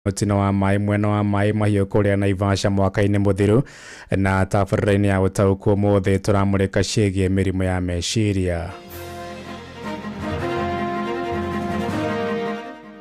Mũtino wa maĩ mwena wa Maĩ Mahiũ kũrĩa Naivasha mwaka-inĩ mũthiru. Na tabarĩra-inĩ ya Ũtaũku ũmũthĩ tũramũrĩka ciĩgiĩ mĩrimũ ya meciria.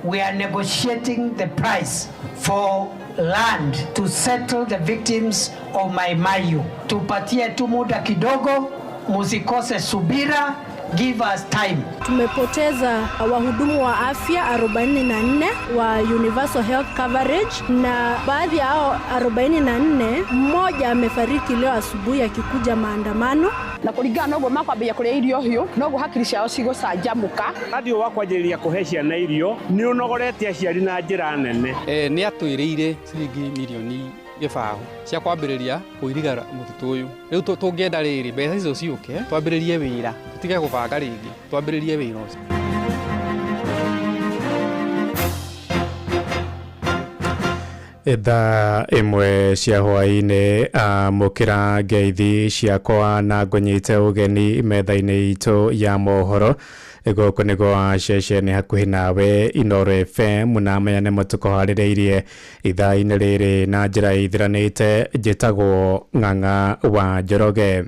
We are negotiating the price for land to settle the victims of Mai Mahiu. Tupatie tu muda kidogo, musikose subira, give us time. Tumepoteza wahudumu wa afya 44 wa Universal Health Coverage, na baadhi ya hao 44, mmoja amefariki leo asubuhi akikuja maandamano. Na kũringana na ũguo makwambia kũrĩa irio hiũ, noguo hakiri ciao cigũcanjamũka. Mũradi ũyũ wa kwanjĩrĩria kũhe ciana irio nĩ ũnogorete aciari na njĩra nene. Nĩ atwĩrĩire ciringi mirioni 0 cia kwambĩrĩria kũiriga mũtitũ ũyũ. Rĩu tũngĩenda rĩrĩ mbeca icio ciũke twambĩrĩrie wĩra, tũtige gũbanga rĩngĩ, twambĩrĩrie wĩra ũcio. Thaa 1 cia hwaĩ-inĩ. Amũkĩra ngeithi ciakwa na ngũnyite ũgeni metha-inĩ itũ ya mohoro. Gũkũ nĩ gwa ceceni hakuhĩ nawe, Inooro FM, na maya nĩmo tũkũharĩrĩirie ithaa-inĩ rĩrĩ na njĩra ĩthiranĩte. Njĩtagwo Ng'ang'a wa Njoroge.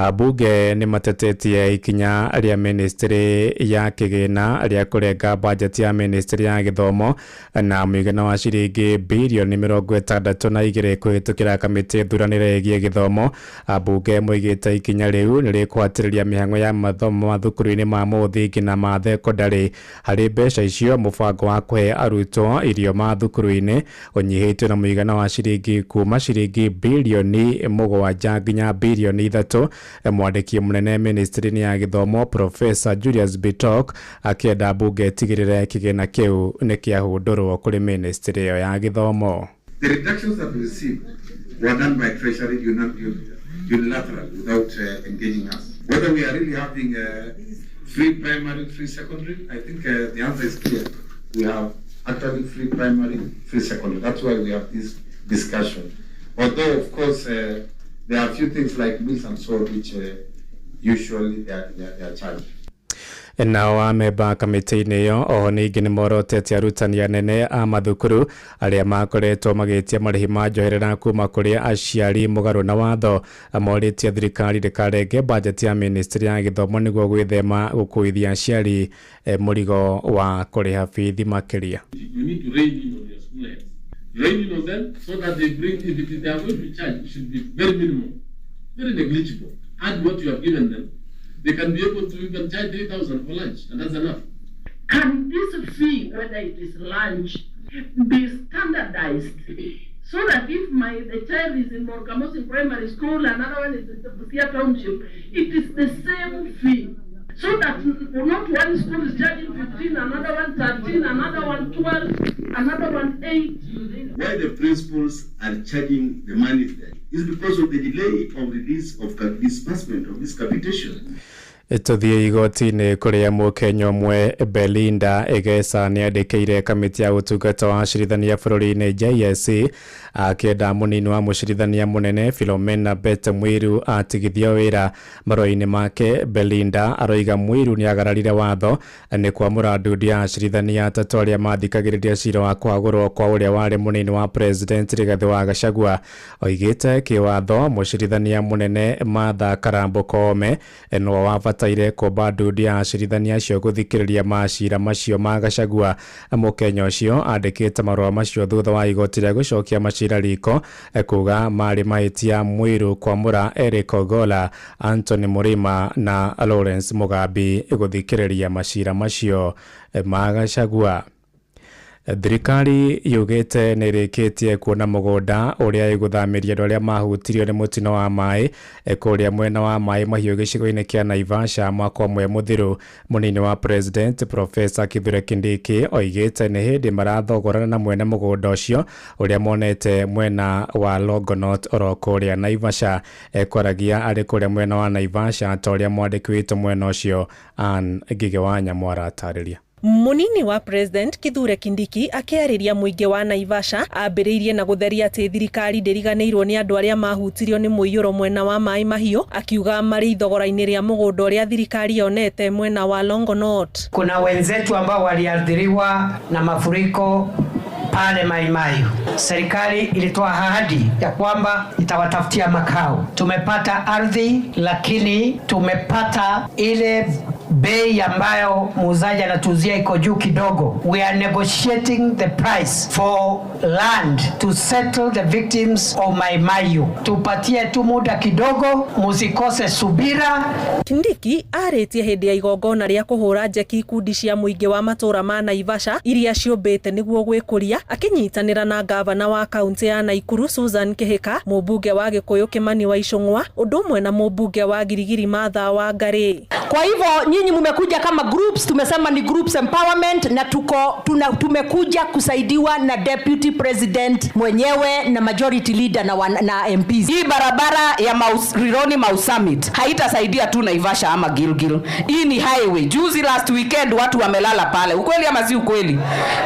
Ambunge nĩ matetetie ikinya rĩa ministry ya kĩgĩna rĩa kũrenga bajeti ya ministry ya gĩthomo na mũigana wa ciringi birioni 62 kũhĩtũkĩra kamĩtĩ thuranĩre ĩgiĩ gĩthomo. Ambunge moigĩte ikinya rĩu nĩ rĩkũhatĩrĩria mĩhang'o ya mathomo mathukuru-inĩ ma mũthingi na ma thekondarĩ. Harĩ mbeca icio, mũbango wa kũhe arutwo irio mathukuru-inĩ ũnyihĩtio na mũigana wa ciringi kuma ciringi birioni 7 nginya birioni 3. Mwandĩki mũnene ministry-inĩ ya gĩthomo, Professor Julius Bitok, akĩenda mbunge ĩtigĩrĩre kĩgĩna kĩu nĩ kĩahũndũrwo kũrĩ ministry ĩyo ya gĩthomo. The reductions that we received were done by Treasury unilaterally without engaging us. Whether we are really having free primary, free secondary, I think the answer is clear. We have actually free primary, free secondary. That's why we have this discussion. Although, of course, there are a few things like meals and so on, which usually they are charged. Nao amemba kamĩtĩ-inĩ ĩyo oho ningĩ nĩ morotete arutani anene a mathukuru arĩa makoretwo magĩtia marĩhi ma njoherera kuma kũrĩ aciari mũgarũ na watho. Morĩtie thirikari ndĩkarenge bajeti ya ministry ya gĩthomo nĩguo gwĩthema gũkuithia aciari mũrigo wa kũrĩha bithi makĩria. You need to rein in on your school heads. Rein in on them so that they bring, if it is they are going to charge, it should be very minimal, very negligible. Add what you have given them. They can be able to even charge 3,000 for lunch, and that's enough. Can this fee, whether it is lunch, be standardized so that if my the child is in Morgamosi Primary School, another one is in the Busia Township, it is the same fee? So that not one school is charging 15, another one 13, another one 12, another one 8. Why the principals are charging the money there is because of the delay of release of disbursement of this capitation. Tũthiĩ igoti-inĩ kũrĩa mũkenya ũmwe Belinda Egesa nĩ andĩkĩire kamĩtĩ ya ũtungata wa acirithania bũrũri-inĩ, JSC, akĩenda mũnini wa mũcirithania mũnene Philomena Bett Mwiru atigithio wĩra. Marũa-inĩ make, Belinda aroiga Mwiru nĩ agararire watho nĩ kwamũra ndundu ya acirithania atatũ arĩa mathikagĩrĩria cira wa kwagũrwo kwa ũrĩa warĩ mũnini wa president Rigathĩ wa Gachagua. Oigĩte kĩwatho mũcirithania mũnene Martha Karambo Koome nĩwe wabataire kũmba ndundu ya acirithania acio gũthikĩrĩria macira macio ma Gachagua. Mũkenya ũcio andĩkĩte marũa macio thutha wa igoti rĩa gũcokia macira riko kuga marĩ mahĩtia Mwiru kwamũra Eric Ogola, Anthony Murima na Lawrence Mugambi gũthikĩrĩria macira macio ma Gachagua. Thirikari yugĩte nĩ ĩrĩkĩtie kuona mũgũnda ũrĩa ĩgũthamĩria andũ arĩa mahutirio nĩ mũtino wa maĩ kũrĩa mwena wa Maĩ Mahiũ gĩcigo-inĩ kĩa Naivasha mwaka ũmwe mũthiru. Mũnini wa president Professor Kithure Kindiki oigĩte nĩ hĩndĩ marathogorana na mwene mũgũnda ũcio ũrĩa monete mwena wa Longonot oro kũrĩa Naivasha. Ekwaragia arĩ kũrĩa mwena wa Naivasha, ta ũrĩa mwandĩki witũ mwena ũcio Ann Ngigĩ wa Nyamũ aratarĩria. Munini wa president Kithure Kindiki akĩarĩria mũingĩ wa Naivasha ambĩrĩirie na gũtheria atĩ thirikari ndĩriganĩirwo nĩ andũ arĩa mahutirio nĩ mũiyũro mwena wa Maĩ Mahiũ, akiuga marĩ ithogora-inĩ rĩa mũgũnda ũrĩa thirikari yonete mwena wa Longonot. Kuna wenzetu ambao waliathiriwa na mafuriko pale Mai Mahiu. Serikali ilitoa ahadi ya kwamba itawatafutia makao. Tumepata ardhi, lakini tumepata ile bei ambayo muuzaji anatuuzia iko juu kidogo. We are negotiating the price for land to settle the victims of Mai Mahiu. Tupatie tu muda kidogo, musikose subira. Kindiki arĩtie hĩndĩ ya igongona rĩa kũhũra njeki ikundi cia mũingĩ wa matũra ma Naivasha iria ciũmbĩte nĩguo gwĩkũria, akĩnyitanĩra na gavana wa kaunti ya Naikuru Susan Kihika, mũmbunge wa Gĩkũyũ Kimani wa Ichung'wa, ũndũ ũmwe na mũmbunge wa Giligili Martha Wangari. Kwa hivyo nyinyi mmekuja kama groups, tumesema ni groups empowerment, na tuko tuna, tumekuja kusaidiwa na deputy president mwenyewe na majority leader na MPs. Hii barabara ya Rironi Mau Summit haitasaidia tu Naivasha ama Gilgil. Hii ni highway. Juzi last weekend watu wamelala pale. Ukweli ama si ukweli?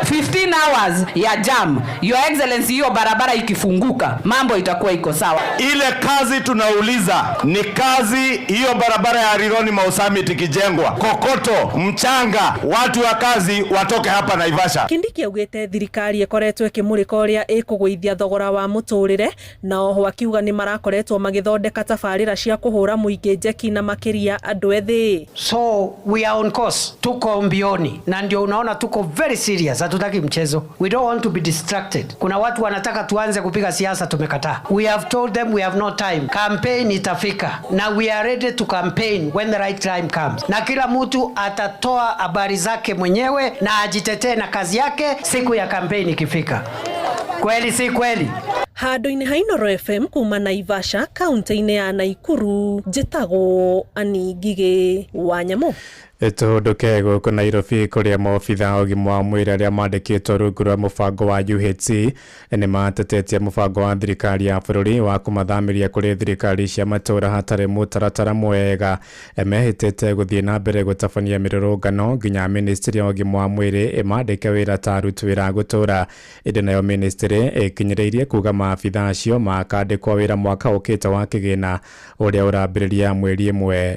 15 hours ya jam. Your Excellency, hiyo barabara ikifunguka mambo itakuwa iko sawa. Ile kazi tunauliza ni kazi hiyo barabara ya Rironi Mau Summit ikijengwa, kokoto, mchanga, watu wa kazi watoke hapa Naivasha. Kindiki augĩte thirikari ĩkoretwo ĩkĩmũrĩka ũrĩa ĩkũgũithia thogora wa mũtũrĩre, na oho akiuga nĩ marakoretwo magĩthondeka tabarĩra cia kũhũra mũingĩ njeki na makĩria andũ ethĩ. So we are on course, tuko mbioni na ndio unaona tuko very serious, hatutaki mchezo. We don't want to be distracted. Kuna watu wanataka tuanze kupiga siasa, tumekataa. We have told them we have no time. Campaign itafika na we are ready to campaign when the right time comes, na kila mtu atatoa habari zake mwenyewe na ajitetee na kazi yake siku ya campaign ikifika. Kweli si kweli? Handũ-inĩ ha Inooro FM kuma Naivasha kaunti-inĩ ya Naikuru, njĩtagwo Annie Ngigĩ wa Nyamũ. Tũhũndũke gũkũ Nairobi kũrĩa maobitha a ũgima wa mwĩrĩ arĩa mandĩkĩtwo rungu rwa mũbango wa UHC nĩ matetetie mũbango wa thirikari ya bũrũri wa kũmathamĩria kũrĩ thirikari cia matũũra hatarĩ mũtaratara mwega. Mehĩtĩte gũthiĩ na mbere gũtabania mĩrũrũngano nginya ministry ya ũgima wa mwĩrĩ ĩmandĩke wĩra ta aruti wĩra a gũtũũra. Ĩndĩ nayo ministry ĩkinyĩrĩirie kuga maabitha acio makandĩkwo wĩra mwaka ũkĩte wa kĩgĩna ũrĩa ũrambĩrĩria mweri 1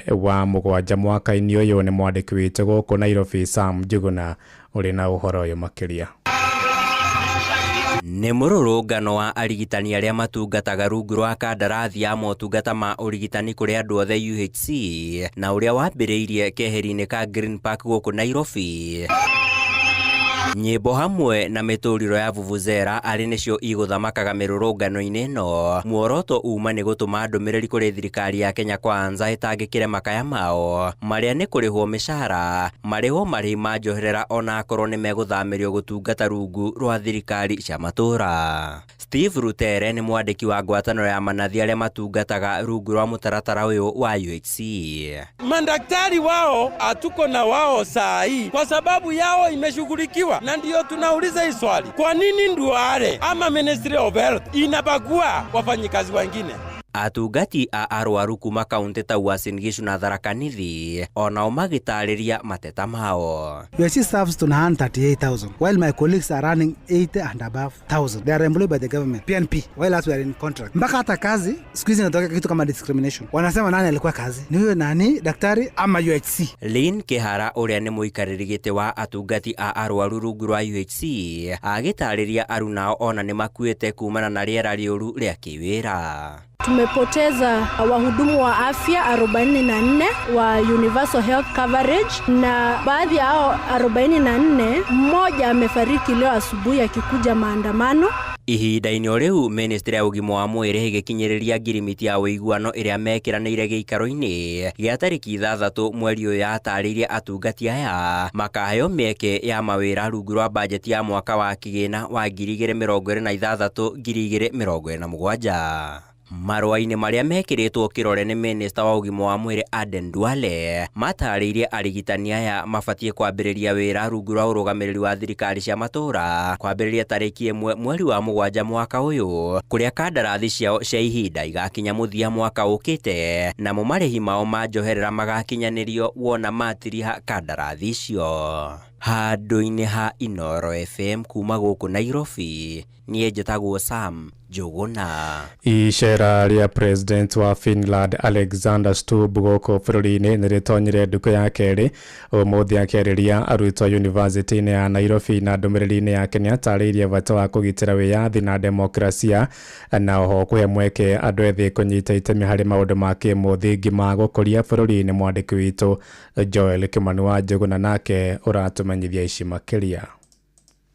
wa 7 mwaka-inĩ ũyũ. Nĩ mwandĩki witũ gũkũ Nairobi Sam Njuguna ũrĩ na ũhoro ũyũ makĩria. Nĩ mũrũrũngano wa arigitani arĩa matungataga rungu rwa kandarathi ya motungata ma ũrigitani kũrĩ andũ othe UHC, na ũrĩa wambĩrĩirie keheri-inĩ ka Green Park gũkũ Nairobi. Nyĩmbo hamwe na mĩtũriro ya vuvuzela arĩ nĩcio igũthamakaga mĩrũrũngano-inĩ ĩno. Muoroto uma nĩ gũtũma ndũmĩrĩri kũrĩ thirikari ya Kenya Kwanza ĩtangĩkĩre makaya mao marĩa nĩ kũrĩhwo mĩcara, marĩhwo marĩhi ma njoherera ona akorwo nĩ megũthamĩrio gũtungata rungu rwa thirikari cia matũũra. Steve Rutere nĩ mwandĩki wa ngwatanĩro ya manathi arĩa matungataga rungu rwa mũtaratara ũyũ wa UHC. Madaktari wao hatuko na wao saa hii kwa sababu yao imeshughulikiwa, na ndio tunauliza hii swali, kwa nini Duale ama Ministry of Health inabagua wafanyikazi wengine? Atungati a arwaru kuma kaunti ta Uasin Gishu na Tharaka Nithi onao magĩtarĩria mateta mao. UHC serves to 138,000 while my colleagues are running 80 and above 1,000. They are employed by the government, PNP, while us we are in contract. Mpaka hata kazi siku hizi inatokea kitu kama discrimination. Wanasema nani alikuwa kazi? Ni huyo nani daktari ama UHC? Lynn Kihara ũrĩa nĩ mũikarĩri gĩtĩ wa atungati a arwaru rungu rwa UHC agĩtarĩria arunao ona nĩ makuĩte kumana na rĩera rĩũru rĩa kĩwĩra. Tumepoteza wahudumu wa afya 44 wa Universal Health Coverage, na baadhi ya hao 44, mmoja amefariki leo asubuhi akikuja maandamano. Ihinda-inĩ o rĩu ministry ya ũgima wa mwĩrĩ ĩgĩkinyĩrĩria ngirimiti ya ũiguano ĩrĩa mekĩranĩire gĩikaro-inĩ gĩa tarĩki 6 mweri ũyũ yatarĩirie atungati aya makaheo mĩeke ya mawĩra rungu rwa bajeti ya mwaka wa kĩgĩna wa 2026 2027. Marũa-inĩ marĩa mekĩrĩtwo kĩrore nĩ minista wa ũgima wa mwĩrĩ Aden Duale matarĩirie arigitani aya mabatiĩ kwambĩrĩria wĩra rungu rwa ũrũgamĩrĩri wa thirikari cia matũũra kwambĩrĩria tarĩki 1 mweri wa 7 mwaka ũyũ, kũrĩa kandarathi ciao cia ihinda igakinya mũthia mwaka ũkĩte, namo marĩhi mao ma njoherera magakinyanĩrio wona matiriha kandarathi icio. Handũ-inĩ ha Inooro FM kuma gũkũ Nairobi, niĩ njĩtagwo Sam Njũgũna. Icera rĩa President wa Finland Alexander Stubb gũkũ bũrũri-inĩ nĩ rĩtonyire ndukũ ya kerĩ ũmũthĩ. Akĩarĩria arutwo yunivasĩtĩ-inĩ ya Nairobi na ndũmĩrĩri-inĩ yake, nĩ atarĩirie bata wa kũgitĩra wĩyathi na demokrasia, na oho kũhe mweke andũ ethĩ kũnyita itemi harĩ maũndũ ma kĩmũthingi ma gũkũria bũrũri-inĩ. Mwandĩki witũ Joel Kimani wa Njũgũna nake ũratũmenyithia ici makĩria.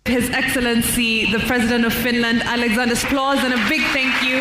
His Excellency, the President of Finland, Alexander Applause and a big thank you.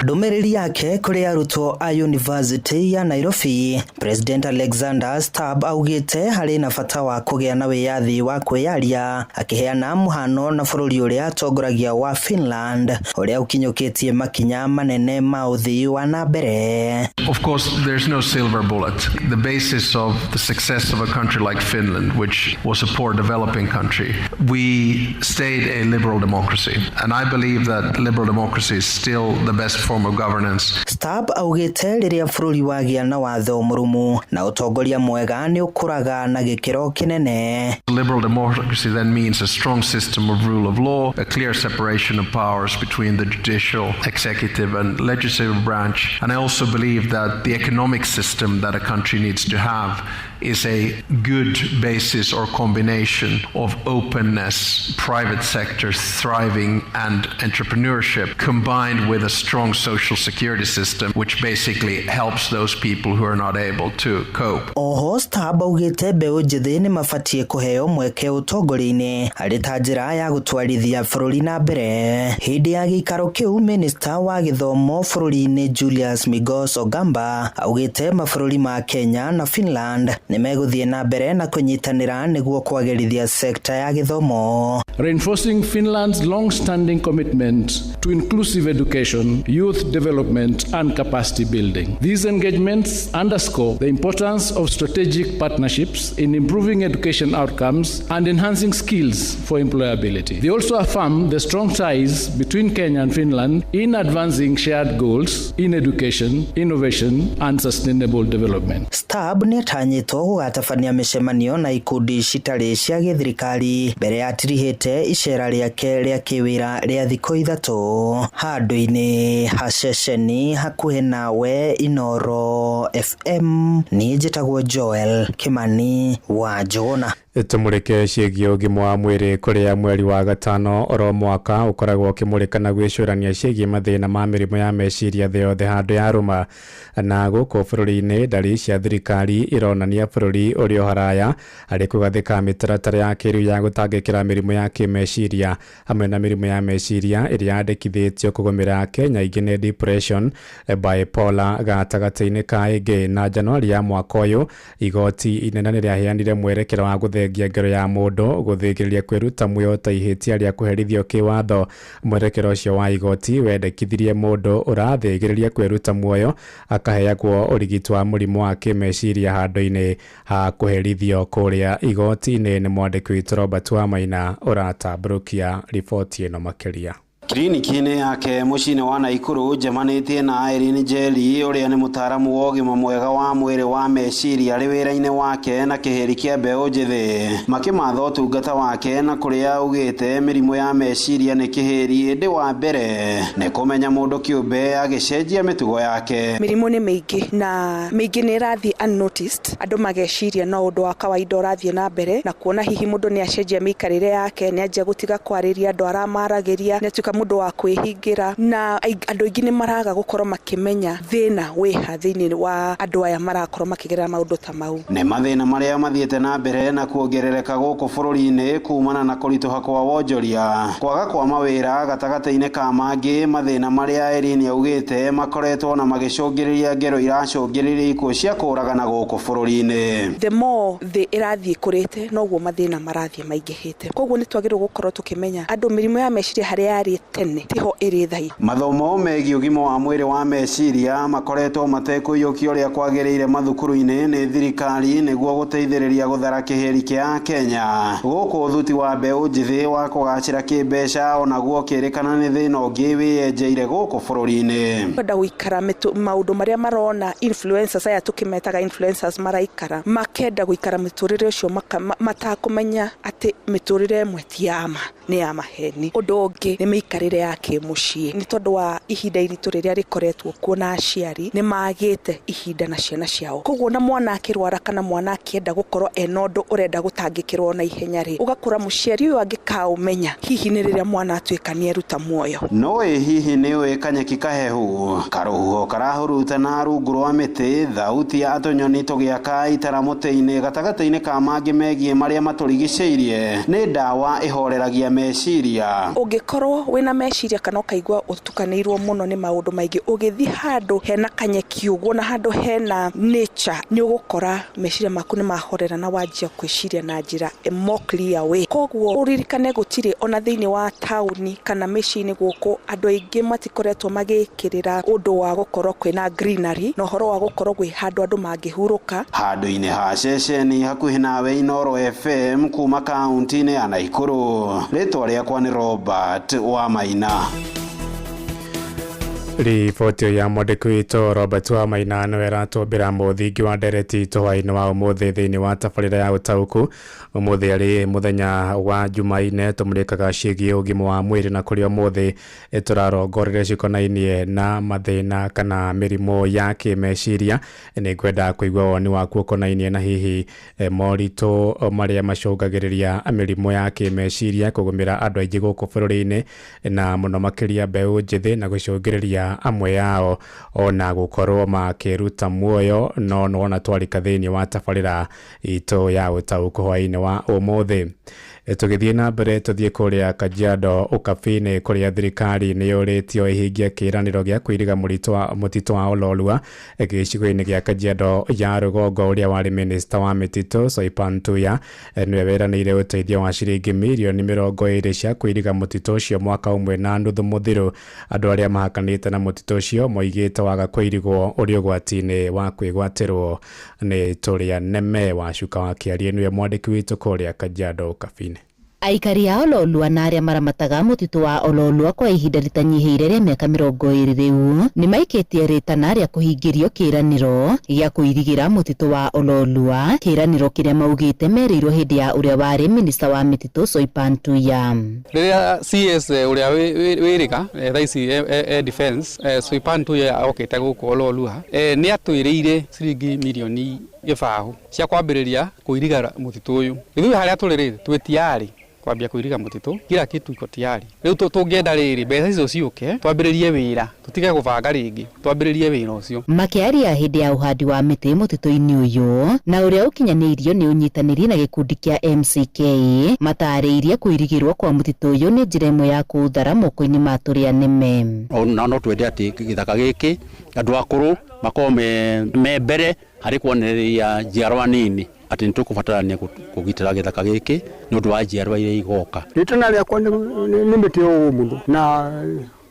Ndũmĩrĩri yake kũrĩ arutwo a University ya Nairobi, President Alexander Stubb augĩte harĩ na bata wa kũgĩa na wĩyathi wa kwĩyaria, akĩheana mũhano na bũrũri ũrĩa atongoragia wa Finland, ũrĩa ũkinyũkĩtie makinya manene ma ũthii wa na mbere. Of course, there's no silver bullet. The basis of the success of a country like Finland, which was a poor developing country, we stayed a liberal democracy. And I believe that liberal democracy is still the best form of governance. Stubb augĩte rĩrĩa bũrũri wagĩa na watho mũrũmu na ũtongoria mwega, nĩ ũkũraga na gĩkĩro kĩnene. Liberal democracy then means a strong system of rule of law, a clear separation of powers between the judicial, executive, and legislative branch. And I also believe that the economic system that a country needs to have is a good basis or combination of openness, private sector thriving, and entrepreneurship, combined with a strong social security system, which basically helps those people who are not able to cope. Oho Stubb augĩte mbeũ njĩthĩ nĩ mabatiĩ kũheo mweke ũtongoria-inĩ arĩ ta njĩra ya gũtwarithia bũrũri na mbere. Hĩndĩ ya gĩikaro kĩu, minista wa gĩthomo bũrũri-inĩ Julius Migos Ogamba augĩte mabũrũri ma Kenya na Finland nĩ megũthiĩ na mbere na kũnyitanĩra nĩguo kwagĩrithia sekta ya gĩthomo. Reinforcing Finland's long-standing commitment to inclusive education, youth development, and capacity building. These engagements underscore the importance of strategic partnerships in improving education outcomes and enhancing skills for employability. They also affirm the strong ties between Kenya and Finland in advancing shared goals in education, innovation, and sustainable development. Stubb nĩ atanyĩtwo gũgatabania mĩcemanio na ikundi citarĩ cia gĩthirikari mbere ya atirihĩte icera rĩake rĩa kĩwĩra rĩa thikũ 3. Handũ-inĩ ha ceceni hakuhĩ nawe Inooro FM, niĩ njĩtagwo Joel Kimani wa Njũgũna. Tũmũrĩke ciĩgiĩ ũgima wa mwĩrĩ, kũrĩa mweri wa gatano oro mwaka ũkoragwo ũkĩmũrĩka na gwĩcũrania ciĩgiĩ mathĩna ma mĩrimũ ya meciria thĩ yothe handũ ya rũma. Na gũkũ bũrũri-inĩ, ndari cia thirikari ironania bũrũri ũrĩ o haraya harĩ kũgathĩka mĩtaratara ya kĩrĩu ya gũtangĩkĩra mĩrimũ ya kĩmeciria. Hamwe na mĩrimũ ya meciria ĩrĩa yandĩkithĩtio kũgũmĩra Kenya ingĩ nĩ depression, bipolar, gatagatĩ-inĩ ka ĩngĩ. Na Januari ya mwaka ũyũ, igoti inene nĩ rĩaheanire mwerekera wa gũthengia ngero ya mũndũ gũthĩngĩrĩria kwĩruta muoyo ta ihĩtia rĩa kũherithio kĩwatho. Mwerekera ũcio wa igoti wendekithirie mũndũ ũrathĩgĩrĩria kwĩruta muoyo akaheagwo ũrigiti wa mũrimũ wa kĩmeciria handũ-inĩ ha kũherithio kũrĩa igoti-inĩ. Nĩ mwandĩki witũ Robert Wamaina ũratambũrũkia riboti ĩno makĩria. Kiriniki-inĩ yake mũciĩ-inĩ wa Naikuru, njemanĩtie na Irene Njeri, ũrĩa nĩ mũtaaramu wa ũgima mwega wa mwĩrĩ wa meciria, arĩ wĩra-inĩ wake na kĩhĩri kĩa mbeũ njĩthĩ makĩmatha ũtungata wake, na kũrĩa augĩte mĩrimũ ya meciria nĩ kĩhĩri, ĩndĩ wa mbere nĩ kũmenya mũndũ kĩũmbe agĩcenjia mĩtugo yake. Mĩrimũ nĩ mĩingĩ na mĩingĩ nĩ ĩrathiĩ unnoticed, andũ mageciria no ũndũ wa kawaida ũrathiĩ na mbere, na kuona hihi mũndũ nĩ acenjia mĩikarĩre yake, nĩ anjia gũtiga kwarĩria andũ aramaragĩria, nĩ atuĩka mũndũ wa kwĩhingĩra, na andũ aingĩ nĩ maraga gũkorwo makĩmenya thĩna wĩha thĩinĩ wa andũ aya marakorwo makĩgerera maũndũ ta mau. Nĩ mathĩna marĩa mathiĩte na mbere na kuongerereka gũkũ bũrũri-inĩ kumana na kũritũha kwa wonjoria, kwaga kwa mawĩra gatagatĩ-inĩ ka mangĩ, mathĩna marĩa Irene augĩte makoretwo na magĩcũngĩrĩria ngero iracũngĩrĩria ikuũ cia kũragana gũkũ bũrũri-inĩ. The more thĩ ĩrathiĩ ĩkũrĩte, noguo mathĩna marathiĩ maingĩhĩte, koguo nĩ twagĩrĩirwo gũkorwo tũkĩmenya andũ mĩrimũ ya meciria harĩa yarĩ tene tiho ĩrĩ thaa Mathomo megiĩ ũgima wa mwĩrĩ wa meciria makoretwo matekũiyũkio ũrĩa kwagĩrĩire mathukuru-inĩ nĩ thirikari nĩguo gũteithĩrĩria gũthara kĩhĩri kĩa Kenya. Gũkũ ũthuti wa mbeũ njĩthĩ wa kũgacĩra kĩmbeca onaguo ũkĩrĩkana nĩ thĩna ũngĩ wĩyenjeire gũkũ bũrũri-inĩ. Kwenda gũikara maũndũ marĩa marona influencers aya tũkĩmetaga influencers maraikara, makenda gũikara mĩtũrĩre ũcio matakũmenya atĩ mĩtũrĩre ĩmwe ti ya ma, nĩ ya maheni. Ũndũ ũngĩ nĩ mĩikarĩre ya kĩmũciĩ, nĩ tondũ wa ihinda iritũ rĩrĩa rĩkoretwo kuo na aciari nĩ magĩte ihinda na ciana ciao. Koguo na mwana akĩrwara kana mwana akĩenda gũkorwo ena ũndũ ũrenda gũtangĩkĩrwo na ihenya rĩ, ũgakora mũciari ũyũ angĩkaũmenya hihi nĩ rĩrĩa mwana atuĩka nĩ eruta muoyo. No ĩ hihi nĩ ũĩ kanyeki kahehu, karũhuho karahurutana rungu rwa mĩtĩ, thauti ya tũnyoni tũgĩaka itara mũtĩ-inĩ gatagatĩ-inĩ ka mangĩ megiĩ marĩa matũrigicĩirie nĩ ndawa ĩhoreragia meciria. Ũngĩkorwo wĩna meciria kana ũkaigua ũtukanĩirwo mũno nĩ maũndũ maingĩ, ũgĩthiĩ handũ hena kanyeki ũguo na handũ hena nature, nĩ ũgũkora meciria maku nĩ mahorera na wanjia gwĩciria na njĩra a more clear way. Koguo ũririkane gũtirĩ ona thĩinĩ wa taũni kana mĩciĩ-inĩ gũkũ andũ aingĩ matikoretwo magĩkĩrĩra ũndũ wa gũkorwo kwĩna greenery na ũhoro wa gũkorwo gwĩ handũ andũ mangĩhurũka. Handũ-inĩ ha ceceni hakuhĩ nawe Inooro FM kuma kaunti-inĩ ya Naikuru, rĩtwa rĩakwa nĩ Robert Wamaina. Riboti ya mwandĩki witũ Robert Wamaina nĩwe ĩratũmbĩra mũthingi wa ndereti itũ hwaĩ-inĩ wa ũmũthĩ thĩinĩ wa tabarĩra ya ũtaũku. Ũmũthĩ arĩ mũthenya wa Jumaine tũmũrĩkaga ciĩgiĩ ũgima wa mwĩrĩ na kũrĩa ũmũthĩ tũrarongoreria cikonainie na mathĩna kana mĩrimũ ya kĩmeciria. Nĩ ngwenda kũigua woni waku ũkonainie na hihi moritũ marĩa macũngagĩrĩria mĩrimũ ya kĩmeciria kũgũmĩra andũ aingĩ gũkũ bũrũri-inĩ na mũno makĩria mbeũ njĩthĩ na gũcũngĩrĩria amwe yao ona gũkorwo makĩruta muoyo. No nĩwona twarika thĩinĩ wa tabarĩra itũ ya ũtaũku hwaĩ-inĩ wa ũmũthĩ. Tũgĩthiĩ na mbere tũthiĩ kũrĩa Kajiado Ũkabi-inĩ kũrĩa thirikari nĩ yũrĩtio ĩhingie kĩĩranĩro gĩa kũiriga mũtitũ wa Ololua gĩcigo-inĩ gĩa Kajiado ya rũgongo. Ũrĩa warĩ minista wa mĩtitũ Soipan Tuya nĩwe weranĩire ũteithio wa ciringi mirioni 20 cia kũiriga mũtitũ ũcio mwaka ũmwe na nuthu mũthiru. Andũ arĩa mahakanĩte na mũtitũ ũcio moigĩte waga kũirigwo ũrĩ ũgwati-inĩ wa kwĩgwatĩrwo nĩ tũrĩa neme. Wacuka wa Kĩarie nĩwe mwandĩki witũ kũrĩa Kajiado Ũkabi-inĩ. Aikari a Ololua na arĩa maramataga mũtitũ wa Ololua kwa ihinda rĩtanyihĩire rĩa mĩaka 20 rĩu nĩ maikĩtie rĩtana rĩa kũhingĩrio kĩĩranĩro gĩa kũirigĩra mũtitũ wa Ololua, kĩĩranĩro kĩrĩa maugĩte merĩirwo hĩndĩ ya ũrĩa warĩ minista wa mĩtitũ Soipan Tuya. Rĩrĩa CS ũrĩa wĩrĩga thaa ici defense Soipan Tuya okĩte gũkũ Ololua nĩ atwĩrĩire ciringi mirioni 0 cia kwambĩrĩria kũiriga mũtitũ ũyũ. Ithuĩ harĩa tũrĩ rĩ twĩ tayari kwambia kũiriga mũtitũ, kila kitu iko tayari. Rĩu tũngĩenda rĩrĩ mbeca icio ciũke twambĩrĩrie wĩra, tũtige gũbanga rĩngĩ, twambĩrĩrie wĩra ũcio. Makĩaria hĩndĩ ya ũhandi wa mĩtĩ mũtitũ-inĩ ũyũ na ũrĩa ũkinyanĩirio nĩ ũnyitanĩri na gĩkundi kĩa MCK, matarĩirie kũirigĩrwo kwa mũtitũ ũyũ nĩ njĩra ĩmwe ya kũũthara moko-inĩ ma tũrĩa nĩme. Ona no twende atĩ gĩthaka gĩkĩ andũ akũrũ makorwo me mbere harĩ kuonereria njiarwa nini atĩ nĩ tũkũbatarania kũgitĩra gĩthaka gĩkĩ nĩ ũndũ wa njiarwa iria igoka. Rĩtana rĩakwa nĩ mĩtĩ ũũ mũno na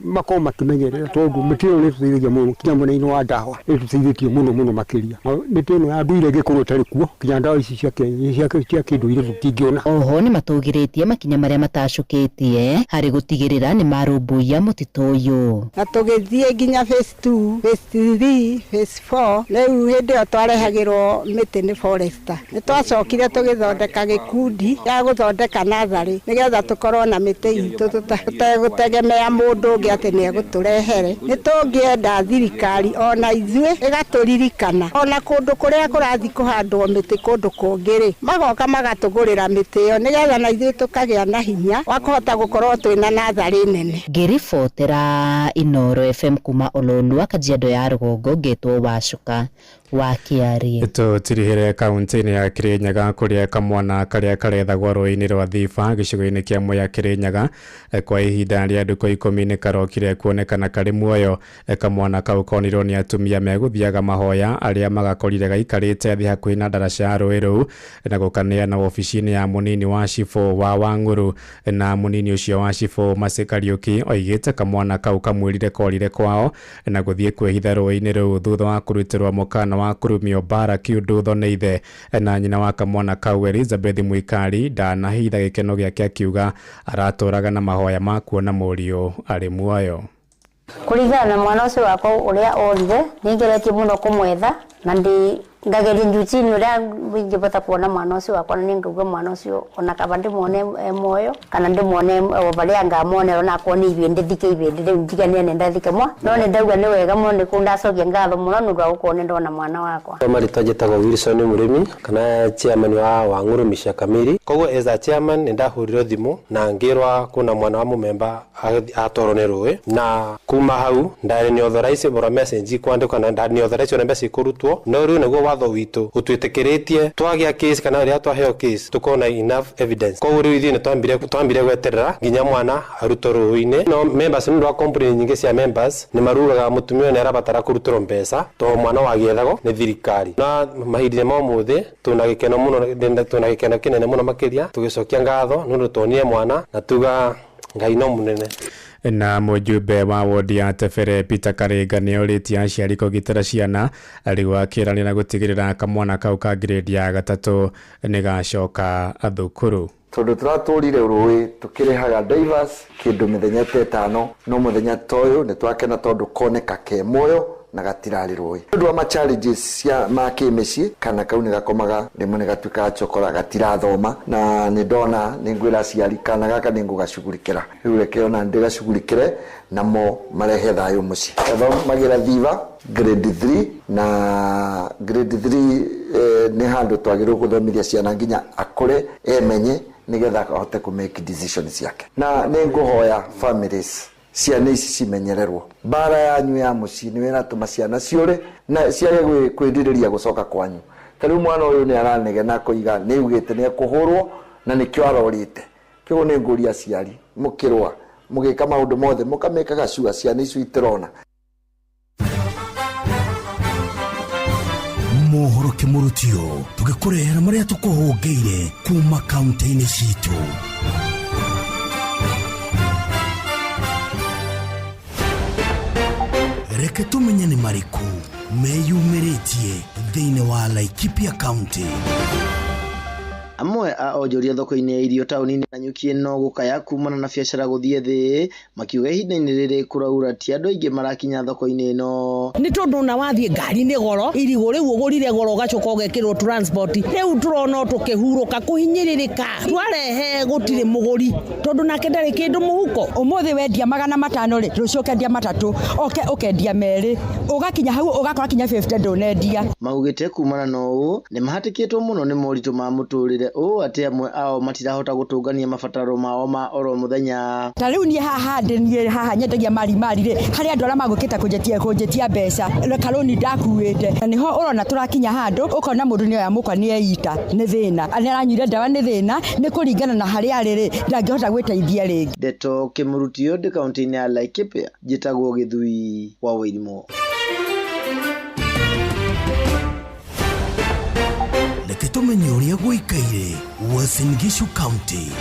makorwo makĩmenyerera tondũ mĩtĩ ĩyo nĩ ĩtũteithagia mũno kinya mwena-inĩ wa ndawa nĩ ĩtũteithĩtie mũno mũno makĩria. Mĩtĩ ĩno ya ndũire ĩngĩkorwo ĩtarĩ kuo kinya ndawa ici cia kĩndũire tũtingĩona. Oho nĩ matũgĩrĩtie makinya marĩa matacũkĩtie harĩ gũtigĩrĩra nĩ marũmbũiya mũtitũ ũyũ. Na tũgĩthiĩ nginya phase 2, phase 3, phase 4, rĩu hĩndĩ ĩyo twarehagĩrwo mĩtĩ nĩ forester. Nĩ twacokire tũgĩthondeka gĩkundi gĩa gũthondeka natharĩ nĩgetha tũkorwo na mĩtĩ itũ tũtegũtegemea mũndũ ũngĩ atĩ nĩ egũtũrehere. Nĩ tũngĩenda thirikari ona ithuĩ ĩgatũririkana ona kũndũ kũrĩa kũrathiĩ kũhandwo mĩtĩ kũndũ kũngĩ rĩ, magoka magatũgũrĩra mĩtĩ ĩyo nĩgetha na ithuĩ tũkagĩa na hinya wa kũhota gũkorwo twĩna natharĩ nene. Ngĩribotera Inooro FM kuma Ololua, Kajiado ya rũgongo, ngetwo Wacuka Wa Kĩarĩ. Tũtirihĩre kaunti-inĩ ya Kirinyaga kũrĩa kamwana karĩa karethagwo rũĩ-inĩ rwa Thiba gĩcigo-inĩ kĩa Mwea Kirinyaga kwa ihinda rĩa ndukũ 10 nĩ karokire kuonekana karĩ muoyo. Kamwana kau konirwo nĩ atumia megũthiaga mahoya arĩa magakorire gaikarĩte thĩ hakuhĩ na ndaraca ya rũĩ rũu na gũkaneana wabici-inĩ ya mũnini wa cibũ wa Wang'ũrũ. Na mũnini ũcio wa cibũ Mercy Kariũki oigĩte kamwana kau kamwĩrire korire kwao na gũthiĩ kwĩhitha rũĩ-inĩ rũu thutha wa kũrutĩrwo mũkana wa kũrumio mbara kiundutho nĩ ithe. Na nyina wa kamwana kau Elizabeth Mwikari ndanahitha gĩkeno gĩake akiuga aratũraga na mahoya ma kuona mũriũ arĩ muoyo. Kũringana na mwana ũcio wakwa ũrĩa orire nĩ ngeretie mũno kũmwetha na ndĩ ngageria juu chini ũrĩa ingĩbota kuona mwana ũcio wakwa na nĩngauga mwana ũcio ona kaba ndĩmuone e muoyo kana ndĩmuone o barĩa ngamuonera onakorwo nĩ ibĩndĩ thike ibĩndĩ rĩu njiganie nĩ ndathike mwa no nĩ ndauga nĩ wega mũno nĩ kũndacokia ngatho mũno nĩ ũndũ wa gũkorwo nĩ ndona mwana wakwa. Kwa marĩtwa njĩtagwo Wilson Mũrĩmi kana chairman wa Wang'ũrũ Mĩciĩ Kamiri. Koguo as a chairman nĩ ndahũrirwo thimũ na ngĩrwa kuna mwana wa mũmemba atwarwo nĩ rũĩ, na kuma hau ndarĩ nĩ authorize bora message kwandĩkwa na ndarĩ nĩ authorize ona mbeca ikũrutwo, no rĩu nĩguo watho witũ ũtwĩtĩkĩrĩtie twagĩa case kana rĩrĩa twaheo case tũkorwo na enough evidence. Koguo rĩu ithuĩ nĩ twambire gweterera nginya mwana arutwo rũĩ-inĩ. No members nĩ ũndũ wa complaint nyingĩ cia members nĩ marugaga mũtumia ũyũ nĩ arabatara kũrutĩrwo mbeca tondũ mwana wagĩethagwo nĩ thirikari. Na mahinda ma ũmũthĩ twĩna gĩkeno mũno, twĩna gĩkeno kĩnene mũno makĩria tũgĩcokia ngatho nĩ ũndũ tuonire mwana na tuga Ngai no mũnene. Na mũjumbe wa wodi ya Tebere Peter Karinga nĩ orĩtie aciari kũgitĩra ciana rĩu akĩranĩra gũtigĩrĩra kamwana kau ka grade ya 3 nĩ gacoka thukuru. Tondũ tũratũrire rũĩ tũkĩrĩhaga divers kĩndũ mĩthenya ta 5, no mũthenya ta ũyũ nĩ twakena tondũ koneka ke muoyo na gatirarĩ rũĩ. Nĩ ũndũ wa ma challenges cia ma kĩmĩciĩ, kana kau nĩ gakomaga rĩmwe nĩ gatuĩkaga chokora gatirathoma, na nĩ ndona nĩ ngwĩra aciari kana gaka nĩ ngũgacugurikĩra. Rĩu reke ona ndĩgacugurikĩre namo marehe thayũ mũciĩ. Gathomagĩra Thiba grade 3, na grade 3 nĩ handũ twagĩrĩirwo gũthomithia ciana nginya akũre emenye nĩgetha ahote kũ make decision ciake. Na nĩ ngũhoya families ciana ici cimenyererwo. Mbara yanyu ya mũciĩ nĩyo ĩratũma ciana ciũre na ciage kwĩrirĩria gũcoka kwanyu. Ta rĩu mwana ũyũ nĩ aranegena akoiga nĩ augĩte nĩ ekũhũrwo na nĩkĩo arorĩte. Kĩoguo nĩ ngũria aciari mũkĩrũa mũgĩka maũndũ mothe mũkamĩkaga sure ciana icio itirona. Mohoro kĩmũrutio tũgĩkũrehera marĩa tũkũhũngĩire kuma kaunti-inĩ citũ. Reke tũmenye nĩ marĩkũ meyumĩrĩtie thĩinĩ wa Laikipia County. Amwe a onjoria thoko-inĩ ya irio taũni-inĩ ya Nanyuki no gũkaya kumana na biacara gũthiĩ thĩ, makiuga ihinda-inĩ rĩrĩ kũraura ti andũ aingĩ marakinya thoko-inĩ ĩno. Nĩ tondũ ona wathiĩ ngari nĩ goro, irigũ rĩu ũgũrire goro ũgacoka ũgekĩrwo transport, rĩu tũrona o tũkĩhurũka kũhinyĩrĩrĩka, twarehe gũtirĩ mũgũri tondũ nake ndarĩ kĩndũ mũhuko. Ũmũthĩ wendia 500 rĩ, rũciũ ũkendia 3, oke ũkendia 2, ũgakinya hau ũgakora kinya 50 ndũnendia. Maugĩte kumana na ũũ nĩ mahatĩkĩtwo mũno nĩ moritũ ma mũtũrĩre ũũ atĩ amwe ao matirahota gũtũngania mabataro mao ma oro mũthenya. Ta rĩu niĩ haha ndĩ, niĩ haha nyendagia mari mari rĩ, harĩ andũ arĩa magũkĩte kũnjĩtia mbeca karũni ndakuĩte, na nĩho ũrona tũrakinya handũ ũkona mũndũ nĩoya mũkwa nĩeita nĩ thĩna, nĩ aranyuire ndawa nĩ thĩna, nĩ kũringana na harĩa arĩ rĩ, ndangĩhota gwĩteithia rĩngĩ. Ndeto Kĩmũrutio ndĩ kaunti-inĩ ya Laikipia, njĩtagwo Gĩthui wa Wairimu. Reke tũmenye ũrĩa gũikaire Uasin Gishu County.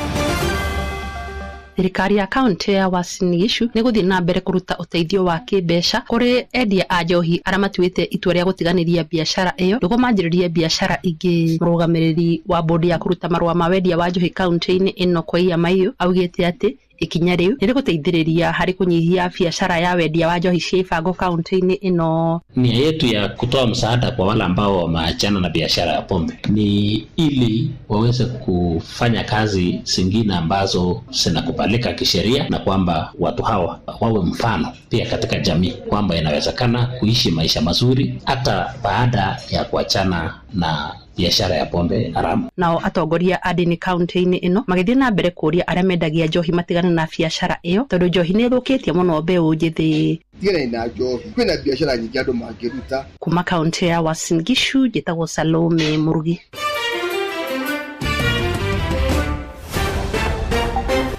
Thirikari ya kaunti ya Uasin Gishu nĩ gũthiĩ na mbere kũruta ũteithio wa kĩmbeca kũrĩ endia a njohi arĩa matuĩte itua rĩa gũtiganĩria biacara ĩyo nĩguo manjĩrĩrie biacara ingĩ. Mũrũgamĩrĩri wa bodi ya kũruta marũa ma wendia wa njohi kaunti-inĩ ĩno Koiya Maiyo augĩte atĩ ikinya rĩu nĩ rĩgũteithĩrĩria harĩ kũnyihia biacara ya wendia wa njohi cia ibango kaunti-inĩ ĩno. Nia yetu ya kutoa msaada kwa wale ambao wameachana na biashara ya pombe ni ili waweze kufanya kazi zingine ambazo zinakubalika kisheria, na kwamba watu hawa wawe mfano pia katika jamii kwamba inawezekana kuishi maisha mazuri hata baada ya kuachana na biashara ya pombe haramu. Nao atongoria a ndini kaunti-inĩ ĩno magĩthiĩ na mbere kũũria arĩa mendagia njohi matigane na biacara ĩyo tondũ njohi nĩ ĩthũkĩtie mũno mbeũ njĩthĩ. Tiganai na njohi, kwĩna biacara nyingĩ andũ mangĩruta. Kuma kaunti ya Uasin Gishu, njĩtagwo Salome Mũrugi.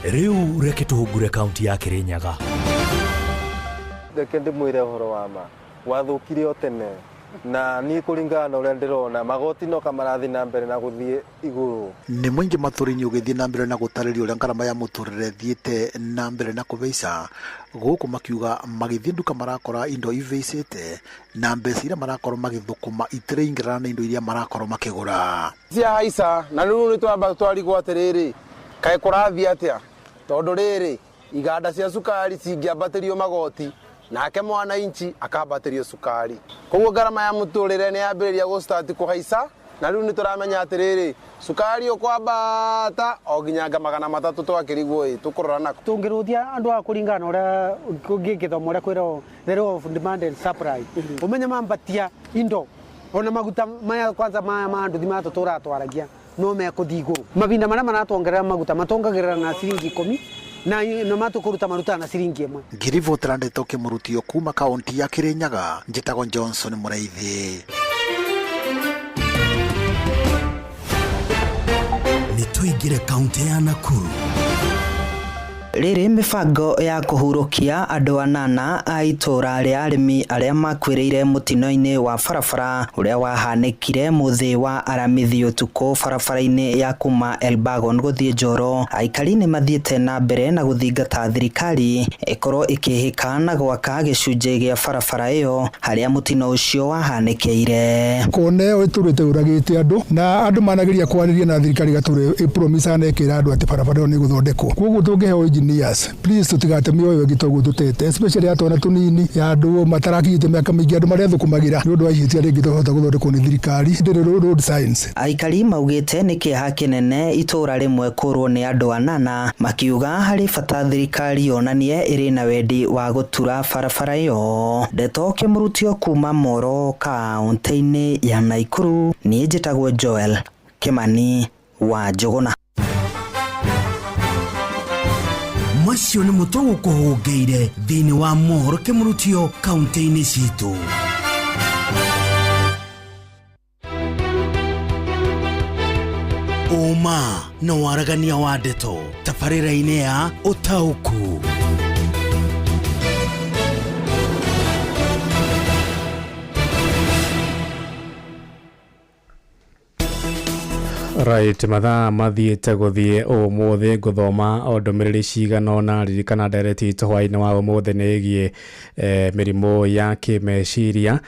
Rĩu reke tũhungure kaunti ya Kirinyaga. Reke ndĩmwĩre ũhoro wa ma, wathũkire o tene na niĩ kũringana na ũrĩa ndĩrona magoti no kamarathi na mbere na gũthiĩ igũrũ. Nĩ mũingĩ matũũra-inĩ ũgĩthiĩ na mbere na gũtarĩria ũrĩa ngarama ya mũtũrĩre ĩthiĩte na mbere na kũhaica, gũkũ makiuga magĩthiĩ nduka marakora indo ivĩcĩte na mbeca iria marakorwo magĩthũkũma itiraingĩrana na indo iria marakorwo makĩgũra. Ciahaica na rĩu nĩ twamba twarigwo atĩrĩrĩ, kaĩ kũrathiĩ atĩa? Tondũ rĩrĩ iganda cia cukari cingĩambatĩrio magoti nake mwananchi akambatĩrio cukari, koguo ngarama ya mũtũrĩre nĩ yambĩrĩria gũstart kũhaica na rĩu nĩ tũramenya atĩrĩrĩ cukari ũkwambata o nginya nga 300 twakĩrigwo ĩ tũkũrora nako. Tũngĩrũthia andũ a kũringana na ũrĩa gĩthomo ũrĩa kwĩrwo the law of demand and supply, ũmenye mambatia indo ona maguta maya kwanza maya ma nduthi maya tũratwaragia no mekũthiĩ igũrũ. Mavinda marĩa maratuongerera maguta matongagĩrĩra na ciringi 10 na matũkũruta maruta na ciringi 1. Ngiribotera ndeto kĩmũrutio kuma kaunti ya Kirinyaga, njĩtagwo Johnson Mũraithi. Nĩ tũingĩre kaunti ya Nakuru. Rĩrĩ mĩbango ya kũhurũkia andũ anana a itũũra rĩa arĩmi arĩa makuĩrĩire mũtino-inĩ wa barabara ũrĩa wahanĩkire mũthĩ wa Aramithi ũtukũ barabara-inĩ ya kuma Elbagon gũthiĩ Njoro. Aikari nĩ mathiĩte na mbere na gũthingata thirikari ĩkorwo ĩkĩhĩka na gwaka gĩcunjĩ gĩa barabara ĩyo harĩa mũtino ũcio wahanĩkĩire. Kona ĩyo ĩtũrĩte yũragĩte andũ na andũ manageria kwarĩria na thirikari gatũre ĩpromisa na ĩkĩra andũ atĩ barabara ĩyo nĩ ĩgũthondekwo. Koguo tũngĩheo engineers, please tutigate mĩoyo ĩngĩ toguo tũtete, especially ya twana tũnini ya andũ matarakinyĩte mĩaka mĩingĩ, andũ marĩa thũkũmagĩra nĩ ũndũ wa ihĩtia rĩngĩ tũhota gũthondekwo nĩ thirikari ndĩrĩ road signs. Aikari maugĩte nĩ kĩeha kĩnene itũũra rĩmwe kũrwo nĩ andũ anana, makiuga harĩ bata thirikari yonanie ĩrĩ na wendi wa gũtura barabara ĩyo. Ndeto kĩmũrutio kuma Moro kaunti-inĩ ya Nakuru, niĩ njĩtagwo Joel Kimani wa Njũgũna. Macio nĩ mũtũ gũkũhũngĩire thĩinĩ wa mohoro kĩmũrutio kaunti-inĩ citũ. Ũma na waragania wa ndeto tabarĩra-inĩ ya ũtaũku. Right, mathaa mathiĩte gũthiĩ ũmũthĩ ngũthoma o ndũmĩrĩri cigana ũna. Ririkana ndereti itũ hwaĩ-inĩ wa ũmũthĩ nĩ ĩgiĩ mĩrimũ ya kĩmeciria.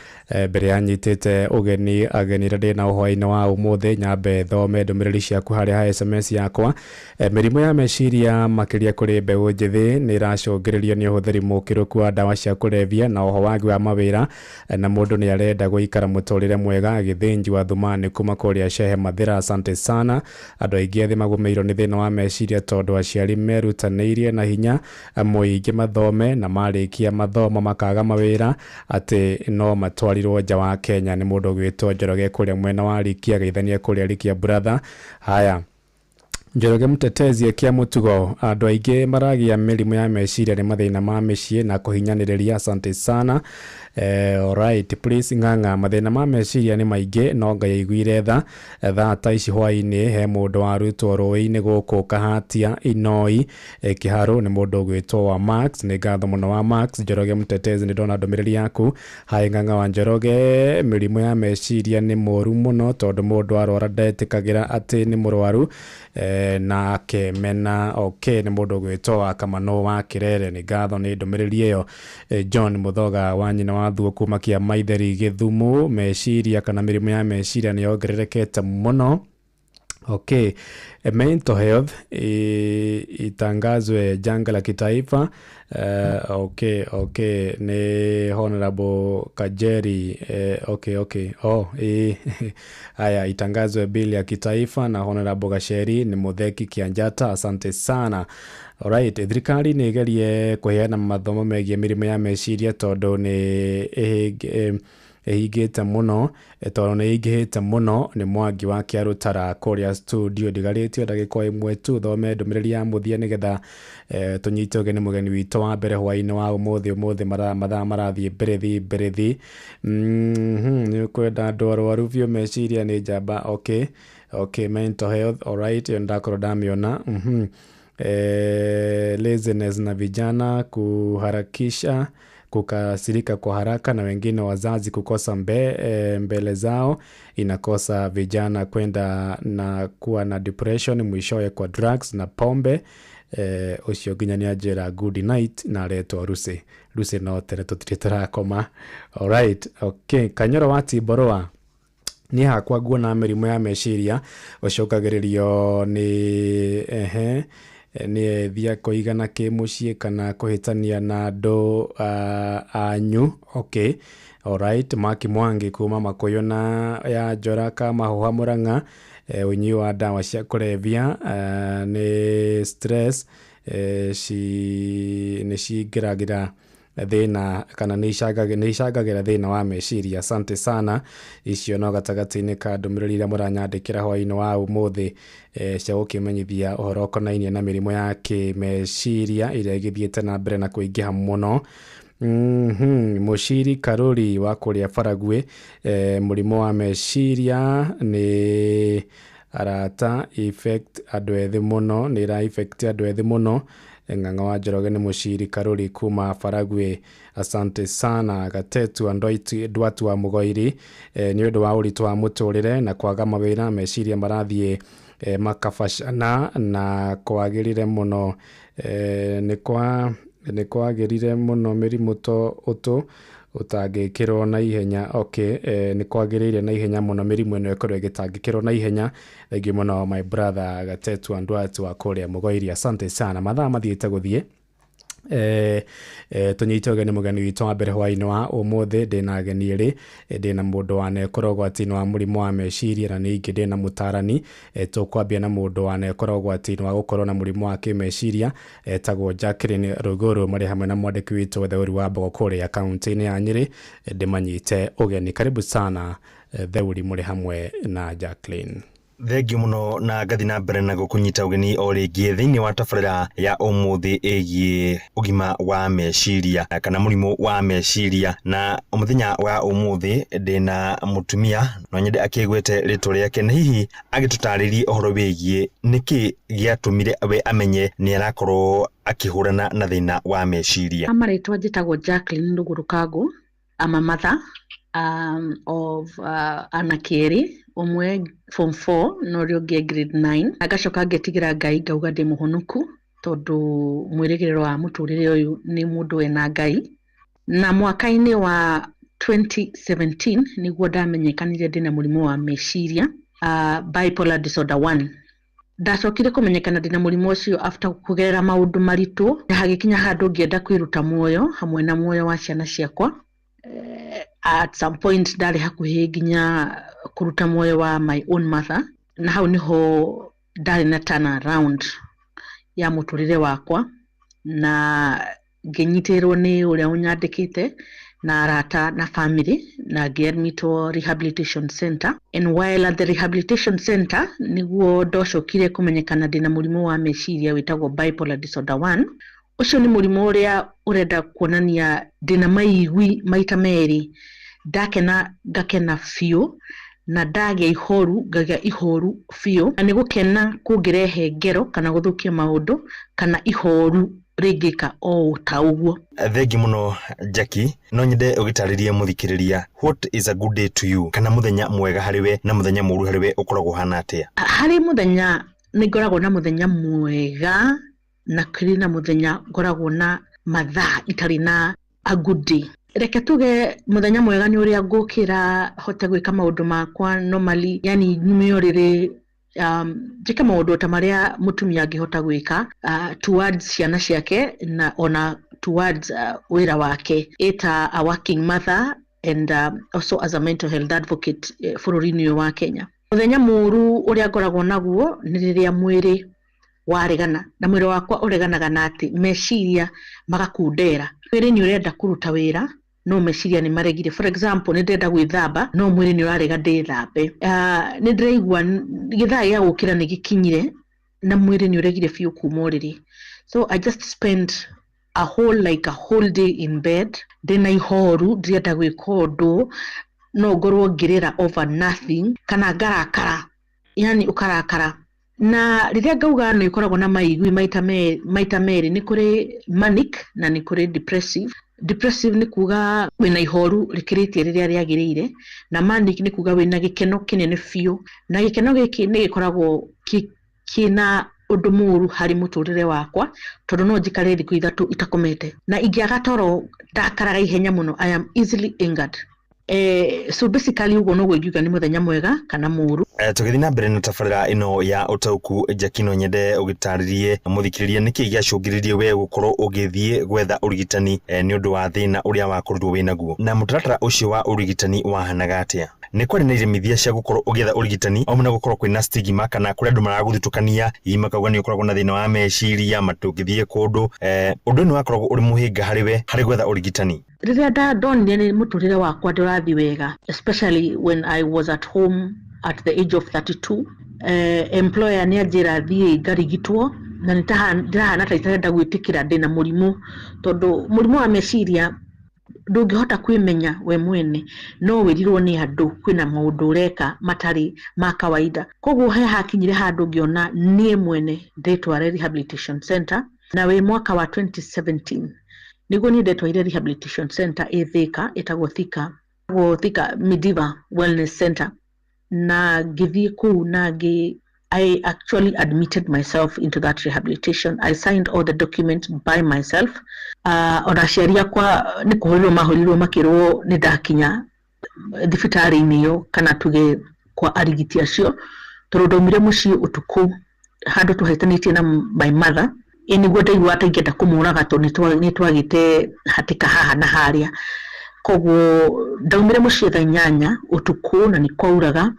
Mbere ya nyitĩte ũgeni ageni arĩa ndĩ nao hwaĩ-inĩ wa ũmũthĩ, nyambe thome ndũmĩrĩri ciaku harĩa ha SMS yakwa. Mĩrimũ ya meciria makĩria kũrĩ mbeũ njĩthĩ nĩ ĩracũngĩrĩrio nĩ ũhũthĩri mũkĩrũku wa ndawa cia kũrebia na oho wagi wa mawĩra, na mũndũ nĩ arenda gũikara mũtũrĩre mwega. Gĩthĩnji wa Thumani kuma kũrĩa Shehe Mathĩra, asante sana. Andũ aingĩ ethĩ magũmĩirwo nĩ thĩna wa meciria tondũ aciari merutanĩirie na hinya mũingĩ mathome na marĩkia mathomo makaga mawĩra atĩ no matwarirwo nja wa Kenya. Nĩ mũndũ ũgwĩtwo Njoroge kũrĩa mwena wa Rikia, geithania kũrĩa Rikia brother. Haya, Njoroge Mtetezi kia mũtugo, andũ aingĩ maragia mĩrimũ ya meciria nĩ mathĩna ma mĩciĩ na kũhinyanĩrĩria, asante sana. Alright, please ng'ang'a, mathĩna ma meciria nĩ maingĩ no Ngai aiguire tha. Thaa ta ici hwaĩ-inĩ he mũndũ warutwo rũĩ-inĩ gũkũ Kahatia Inoi Kĩharũ, nĩ mũndũ ũgwĩtwo wa Max. Nĩ ngatho mũno wa Max. Njoroge Mtetezi, nĩ ndona ndũmĩrĩri yaku. Hai ng'ang'a wa Njoroge, mĩrimũ ya meciria nĩ mũru mũno tondũ mũndũ arwara ndetĩkagĩra atĩ nĩ mũrwaru na akemena. Okay, nĩ mũndũ ũgwĩtwo wa Kamano wa Kĩrere, nĩ ngatho nĩ ndũmĩrĩri ĩyo. John Mũthoga wa nyina wa Thuo kuma Kĩa Maitheri Gĩthumo, meciria kana mĩrimũ ya meciria nĩ yongererekete mũno. Okay, mental health itangazwe janga la kitaifa. Okay, okay, ni Honorable Kajeri. Okay, okay. Oh, haya, itangazwe bili ya kitaifa na Honorable Gasheri ni Mutheki Kianjata, asante sana. Alright, thirikari nĩ ĩgerie kũheana mathomo megiĩ mĩrimũ ya meciria tondũ nĩ Ĩhingĩte mũno, tondũ nĩ ĩingĩhĩte mũno. Nĩ Mwangi wa Kĩarũtara kũrĩa studio. Ndigarĩtio ndagĩka 1 tu thome ndũmĩrĩri ya mũthia nĩgetha tũnyite ũgeni mũgeni witũ wa mbere hwaĩ-inĩ wa ũmũthĩ. Ũmũthĩ mathaa marathiĩ mbĩrĩthi mbĩrĩthi. Nĩ ũkwenda andũ arwaru biũ meciria nĩ njamba. Okay, mental health, alright, ĩyo ndakorwo ndamĩona. Laziness na vijana kuharakisha, kukasirika kwa haraka na wengine wazazi kukosa mbele zao inakosa vijana kwenda na kuwa na depression, mwishowe kwa drugs na pombe. Ũcio nginya nĩ anjĩra good night na aretwo Lucy. Lucy, no tene tũtirĩ tũrakoma. Alright, okay. Kanyoro wa Tiborwa, niĩ hakwa nguona mĩrimũ ya meciria ũcũngagĩrĩrio nĩ ehe nĩ ethia kũigana kĩmũciĩ kana kũhĩtania na andũ anyu. Okay, alright. Maki Mwangi kuma Makũyũ na ya Njora Kamahuha Mũrang'a, ũnyui wa ndawa cia kũrebia nĩ stress nĩ cingĩragĩra thĩna kana nĩ icangagĩra thĩna wa meciria. Asante sana. Icio no gatagatĩ-inĩ ka ndũmĩrĩri iria mũranyandĩkĩra hwaĩ-inĩ wa ũmũthĩ cia gũkĩmenyithia ũhoro ũkonainie na mĩrimũ ya kĩmeciria ĩrĩa ĩgĩthiĩte na mbere na kũingĩha mũno. Mũciri Karũri wa kũrĩa Baragwi, mũrimũ wa meciria nĩ arata effect andũ ethĩ mũno, nĩ ĩra effect andũ ethĩ mũno. Ng'ang'a wa Njoroge nĩ Mũciri Karũri kuma Baragwi, asante sana. Gatetu Ndwatu wa Mũgoiri, nĩ ũndũ wa ũritũ wa mũtũrĩre na kwaga mawĩra, meciria marathiĩ makabacana na kwagĩrire mũno, nĩ kwagĩrire mũno mĩrimũ to ũtũ ũtangĩkĩrwo na ihenya. Okay, nĩ kwagĩrĩire na ihenya mũno mĩrimũ ĩno ĩkorwo ĩgĩtangĩkĩrwo na ihenya. Thank you mũno, my brother Gatetu Andwatu wa kũrĩa Mũgoiri, asante sana. Mathaa mathiĩte gũthiĩ, tũnyite ũgeni mũgeni witũ wa mbere hwaĩ-inĩ wa ũmũthĩ. Ndĩna ageni erĩ, ndĩna mũndũ wanekora ũgwati-inĩ wa mũrimũ wa meciria na ningĩ ndĩna mũtarani. Tũkwambia na mũndũ wanekora ũgwati-inĩ wa gũkorwo na mũrimũ wa kĩmeciria, etagwo Jacqueline Ruguru, marĩ hamwe na mwandĩki witũ Theuri wa Mbogo kũrĩa kaunti-inĩ ya Nyĩrĩ. Ndĩmanyite ũgeni, karibu sana Theuri, mũrĩ hamwe na Jacqueline. Thengiũ mũno na ngathi na mbere na gũkũnyita ũgeni o rĩngĩ thĩinĩ wa tabarĩra ya ũmũthĩ ĩgiĩ ũgima wa meciria kana mũrimũ wa meciria. Na mũthenya wa ũmũthĩ ndĩna mũtumia, no nyende akĩgwete rĩtwa rĩake na hihi agĩtũtarĩrie ũhoro wĩgiĩ nĩkĩ gĩatũmire we amenye nĩ arakorwo akĩhũrana na thĩna wa meciria. Marĩtwa njĩtagwo Jacqueline Ruguru Kangũ. I'm a mother of anake erĩ, ũmwe form 4 na ũrĩa ũngĩ grade 9. Ngacoka ngetigĩra Ngai ngauga ndĩ mũhonoku tondũ mwĩrĩgĩrĩro wa mũtũrĩre ũyũ nĩ mũndũ wena Ngai. Na mwaka-inĩ wa 2017 nĩguo ndamenyekanire ndĩna mũrimũ wa meciria, bipolar disorder 1. Ndacokire kũmenyekana ndĩna mũrimũ ũcio after kũgerera maũndũ maritũ, na hagĩkinya handũ ngĩenda kwĩruta muoyo hamwe na muoyo wa ciana ciakwa. At some point ndarĩ hakuhĩ nginya kũruta muoyo wa my own mother, na hau niho ndarĩ na turn around ya mũtũrĩre wakwa, na ngĩnyitĩrĩrwo nĩ ũrĩa ũnyandĩkĩte na arata na family, na ngĩadmitwo rehabilitation center. And while at the rehabilitation center nĩguo ndocokire kũmenyekana ndĩna mũrimũ wa meciria wĩtagwo bipolar disorder 1. Ũcio nĩ mũrimũ ũrĩa ũrenda kuonania ndĩna maigui maita merĩ, ndakena ngakena biũ na ndagĩa ihoru ngagĩa ihoru biũ, na nĩ gũkena kũngĩrehe ngero kana gũthũkia maũndũ kana ihoru rĩngĩka o ta ũguo. Thengi mũno Jackie, no nyende ũgĩtarĩrie mũthikĩrĩria what is a good day to you, kana mũthenya mwega harĩ we na mũthenya mũũru harĩ we ũkoragwo ũhana atĩa? Harĩ mũthenya nĩ ngoragwo na mũthenya mwega na kũrĩ na mũthenya ngoragwo na mathaa itarĩ na a good day. Reke tuge mũthenya mwega nĩ ũrĩa ngũkĩra hote gwĩka maũndũ makwa normally, yani nyume ũrĩrĩ, njĩke maũndũ ta marĩa mũtumia angĩhota gwĩka towards ciana ciake na ona towards wĩra wake, ĩta a working mother and also as a mental health advocate bũrũri-inĩ ũyũ wa Kenya. Mũthenya mũũru ũrĩa ngoragwo naguo nĩ rĩrĩa mwĩrĩ waregana na mwĩrĩ wakwa ũreganaga na atĩ meciria magakundera. Mwĩrĩ nĩ ũrenda kũruta wĩra No meciria nĩ maregire. For example, nĩ ndĩrenda gwĩthamba no mwĩrĩ nĩ ũrarega ndĩthambe. Nĩ ndĩraigua gĩthaa gĩa gũkĩra nĩ gĩkinyire na mwĩrĩ nĩ ũregire biũ kuma ũrĩrĩ. So I just spend a whole like a whole day in bed, ndĩna ihoru, ndirenda gwĩka ũndũ, no ngorwo ngĩrĩra over nothing kana ngarakara, yani ũkarakara. Na rĩrĩa ngauga nĩ ĩkoragwo na maigui maita merĩ, nĩ kũrĩ manic na nĩ kũrĩ depressive. Depressive nĩ kuga wĩna ihoru rĩkĩrĩtie rĩrĩa rĩagĩrĩire, na manic nĩ kuga wĩna gĩkeno kĩnene biũ, na gĩkeno gĩkĩ nĩ gĩkoragwo kĩna ũndũ mũru harĩ mũtũrĩre wakwa, tondũ no njikare thikũ 3 itakomete, na ingĩaga toro ndakaraga ihenya mũno. I am easily angered. So basically ũguo noguo ingiuga nĩ mũthenya mwega kana mũru. Tũgĩthiĩ na mbere na tabarĩra ĩno ya ũtaũku, Jackie, no nyende ũgĩtarĩrie mũthikĩrĩria nĩkĩ gĩacũngĩrĩirie we gũkorwo ũgĩthiĩ gwetha ũrigitani nĩ ũndũ wa thĩna ũrĩa wakorirwo wĩ naguo, na mũtaratara ũcio wa ũrigitani wahanaga atĩa? Nĩ kwarĩ na iremithia cia gũkorwo ũgĩetha ũrigitani o na gũkorwo kwĩna stigma kana kũrĩ andũ maragũthutũkania, hihi makauga nĩ ũkoragwo na thĩna wa meciria, matũngĩthiĩ kũndũ. Ũndũ ũyũ nĩ wakoragwo ũrĩ mũhĩnga harĩ we harĩ gwetha ũrigitani? Rĩrĩa ndonire nĩ mũtũrĩre wakwa ndũrathiĩ wega, especially when I was at home at the age of 32, employer nĩ anjĩra thiĩ ngarigitwo, na ndĩrahana ta itarenda gwĩtĩkĩra ndĩna mũrimũ, tondũ mũrimũ wa meciria ndũngĩhota kwĩmenya we mwene, no wĩrirwo nĩ andũ kwĩna maũndũ ũreka matarĩ ma kawaida. Koguo he hakinyire handũ ngĩona niĩ mwene ndĩtware rehabilitation center, na wĩ mwaka wa 2017 nĩguo niĩ ndetwarire rehabilitation center ĩ Thika, ĩtagwo Thika Mediva Wellness Center, na ngĩthiĩ kũu na I actually admitted myself into that rehabilitation. I signed all the documents by myself. Ona aciari akwa nĩ kũhũrĩrwo mahũrĩrwo makĩrwo nĩ ndakinya thibitarĩ-inĩ ĩyo, kana tuge kwa arigiti acio, tondũ ndaumire mũciĩ ũtukũ handũ tũhĩtanĩtie na my mother. Ĩ nĩguo ndaigua ta ingĩenda kũmũraga tondũ nĩ twagĩte hatĩka haha na harĩa. Koguo ndaumire mũciĩ thaa 8 ũtukũ na nĩ kwauraga,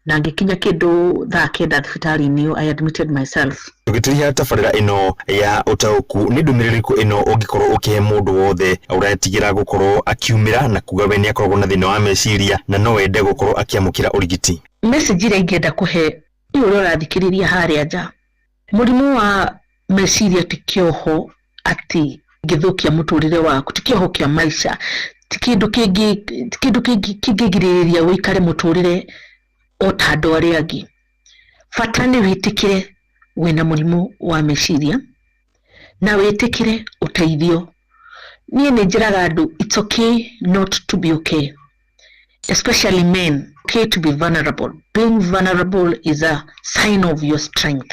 na ngĩkinya kĩndũ thaa 9 thibitarĩ-inĩ ĩyo. I admitted myself. Tũgĩtĩria tabarĩra ĩno ya ũtaũku, nĩ ndũmĩrĩri ĩrĩkũ ĩno ũngĩkorwo ũkĩhe mũndũ wothe ũretigĩra gũkorwo akiumĩra na kuga we nĩ akoragwo na thĩna wa meciria na no wende gũkorwo akĩamũkĩra ũrigiti? Message ĩrĩa ingĩenda kũhe ũrĩa ũrathikĩrĩria harĩa nja, mũrimũ wa meciria ti kĩoho atĩ gĩthũkia mũtũrĩre waku, ti kĩoho kĩa maica, ti kĩndũ kĩngĩgirĩrĩria ũikare mũtũrĩre o ta andũ arĩa angĩ. Bata nĩ wĩtĩkĩre wĩna mũrimũ wa meciria na wĩtĩkĩre ũteithio. Niĩ nĩ njĩraga andũ it's okay not to be okay, especially men. Okay to be vulnerable. Being vulnerable is a sign of your strength.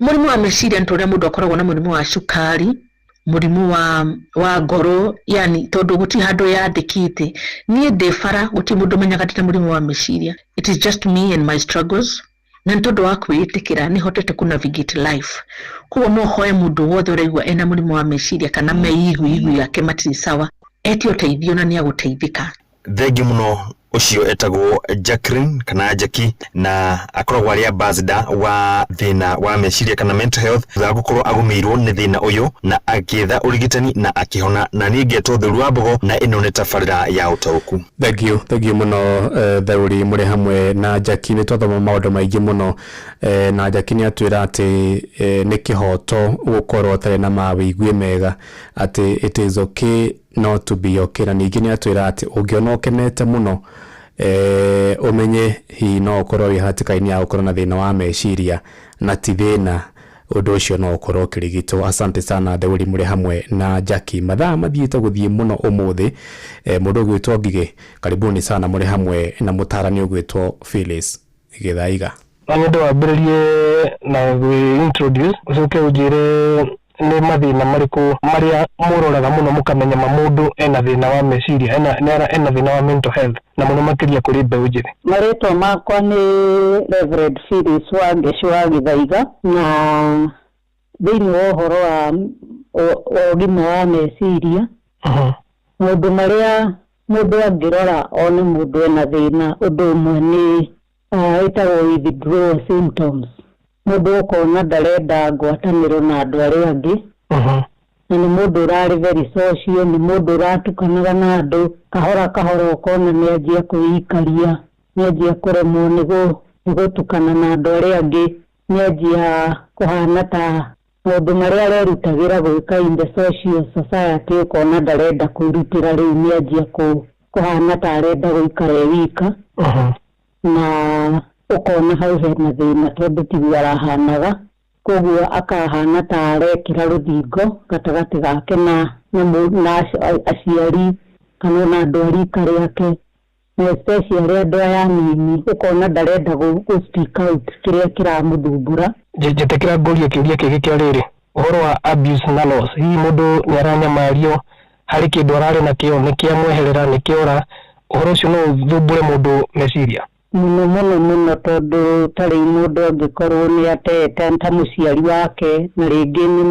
Mũrimũ wa meciria nĩ ũrĩa mũndũ akoragwo na mũrimũ wa cukari, mũrimũ wa ngoro, yani tondũ gũtirĩ handũ yandĩkĩte. Niĩ ndĩ bara, gũtirĩ mũndũ ũmenyaga ndĩna mũrimũ wa meciria. It is just me and my struggles. Na nĩ tondũ wa kwĩĩtĩkĩra nĩ hotete kũ navigate life. Koguo no hoe mũndũ wothe ũraigua ena mũrimũ wa meciria kana meiguigu yake matirĩ sawa, etie ũteithio na nĩ agũteithĩka. Thengiũ mũno. Ũcio etagwo Jacqueline kana Jackie, na akoragwo arĩ ambassador wa thĩna wa meciria kana mental health, thutha wa gũkorwo agũmĩirwo nĩ thĩna ũyũ na agĩetha ũrigitani na akĩhona. Na niĩ ngetwo Theuri wa Mbogo, na ĩno nĩ tabarĩra ya ũtaũku. Thank you mũno, Theuri, mũrĩ hamwe na Jackie. Nĩ twathoma maũndũ maingĩ mũno, na Jackie nĩ atwĩra atĩ nĩ kĩhoto gũkorwo ũtarĩ na mawĩigwi mega, atĩ it is okay not to be okay, na ningĩ nĩ atwĩra atĩ ũngĩona ũkenete mũno, ũmenye hihi no ũkorwo wĩ hatĩka-inĩ ya gũkorwo na thĩna wa meciria, na ti thĩna, ũndũ ũcio no ũkorwo ũkĩrigitwo. Asante sana Theuri, mũrĩ hamwe na Jackie. Mathaa mathiĩte gũthiĩ mũno ũmũthĩ. Mũndũ ũgwĩtwo Ngigĩ, karibuni sana, mũrĩ hamwe na mũtarani ũgwĩtwo Phyllis Gĩthaiga. No nyende wambĩrĩrie na gwĩ introduce, ũcoke ũnjĩre nĩ mathĩna marĩkũ marĩa mũroraga mũno mũkamenya ma mũndũ ena thĩna wa meciria, ena thĩna wa mental health, na mũno makĩria kũrĩ mbeũ njĩthĩ. Marĩtwa makwa nĩ Reverend Phyllis Wangeci wa Gĩthaiga, na thĩinĩ wa ũhoro wa ũgima wa meciria, maũndũ marĩa mũndũ angĩrora one mũndũ ena thĩna, ũndũ ũmwe nĩ ĩtagwo withdrawal symptoms. Mũndũ ũkona ndarenda ngwatanĩro na andũ arĩa angĩ, Na nĩ mũndũ ũrarĩ very social, nĩ mũndũ ũratukanaga na andũ. Kahora kahora ũkona nĩ anjia kwĩikaria, nĩ anjia kũremwo nĩ gũtukana na andũ arĩa angĩ, nĩ anjia kũhana ta maũndũ marĩa arerutagĩra gwĩka in the social society, ũkona ndarenda kwĩrutĩra rĩu, nĩ anjia kũhana ta arenda gũikara e wika. Na ũkona hau hena thĩna tondũ tiguo arahanaga, koguo akahana ta arekĩra rũthingo gatagatĩ gake na aciari kana ona andũ a rika rĩake, na especially andũ aya anini, ũkona ndarenda gũ speak out kĩrĩa kĩramũthumbũra. Njĩtĩkĩra ngũrie kĩũria kĩngĩ kĩa rĩrĩ, ũhoro wa abuse na loss. Hihi mũndũ nĩ aranyamario harĩ kĩndũ ararĩ nakĩo, nĩ kĩamweherera, nĩ kĩora, ũhoro ũcio no ũthumbũre mũndũ meciria? Mũno mũno mũno, tondũ ta rĩu mũndũ angĩkorwo nĩ atete ta mũciari wake, na rĩngĩ nĩ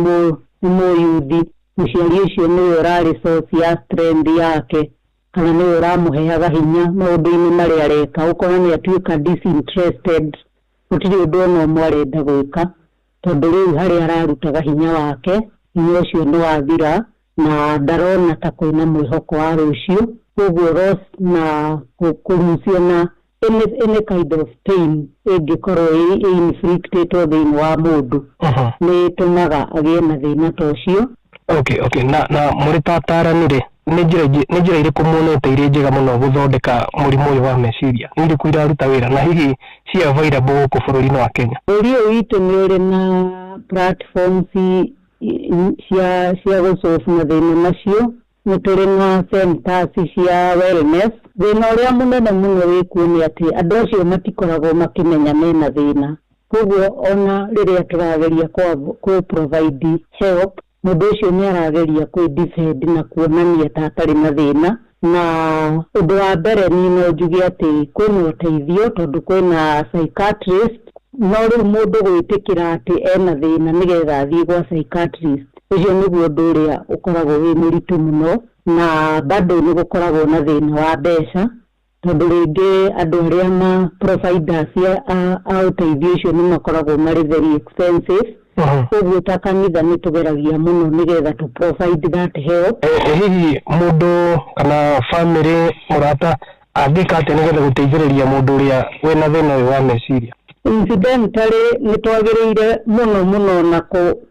mũyuthi, mũciari ũcio nĩwe ũrarĩ source ya strength yake kana nĩwe ũramũheaga hinya maũndũ-inĩ marĩa areka, ũkona nĩ atuĩka disinterested, gũtirĩ ũndũ ona ũmwe arenda gwĩka, tondũ rĩu harĩa ararutaga hinya wake, hinya ũcio nĩ wathira na ndarona ta kwĩna mwĩhoko wa rũciũ. Koguo loss na kũrucio na any kind of pain ĩngĩkorwo ĩ-inflictĩtwo thĩinĩ wa mũndũ nĩ ĩtũmaga agĩe na thĩna ta ũcio. Okay, na mũrĩ ta atarani rĩ, nĩ njĩra irĩkũ muonete irĩ njega mũno gũthondeka mũrimũ ũyũ wa meciria? Nĩ irĩkũ iraruta wĩra na hihi ci available gũkũ bũrũri-inĩ wa Kenya? Bũrũri ũyũ witũ nĩ ũrĩ na platforms cia gũsolve mathĩna macio. Nĩ tũrĩ na centers cia wellness. Thĩna ũrĩa mũnene mũno wĩkuo nĩ atĩ andũ acio matikoragwo makĩmenya mena thĩna, koguo ona rĩrĩa tũrageria kũ provide help, mũndũ ũcio nĩ arageria kwĩ defend na kuonania ta atarĩ na thĩna. Na ũndũ wa mbere niĩ no njuge atĩ kwĩna ũteithio tondũ kwĩna psychiatrist, no rĩu mũndũ gwĩtĩkĩra atĩ ena thĩna nĩgetha athiĩ gwa psychiatrist, ũcio nĩguo ũndũ ũrĩa ũkoragwo wĩ mũritũ mũno. Na bado nĩ gũkoragwo na thĩna wa mbeca, tondũ rĩngĩ andũ arĩa ma providers a ũteithio ũcio nĩ makoragwo marĩ very expensive. Koguo ta kanitha nĩ tũgeragia mũno nĩgetha to provide that help. Hihi mũndũ kana family, mũrata angĩka atĩa nĩgetha gũteithĩrĩria mũndũ ũrĩa wĩna thĩna ũyũ wa meciria? Incidentally, nĩ twagĩrĩire mũno mũno na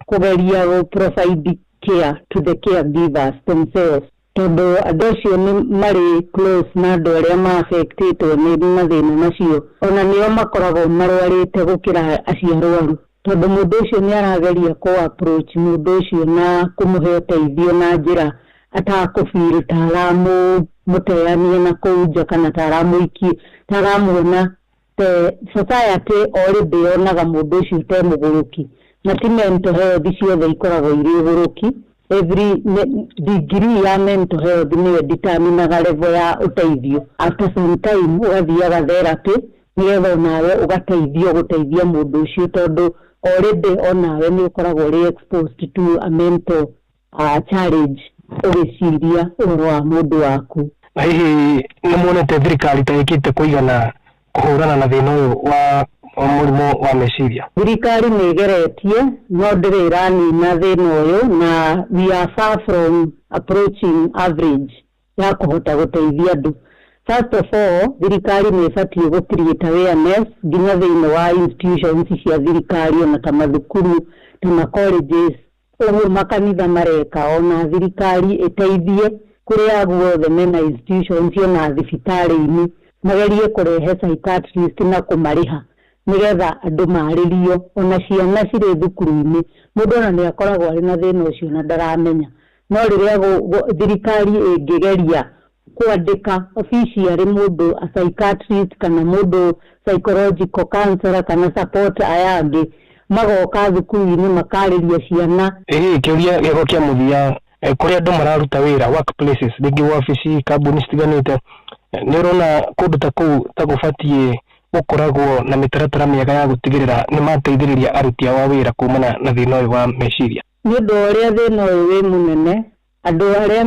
kũgeria gũ provide care to the caregivers themselves, tondũ andũ acio nĩ marĩ close na andũ arĩa ma-affectĩtwo nĩ mathĩna macio, ona nĩo makoragwo marwarĩte gũkĩra acio arwaru, tondũ mũndũ ũcio nĩ arageria kũ approach mũndũ ũcio na kũmũhe ũteithio na njĩra atakũ-feel ta aramũteania na kũu nja kana ta aramũikia, ta aramuona te society already yonaga mũndũ ũcio te mũgũrũki. Na ti mental health ciothe ikoragwo irĩ ũgũrũki. Every degree ya mental health nĩyo determinaga level ya ũteithio. After some time ũgathiaga therapy nĩgetha onawe ũgateithio gũteithia mũndũ ũcio, tondũ already onawe nĩ ũkoragwo ũrĩ exposed to a mental challenge ũgĩciria ũhoro wa mũndũ waku. Na hihi nĩ muonete thirikari ta ĩkĩte kũigana kũhũrana na thĩna ũyũ wa mũrimũ wa meciria? Thirikari nĩ ĩgeretie, no ndĩrĩ ĩranina thĩna ũyũ, na we are far from approaching average ya kũhota gũteithia andũ. First of all, thirikari nĩ ĩbatiĩ gũ create awareness nginya thĩinĩ wa institutions cia thirikari, ona ta mathukuru, ta ma colleges, ũguo makanitha mareka. Ona thirikari ĩteithie kũrĩa guothe mena institutions, ona thibitarĩ-inĩ magerie kũrehe psychiatrist na kũmarĩha nĩgetha andũ marĩrio, ona ciana cirĩ thukuru-inĩ. Mũndũ ona nĩ akoragwo arĩ na thĩna ũcio na ndaramenya, no rĩrĩa thirikari ĩngĩgeria kwandĩka officially mũndũ a psychiatrist kana mũndũ psychological counselor kana support aya angĩ magoka thukuru-inĩ makarĩria ciana. Ĩ kĩũria gĩakwa kĩa mũthia, kũrĩa andũ mararuta wĩra, workplaces, rĩngĩ wabici, kambuni citiganĩte, nĩ ũrona kũndũ ta kũu ta gũbatiĩ gũkoragwo na mĩtaratara mĩega ya gũtigĩrĩra nĩ mateithĩrĩria aruti ao a wĩra kumana na thĩna ũyũ wa meciria? Nĩ ũndũ wa ũrĩa thĩna ũyũ wĩ mũnene, andũ arĩa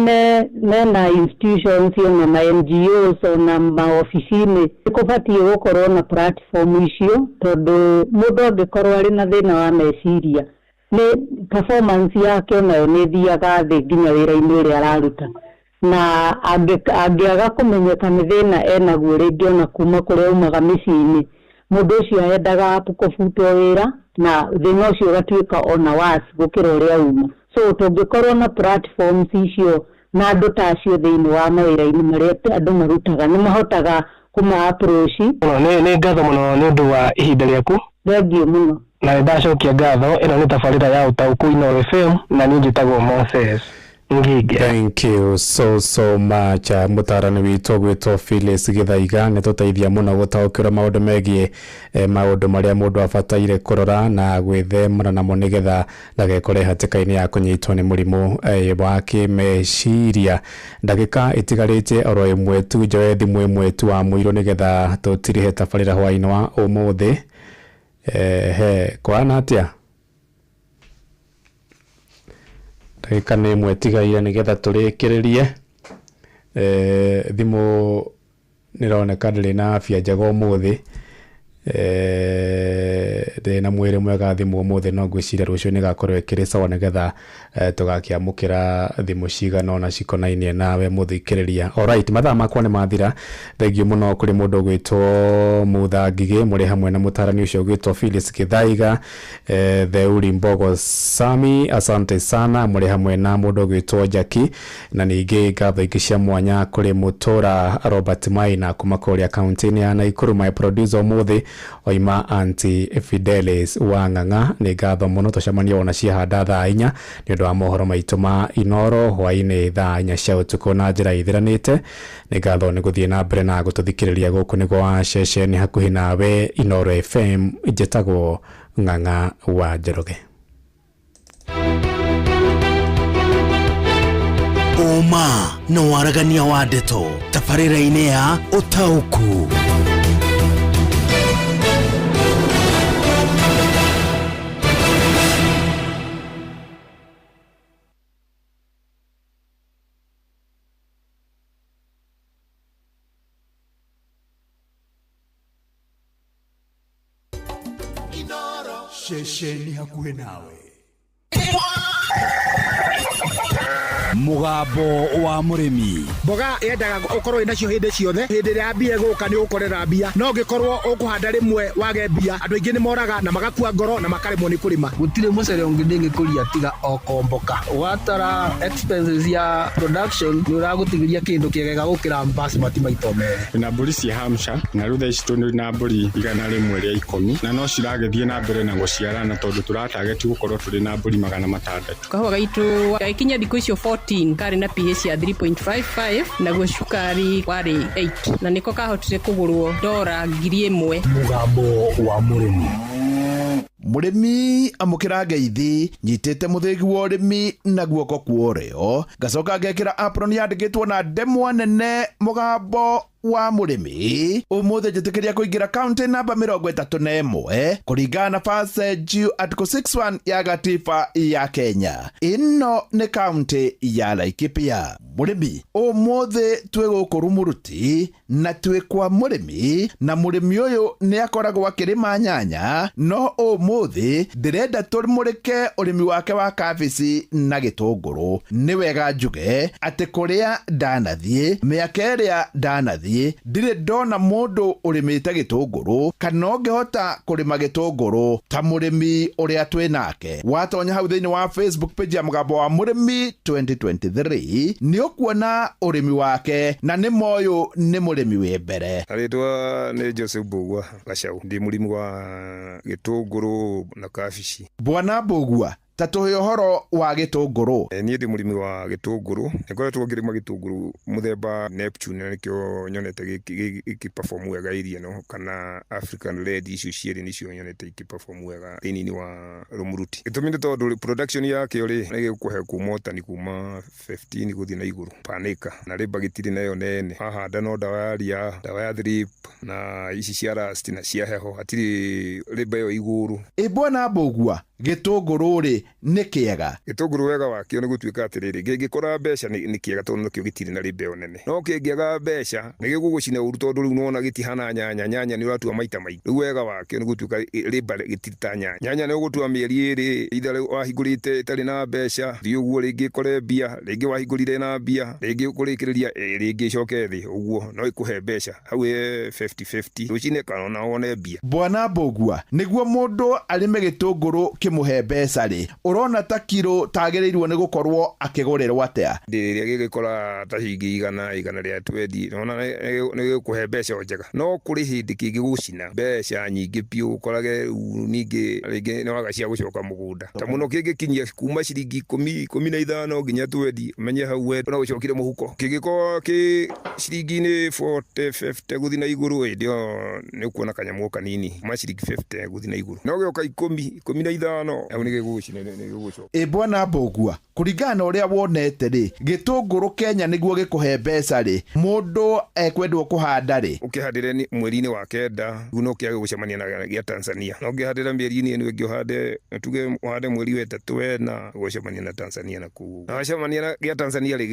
mena institutions, ona ma NGOs, ona maobici-inĩ, nĩ kũbatiĩ gũkorwo na platform icio, tondũ mũndũ angĩkorwo arĩ na thĩna wa meciria Nĩ performance yake onayo nĩ ĩthiaga thĩ nginya wĩra-inĩ ũrĩa araruta, na angĩaga kũmenyeka nĩ thĩna enaguo rĩngĩ ona kuma kũrĩa aumaga mĩciĩ-inĩ, mũndũ ũcio endaga kũbutwo wĩra na thĩna ũcio ũgatuĩka ona worse gũkĩra ũrĩa uma. So tũngĩkorwo na platforms icio na andũ ta acio thĩinĩ wa mawĩra-inĩ marĩa andũ marutaga, nĩ mahotaga kũma approach. Nĩ ngatho mũno nĩ ũndũ wa ihinda rĩaku. Thengiũ mũno. Na nĩ ndacokia ngatho. Ĩno nĩ tabarĩra ya Ũtaũku Inooro FM na niĩ njĩtagwo Moses Ngige. Thank you so so much, mũtarani witũ gwĩtwo Phyllis Gĩthaiga. Nĩ tũteithia mũno gũtaũkĩrwo maũndũ megiĩ maũndũ marĩa mũndũ abataire kũrora na gwĩthemana namo nĩgetha ndagekore hatĩka-inĩ ya kũnyitwo nĩ mũrimũ wa kĩmeciria. Ndagĩka ĩtigarĩte oro ĩmwe tu, njoe thimũ ĩmwe tu wa mũirũ nĩgetha tũtirihe tabarĩra hwaĩ-inĩ wa ũmũthĩ. He kwana atĩa? Ndagĩka nĩ ĩmwe ĩtigaire nĩgetha tũrĩkĩrĩrie. Thimũ nĩroneka ndĩrĩ na afya njega ũmũthĩ, ndĩrĩ na mwĩrĩ mwega thimũ ũmũthĩ, no ngwĩciria rũciũ nĩgakorwo ĩkĩrĩ sawa nĩgetha tũgakĩamũkĩra thimũ cigana ũna cikonainie nawe mũthikĩrĩria. Alright, mathaa makwa nĩ mathira. Thengiũ mũno kũrĩ mũndũ ũgwĩtwo Mutha Ngigĩ mũrĩ hamwe na mũtarani ũcio ũgwĩtwo Phyllis Gĩthaiga, Theuri Mbogo Sami, asante sana, mũrĩ hamwe na mũndũ ũgwĩtwo Jackie, na ningĩ ngatho ingĩ cia mwanya kũrĩ Mũtũra Robert Maina kuma kũrĩa kaunti-inĩ ya Nakuru, my producer ũmũthĩ oima Aunty Fidelis wa Ng'ang'a. Nĩ ngatho mũno, tũcemanie ona ciahanda thaa 4 nĩ ũndũ wa mohoro maitũ ma Inooro hwaĩ-inĩ thaa 4 cia ũtukũ na njĩra ithiranĩte. Nĩ ngatho nĩ gũthiĩ na mbere na gũtũthikĩrĩria. Gũkũ nĩguo wa ceceni hakuhĩ nawe Inooro FM. Njĩtagwo Ng'ang'a wa Njoroge. Ũma na waragania wa ndeto tabarĩra-inĩ ya Ũtaũku. Ceceni hakuhĩ nawe. Mũgambo wa mũrĩmi. Mboga yendaga ũkorwo wĩnacio hĩndĩ ciothe. Hĩndĩ ĩrĩa mbia ĩgũka nĩ ũgũkorera mbia, no ũngĩkorwo ũkũhanda rĩmwe wage mbia, andũ aingĩ nĩ moraga na magakua ngoro na makaremwo nĩ kũrĩma. Gũtirĩ mũcere ũngĩ ndĩngĩkũria tiga o komboka. Watara expenses ya production nĩ ũragũtigĩria kĩndũ kĩega gũkĩra basmati maita merĩ. Na mbũri cia Hampshire na rĩu thaa ici tũrĩ na mbũri 110 na no ciragĩthiĩ na mbere na gũciarana tondũ tũratageti gũkorwo tũrĩ na mbũri 600. Kahũa gaitũ gagĩkinya thikũ icio 14 karĩ na pH ya 3.55, naguo cukari warĩ 8, na nĩko kahotire kũgũrwo dora 1000. Mũgambo wa mũrĩmi. Mũrĩmi amũkĩra ngeithi, nyitĩte mũthĩgi wa ũrĩmi na guoko kwa ũrĩo, ngacoka ngekĩra apron yandĩkĩtwo na ndemwa nene mũgambo wa mũrĩmi. Ũmũthĩ njĩtĩkĩria kũingĩra kaunti namba 31 kũringana na First Due Article 61 ya gatiba ya Kenya. Ĩno nĩ kaunti ya Laikipia. Mũrĩmi, ũmũthĩ twĩ gũkũ Rumuruti na twĩ kwa mũrĩmi, na mũrĩmi ũyũ nĩ akoragwo akĩrĩma nyanya, no ũmũthĩ ndĩrenda tũmũrĩke ũrĩmi wake wa kabici na gĩtũngũrũ. Nĩ wega njuge atĩ kũrĩa ndanathiĩ, mĩaka ĩrĩa ndanathiĩ, ndirĩ ndona mũndũ ũrĩmĩte gĩtũngũrũ kana ũngĩhota kũrĩma gĩtũngũrũ ta mũrĩmi ũrĩa twĩ nake. Watonya hau thĩinĩ wa Facebook page ya mũgambo wa mũrĩmi 2023 nĩ ũkuona ũrĩmi wake, na nĩ moyũ nĩ mũrĩmi wĩ mbere. Rĩtwa nĩ Joseph Mbugua Gacau, ndĩ mũrĩmi wa gĩtũngũrũ na kabici. Bwana Mbugua, ta tũhe ũhoro wa gĩtũngũrũ. Niĩ ndĩ mũrĩmi wa gĩtũngũrũ, nĩngoretwo ngĩrĩma gĩtũngũrũ mũthemba Neptune, na nĩkĩo nyonete gĩkĩ perform wega area ĩno, kana African Red, icio cierĩ nĩcio nyonete ikĩ perform wega thĩinĩ wa Rumuruti. Gĩtũmi nĩ tondũ production yakĩo rĩ, nĩ gĩgũkũhe kuma ũtani kuma 15 gũthiĩ na igũrũ per acre, na rĩmba gĩtirĩ nayo nene. Wahanda no ndawa ya ria, ndawa ya thrip, na ici cia rust na cia heho, hatirĩ rĩmba ĩyo igũrũ. Ĩ Bwana Mbugua, Gĩtũngũrũ rĩ nĩ kĩega? Gĩtũngũrũ wega wakĩo nĩ gũtuĩka atĩrĩrĩ, kĩngĩkora mbeca nĩ kĩega tondũ nakĩo gĩtirĩ na rĩmbeo nene, no kĩngĩaga mbeca nĩ gĩgũgũcina ũru tondũ rĩu nĩwona gĩtihana nyanya. Nyanya nĩ ũratua maita maingĩ. Rĩu wega wakĩo nĩ gũtuĩka rĩmba gĩtirĩ ta nyanya. Nyanya nĩ ũgũtua mĩeri 2, either wahingũrĩte ĩtarĩ na mbeca, thiĩ ũguo rĩngĩ ĩkore mbia, rĩngĩ wahingũrire na mbia, rĩngĩ ũkũrĩkĩrĩria rĩngĩ ĩcoke thĩ ũguo, no ĩkũhe mbeca hau ĩ 50-50, rũcinĩ kana ona wone mbia. Bwana Mbũgua, nĩguo mũndũ arĩme gĩtũngũrũ kĩmũhe mbeca rĩ, ũrona ta kiro tagĩrĩirwo nĩ gũkorwo akĩgũrĩrwo atĩa? Hĩndĩ ĩrĩa gĩgĩkora ta ciringi 100, igana rĩa twendi, nĩwona nĩ gĩgũkũhe mbeca o njega. No kũrĩ hĩndĩ kĩngĩgũcina mbeca nyingĩ biũ, ũkorage rĩu ningĩ rĩngĩ nĩ waga cia gũcoka mũgũnda. Ta mũno kĩngĩkinyia kuma ciringi 10, 15 nginya twendi, ũmenye hau we no ũcokire mũhuko. Kĩngĩkorwo kĩ ciringi-inĩ 40, 50 gũthiĩ na igũrũ, hĩndĩ ĩyo nĩ ũkuona kanyamũ kanini kuma ciringi 50 gũthiĩ na igũrũ. No gĩoka 10, 15, hau nĩ gĩgũgũcina, nĩ gĩgũcoka. Ĩ Bwana Mbũgua, kũringana na ũrĩa wonete rĩ, gĩtũngũrũ Kenya nĩguo gĩkũhe mbeca rĩ, mũndũ ekwendwo kũhanda rĩ? Ũkĩhandĩre mweri-inĩ wa 9, rĩu no kĩage gũcemania na gĩa Tanzania. No ũngĩhandĩra mĩeri-inĩ ĩno ĩngĩ ũhande, tuge ũhande mweri wa 3 4, ũgũcemania na Tanzania na kũu. Na wacemania na gĩa Tanzania rĩ,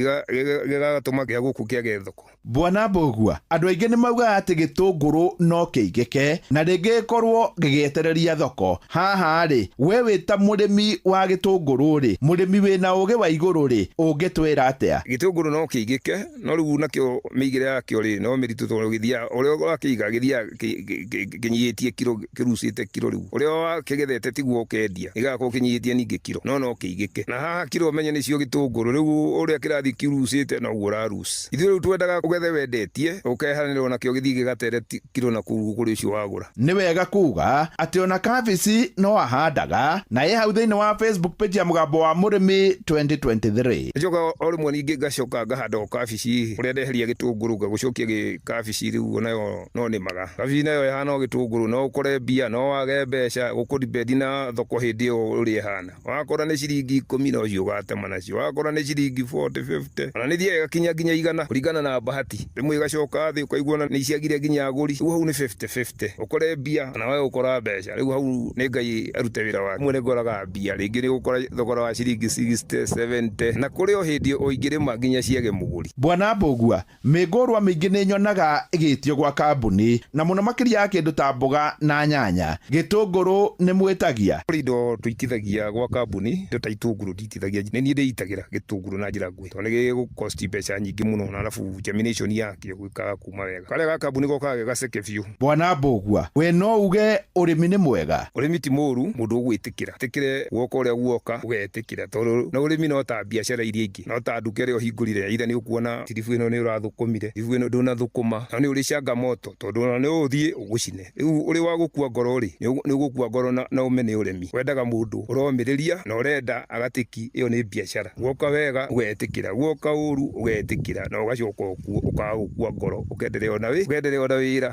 gĩgatũma gĩa gũkũ kĩage thoko. Bwana Mbũgua, andũ aingĩ nĩ maugaga atĩ gĩtũngũrũ no kĩigĩke na rĩngĩ gĩkorwo gĩgĩetereria thoko. Haha rĩ, we wĩ ta mũrĩmi wa gĩtũngũrũ rĩ, mũrĩmi wĩna ũgĩ wa igũrũ rĩ, ũngĩtwĩra atĩa? Gĩtũngũrũ no kĩigĩke, no rĩu nakĩo mĩigĩre yakĩo rĩ, no mĩritũ tondũ gĩthiaga, ũrĩa ũrakĩiga gĩthiaga kĩnyihĩtie kiro, kĩrucĩte kiro rĩu. Ũrĩa wakĩgethete tiguo ũkendia, gĩgakorwo kĩnyihĩtie ningĩ kiro, no no kĩigĩke. Na haha kiro ũmenye nĩcio gĩtũngũrũ, rĩu ũrĩa kĩrathiĩ kĩrucĩte noguo ũraruca. Ithuĩ rĩu twendaga ũgethe wendetie, ũkehanĩrwo nakĩo gĩthiĩ gĩgatere kiro na kũu kũrĩ ũcio wagũra. Nĩ wega kuga atĩ ona kabici no ahandaga, na ĩ hau thĩinĩ wa Facebook page ya Mũgambo wa Mũrĩmi 2023. Njoka o rĩmwe ningĩ ngacoka ngahanda o kabici, kũrĩa ndeheria gĩtũngũrũ ngagũcokia kabici rĩu onayo no nĩmaga. Kabici nayo ĩhana o gĩtũngũrũ, no ũkore mbia, no wage mbeca, gũkũdipendi na thoko hĩndĩ ĩyo ũrĩa ĩhana. Wakora nĩ ciringi 10 no cio ũgatema nacio, wakora nĩ ciringi 40, 50, ona nĩ thiaga ĩgakinya nginya 100 kũringana na bahati. Rĩmwe ĩgacoka thĩ ũkaigua ona nĩ iciagire nginya agũri. Rĩu hau nĩ 50-50, ũkore mbia na wage gũkora mbeca. Rĩu hau nĩ Ngai arute wĩra wake. Rĩmwe nĩ ngoraga mbia, rĩngĩ nĩ ũgũkora thogora wa ciringi 60, 70, na kũrĩ o hĩndĩ o ingĩrĩma nginya ciage mũgũri. Bwana Mbũgua, mĩngũrwa mĩingĩ nĩ nyonaga ĩgĩtio gwa kambuni, na mũno makĩria ya kĩndũ ta mboga na nyanya. Gĩtũngũrũ nĩ mwĩtagia? Kũrĩ indo tũitithagia gwa kambuni, indo ta itũngũrũ nditithagia, nĩ niĩ ndĩitagĩra gĩtũngũrũ na njĩra nguhĩ, tondũ nĩ gĩgũkosti mbeca nyingĩ mũno, na arabu germination yakĩo gĩkaga kuma wega. Karĩa ga kambuni gokaga ge gaceke biũ. Bwana Mbũgua, we no uge ũrĩmi nĩ mwega? Ũrĩmi ti mũũru, mũndũ ũgwĩtĩkĩra. Ĩtĩkĩre guoka ũrĩa guoka, ũgetĩkĩra, tondũ na ũrĩmi no ta biacara iria ingĩ, no ta nduka ĩrĩa ũhingũrire, either nĩ ũkuona tiribu ĩno nĩ ũrathũkũmire, tiribu ĩno ndũnathũkũma, na nĩ ũrĩ changamoto, tondũ ona nĩ ũthiĩ ũgũcine. Rĩu ũrĩ wa gũkua ngoro rĩ, nĩ ũgũkua ngoro na ũme nĩ ũrĩmi. Wendaga mũndũ ũromĩrĩria na ũrenda agatĩki, ĩyo nĩ biacara. Guoka wega ũgetĩkĩra, guoka ũru ũgetĩkĩra, na ũgacoka ũkaga gũkua ngoro, ũkenderea ona ũkenderea ona wĩra.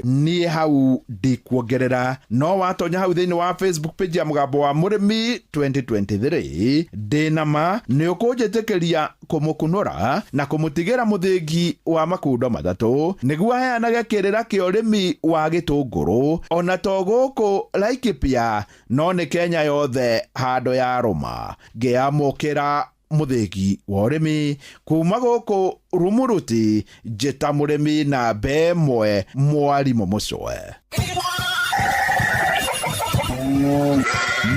Niĩ hau ndikuongerera, no watonya hau thĩinĩ wa Facebook page ya Mũgambo wa Mũrĩmi 2023, ndĩna ma nĩ ũkũnjĩtĩkĩria kũmũkunũra na kũmũtigĩra mũthĩgi wa makundo 3 nĩguo aheanage kĩrĩra kĩa ũrĩmi wa gĩtũngũrũ, ona to gũkũ Laikipia, no nĩ Kenya yothe handũ ya rũma. Ngĩamũkĩra mũthĩgi wa ũrĩmi kuma gũkũ Rumuruti, njĩta mũrĩmi na 1 mwarimũ Mũcwe.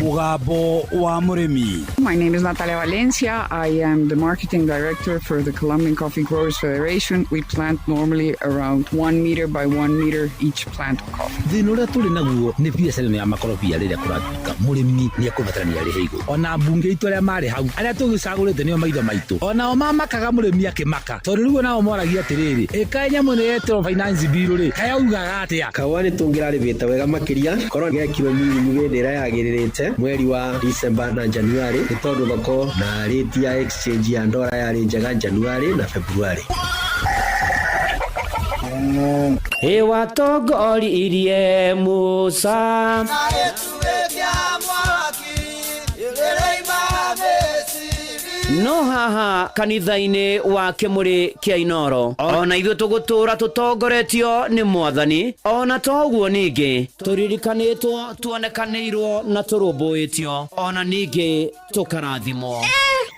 Mũgambo wa Mũrĩmi. My name is Natalia Valencia. I am the marketing director for the Colombian Coffee Growers Federation. We plant normally around 1 meter by 1 meter each plant of coffee. Thĩna ũrĩa tũrĩ naguo nĩ biacara ĩno ya makorobia rĩrĩa kũratuĩka mũrĩmi nĩ ekũbatarania arĩhe igũrũ. Ona mbunge itũ arĩa marĩ hau, arĩa tũgĩcagũrĩte nĩo maitho maitũ, onao mamakaga mũrĩmi akĩmaka, tondũ rĩu onao moragia atĩrĩrĩ, ĩkaĩ nyamũ ĩno yetĩrwo finance bill rĩ, kaĩ augaga atĩa? Kahũa nĩ tũngĩrarĩmĩte wega makĩria korwo gekirwo mĩrimũ hĩndĩ ĩrĩa yagĩrĩrĩte mweri wa December na January, nĩ tondũ thoko na rate ya exchange ya ndora yarĩ njega January na February. Ĩ watongoririe Musa. No haha kanitha-inĩ wa Kĩmũrĩ kĩa Inoro, ona ithuĩ tũgũtũũra tũtongoretio nĩ Mwathani. Ona to ũguo, ningĩ tũririkanĩtwo, tuonekanĩirwo na tũrũmbũĩtio, ona ningĩ tũkarathimwo.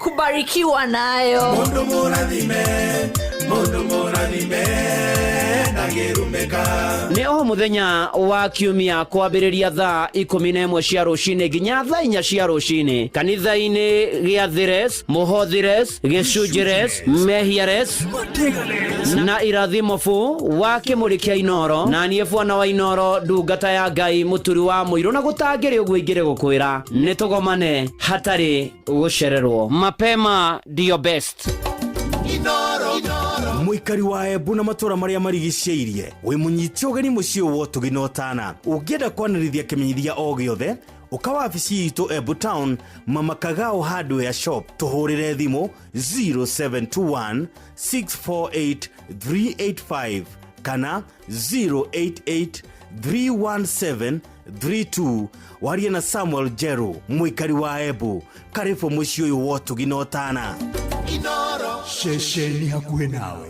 Kubarikiwa nayo. Mundu mũrathime, mundu mũrathime, ndangĩrumĩka. Nĩ o mũthenya wa kiumia kwambĩrĩria thaa 11 cia rũcinĩ nginya thaa 4 cia rũcinĩ, kanitha-inĩ gĩa Thires, Mũhothires, Gĩcunjĩres, Mehiares na Irathimobu wa Kĩmũrĩ kĩa Inoro. Na niĩ bwana wa Inoro, ndungata ya Ngai, mũturi wa mũirũ, na gũtangĩrĩ ũguo ingĩrĩ gũkwĩra nĩ tũgomane hatarĩ gũcererwo. Mapema ndio best. Mũikari wa Embu na matũra marĩa marigicĩirie, wĩ mũnyite ũgeni mũciĩ wa ũtugi na ũtana. Ũngĩenda kwanĩrithia kĩmenyithia o gĩothe, ũka wabici itũ Embu Town, Mama Kagao Hardware Shop. Tũhũrĩre thimũ 0721 648 385 kana 088 317 32, warie na Samuel Jeru. Mũikari wa Embu, karibu mũciĩ ũyũ wa ũtugi na ũtana. Ceceni hakuhĩ nawe.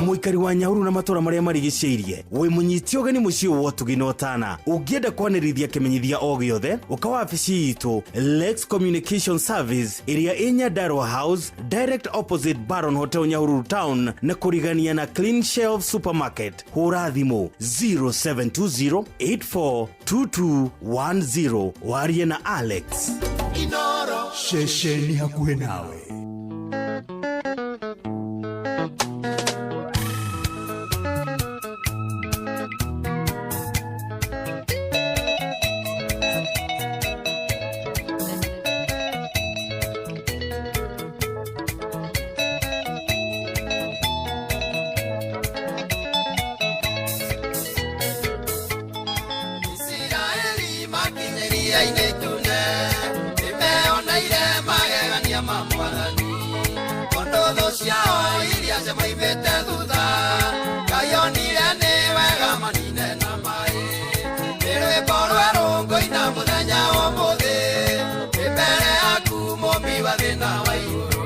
Mũikari wa Nyahuru na matũra marĩa marigicĩirie, wĩ mũnyite ũgeni mũciĩ wa ũtugi na ũtana. Ũngĩenda kwanĩrithia kĩmenyithia o gĩothe, ũka wabici itũ Lex Communication Service ĩrĩa ĩ Nyandarua House, direct opposite Baron Hotel, Nyahururu Town, na kũrigania na Clean Shelf Supermarket. Hũra thimũ 0720 842210, warie na Alex. Ceceni hakuhĩ nawe. Isiraeli makinye iria-inĩ itune, nĩmeoneire magegania ma Mwathani. Tondũ thũ ciao iria ciamaimĩte thutha, Ngai onire nĩ wega manine na maĩ. Nĩ rwĩmbo rwerũ ngũina mũthenya ũmũthĩ, ndĩ mbere yaku mũmbi wa thĩ na wa igũrũ.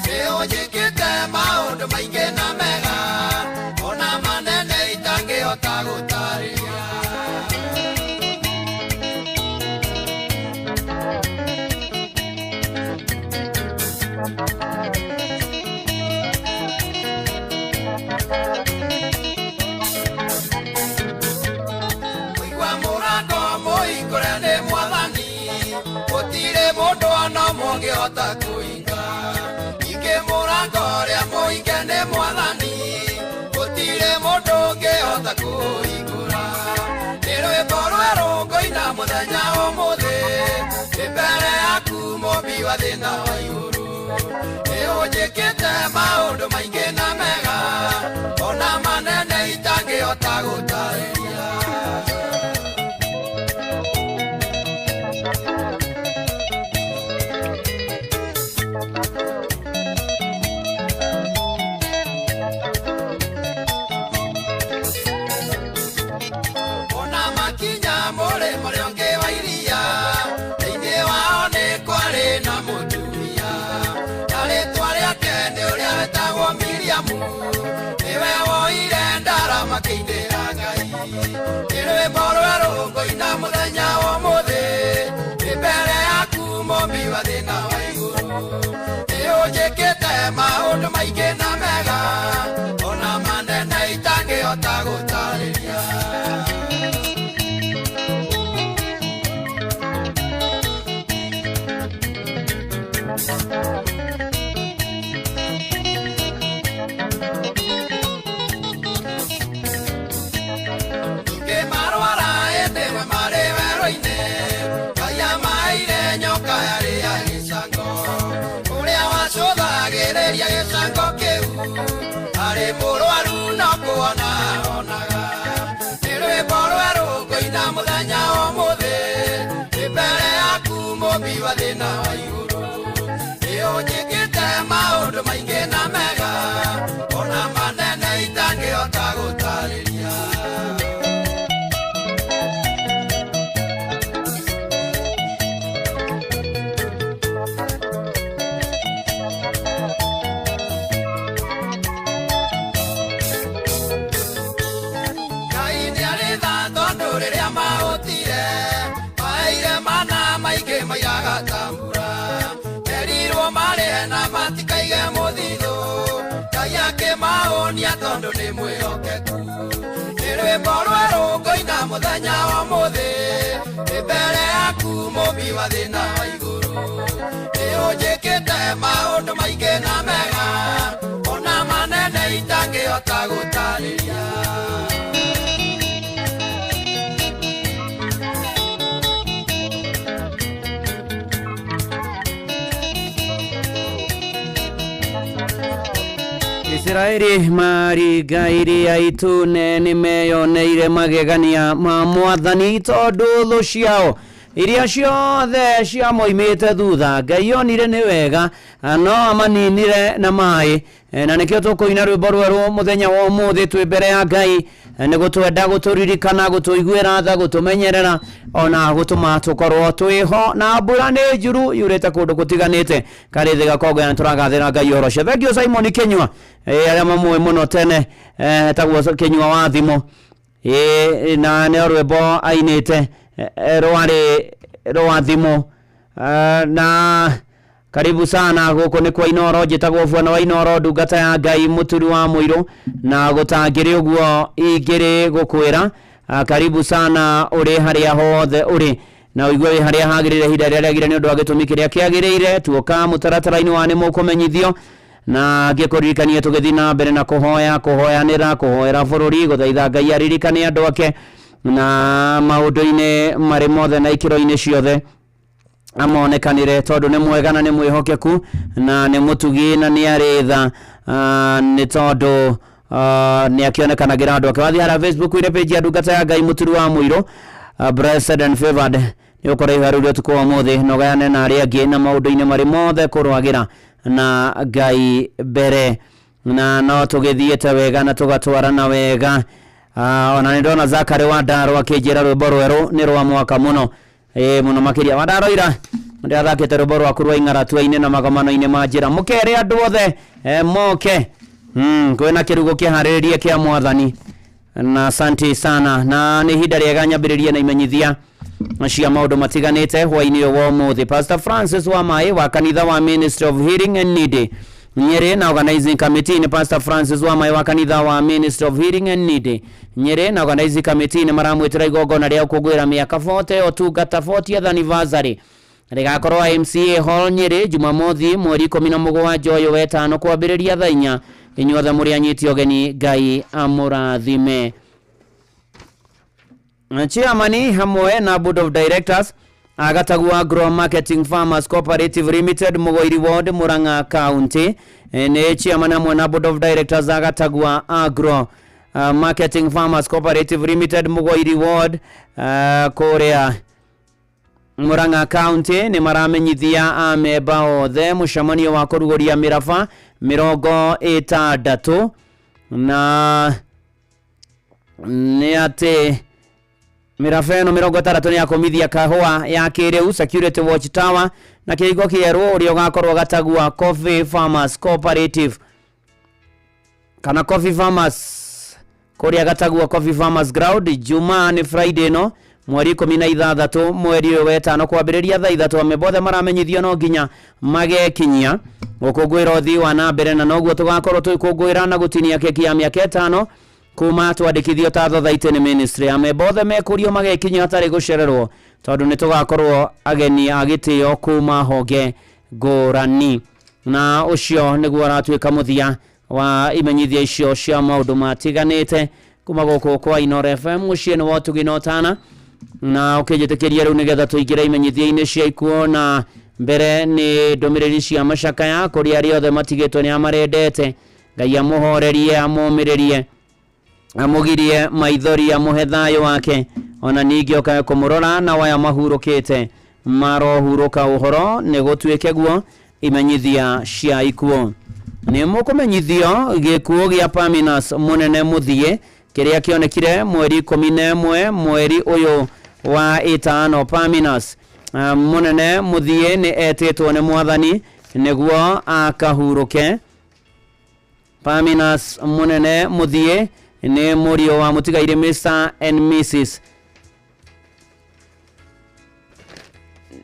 Nĩ ũnjĩkĩte maũndũ maingĩ na mega, ona manene itangĩhota gũtarĩria. Mũigua mũrango mũhingũre nĩ Mwathani, gũtirĩ mũndũ ona ũmwe ũngĩhota kũhinga. Ningĩ mũrango ũrĩa mũhinge nĩ Mwathani, gũtirĩ mũndũ ũngĩhota kũhingũra. Nĩ rwĩmbo rwerũ ngũina mũthenya ũmũthĩ, ndĩ mbere yaku mũmbi wa thĩ na wa igũrũ. Nĩ ũnjĩkĩte maũndũ maingĩ na mega, ona manene itangĩhota gũtarĩria. Ona makinya mũrĩmo ũrĩa ũngĩ wa iria, thĩinĩ wao nĩ kwarĩ na mũtumia, na rĩtwa rĩake nĩ ũrĩa wetagwo Miriamu, nĩwe woire ndarama akĩinĩra Ngai. Nĩ rwĩmbo rwerũ ngũina mũthenya wa ũmũthĩ, ndĩ mbere yaku mũmbi wa thĩ na wa igũrũ. Nĩ ũnjĩkĩte maũndũ maingĩ na mega, ona manene itangĩhota gũtarĩria. Ningĩ marwara ĩndĩ we marĩ werũ-inĩ, Ngai amaheire nyoka yarĩ ya gĩcango. Ũrĩa wacũthagĩrĩria gĩcango kĩu, arĩ mũrwaru no kuona onaga. Nĩ rwĩmbo rwerũ ngũina mũthenya ũmũthĩ, ndĩ mbere yaku mũmbi wa thĩ na wa igũrũ. Nĩ ũnjĩkĩte maũndũ maingĩ na mega, ona manene itangĩhota gũtarĩria. marĩhe na matikaige mũthithũ. Ngai akĩmahonia tondũ nĩ mwĩhokeku. Nĩ rwĩmbo rwerũ ngũina mũthenya wa ũmũthĩ, ndĩ mbere yaku mũmbi wa thĩ na wa igũrũ. Nĩ ũnjĩkĩte maũndũ maingĩ na mega, ona manene itangĩhota gũtarĩria. Isiraeli maringa iria itune nĩ meyoneire magegania ma mwathani tondũ thũ ciao iria ciothe ciamoimĩte thutha Ngai onire nĩ wega no amaninire na maĩ. Na nĩkĩo tũkũina rwĩmbo rwerũ mũthenya wa ũmũthĩ twĩ mbere ya Ngai, nĩ gũtwenda gũtũririkana, gũtũiguĩra tha, gũtũmenyerera ona gũtũma tũkorwo twĩho. Na mbura nĩ njuru yurĩte kũndũ gũtiganĩte karĩ thĩ gakongo na tũragathĩra Ngai ũhoro ũcio. Thank you Simon Kinyua, arĩa mamũĩ mũno tene, etagwo Kinyua wa thimũ, na nĩ rwĩmbo ainĩte rwarĩ rwa thimũ. Na karibu sana gũkũ nĩ kwa Inoro, njĩtagwo Bwana wa Inoro, ndungata ya Ngai mũturi wa mũirũ, na gũtangĩrĩ ũguo ingĩrĩ gũkwĩra. Karibu sana ũrĩ harĩa hothe ũrĩ na ũigue wĩ harĩa hagĩrĩire ihinda rĩrĩa rĩagĩrĩire nĩ ũndũ wa gĩtũmi kĩrĩa kĩagĩrĩire. Tuoka mũtaratara-inĩ wa nĩ mũkũmenyithio na ngĩkũririkania tũgĩthiĩ na mbere na kũhoya, kũhoyanĩra, kũhoera bũrũri, gũthaitha Ngai aririkane andũ ake na maũndũ-inĩ marĩ mothe na ikĩro-inĩ ciothe amonekanĩre, tondũ nĩ mwega na nĩ mwĩhokeku na nĩ mũtugi na nĩ arĩ tha, nĩ tondũ nĩ akĩonekanagĩra andũ ake. Wathiĩ harĩa Facebook ire page ya ndungata ya Ngai mũturi wa mũirũ, blessed and favored, nĩ ũkora iharũrio ũtukũ wa ũmũthĩ na ũgayane na arĩa angĩ na maũndũ-inĩ marĩ mothe kũrũagĩra na Ngai mbere, na no tũgĩthiĩte wega na tũgatwarana wega. Ona nĩ ndona Zakari wa Ndaro akĩnjĩra rwĩmbo rwerũ nĩ rwa mwaka mũno, mũno makĩria. Wa Ndaro ira ndĩrathakĩte rwĩmbo rwaku rwa ing'aratua-inĩ na magomano-inĩ ma njĩra, mũkere andũ othe moke. Kwĩna kĩrugo kĩharĩrĩrie kĩa mwathani, na asante sana. Na nĩ ihinda rĩega nyambĩrĩrie na imenyithia cia maũndũ matiganĩte hwaĩ-inĩ ũyũ wa ũmũthĩ. Pastor Francis wa Maĩ wa kanitha wa Ministry of Healing and Needy Nyeri na organizing committee nĩ Pastor Francis wa Maĩ wa kanitha wa Ministry of Healing and Needy Nyeri na organizing committee nĩ maramwĩtĩra igongona rĩa gũkũngũĩra mĩaka 40 ũtungata 40th anniversary rĩgakorwo MCA Hall Nyeri Jumamothi mweri 17 ũyũ wetano kwambĩrĩria thaa 4. Inyuothe mũrĩ anyiti ũgeni, Ngai amũrathime. Chairman hamwe na Board of Directors Agatagua Agro Marketing Farmers Cooperative Limited Mugoiri Ward Murang'a County, nĩ chairman hamwe na Board of Directors Agatagua Agro Marketing Farmers Cooperative Limited Mugoiri Ward, kũrĩa Murang'a County, nĩ maramenyithia amemba othe mũcemanio wa kũrugũria mĩraba 60, na nĩ atĩ mĩraba ĩno 60 nĩ ya kũmithia kahũa ya kĩrĩu Security Watch Tower na kĩhingo kĩerũ ũrĩa ũgakorwo Gatagua Coffee Farmers Cooperative kana Coffee Farmers kũrĩa Gatagua Coffee Farmers Ground, Jumaa nĩ Friday ĩno mweri 16 mweri ũyũ wetano kwambĩrĩria thaa 3. Amemba othe maramenyithio no nginya magekinyia gũkũngũĩra ũthii wa na mbere, na noguo tũgakorwo tũgĩkũngũĩra na gũtinia keki ya mĩaka 5 kuma twandĩkithio ta Thothaitĩ nĩ ministry. Amemba othe mekũrio magekinyia hatarĩ gũcererwo, tondũ nĩ tũgakorwo ageni a gĩtĩo kuma honge ngũrani. Na ũcio nĩguo ũratuĩka mũthia wa imenyithia icio cia maũndũ matiganĩte kuma gũkũ kwa Inoro FM mũciĩ nĩ wa ũtugi na ũtana. Na ũkĩnjĩtĩkĩria rĩu nĩgetha tũingĩre imenyithia-inĩ cia ikuũ, na mbere nĩ ndũmĩrĩri cia macakaya kũrĩ arĩa othe matigĩtwo nĩ amarendete. Ngai amũhorerie, amũmĩrĩrie, amũgirie maithori, amũhe thayũ wake, ona ningĩ okae kũmũrora na waya mahurũkĩte marohurũka ũhoro nĩ gũtuĩke guo. Imenyithia cia ikuũ nĩ mũkũmenyithio gĩkuũ gĩa Paminas mũnene mũthiĩ kĩrĩa kĩonekire mweri 11 mweri ũyũ wa 5. Paminas mũnene mũthiĩ nĩ etĩtwo nĩ mwathani nĩguo akahurũke. Paminas mũnene mũthiĩ nĩ mũriũ wa mũtigairĩ Mr and Mrs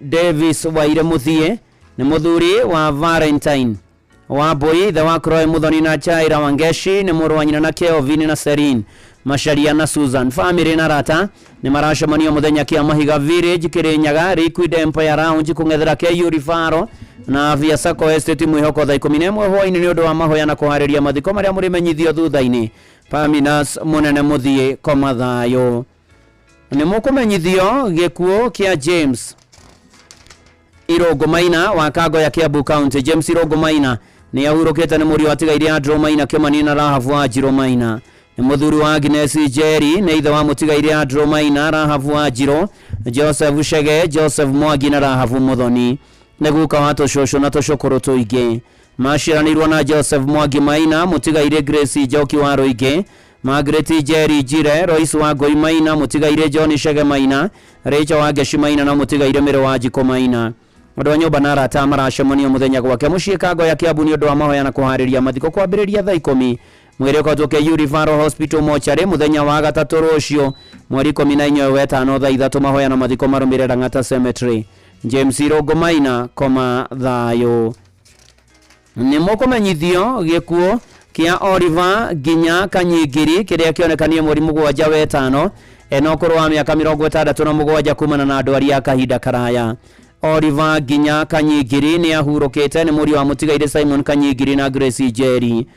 Davis Waire Mũthiĩ, Nĩ mũthuri wa Valentine Wambui, ithe wa Croy Muthoni na Chaira Wangeshi, nĩ mũrũ wa nyina na Kelvin na Celine Macharia na Susan. Family na arata nĩ maracemanio mũthenya kĩa Mahiga Village, Kirinyaga, Liquid Empire Lounge kũng'ethera KU Referral na Via Sacco Estate mwĩhoko thaa 11 hwaĩ-inĩ nĩ ũndũ wa mahoya na kũharĩria mathiko marĩa mũrĩmenyithio thutha-inĩ. Paminas mũnene mũthiĩ koma thayũ. Nĩ mũkũmenyithio gĩkuũ kĩa James Irũngũ Maina wa Kangoya, Kiambu County. James Irũngũ Maina nĩ ahurũkĩte, nĩ mũriũ atigaire Andrew Maina Kĩmani na Rahabu Wanjirũ Maina. Nĩ mũthuri wa Agnes Njeri, nĩ ithe wa mũtigaire Andrew Maina, Rahabu Wanjirũ, Joseph Chege, Joseph Mwangi na Rahabu Muthoni. Nĩ guka wa tũcũcũ na tũcũkũrũ tũingĩ. Maciaranĩirwo na Joseph Mwangi Maina, mũtigaire Grace Njoki wa Rũingĩ, Margaret Njeri Njire, Royce wa Ngoi Maina, mũtigaire John Chege Maina, Rachel wa Ngeci Maina na mũtigaire Mĩrĩ wa Njikũ Maina. Andũ a nyũmba na arata maracemanio mũthenya gwake mũciĩ Kangoya, Kiambu nĩ ũndũ wa mahoya na kũharĩria mathiko kwambĩrĩria thaa 10. Mwĩrĩ ũkoretwo KU Referral Hospital mochari mũthenya wa gatatũ rũciũ mweri 14 wetano thaa 3, mahoya na mathiko marũmĩrĩre Lang'ata Cemetery. James Irũngũ Maina, koma thayũ. Nĩ mũkũmenyithio gĩkuũ kĩa Oliver Nginya Kanyingiri kĩrĩa kĩonekanie mweri 7 wetano ena ũkũrũ wa mĩaka 67 kumana na ndwari ya kahinda karaya. Oliver Nginya Kanyingiri nĩ ahurũkĩte, nĩ mũriũ wa mũtigaire Simon Kanyingiri na Grace Njeri.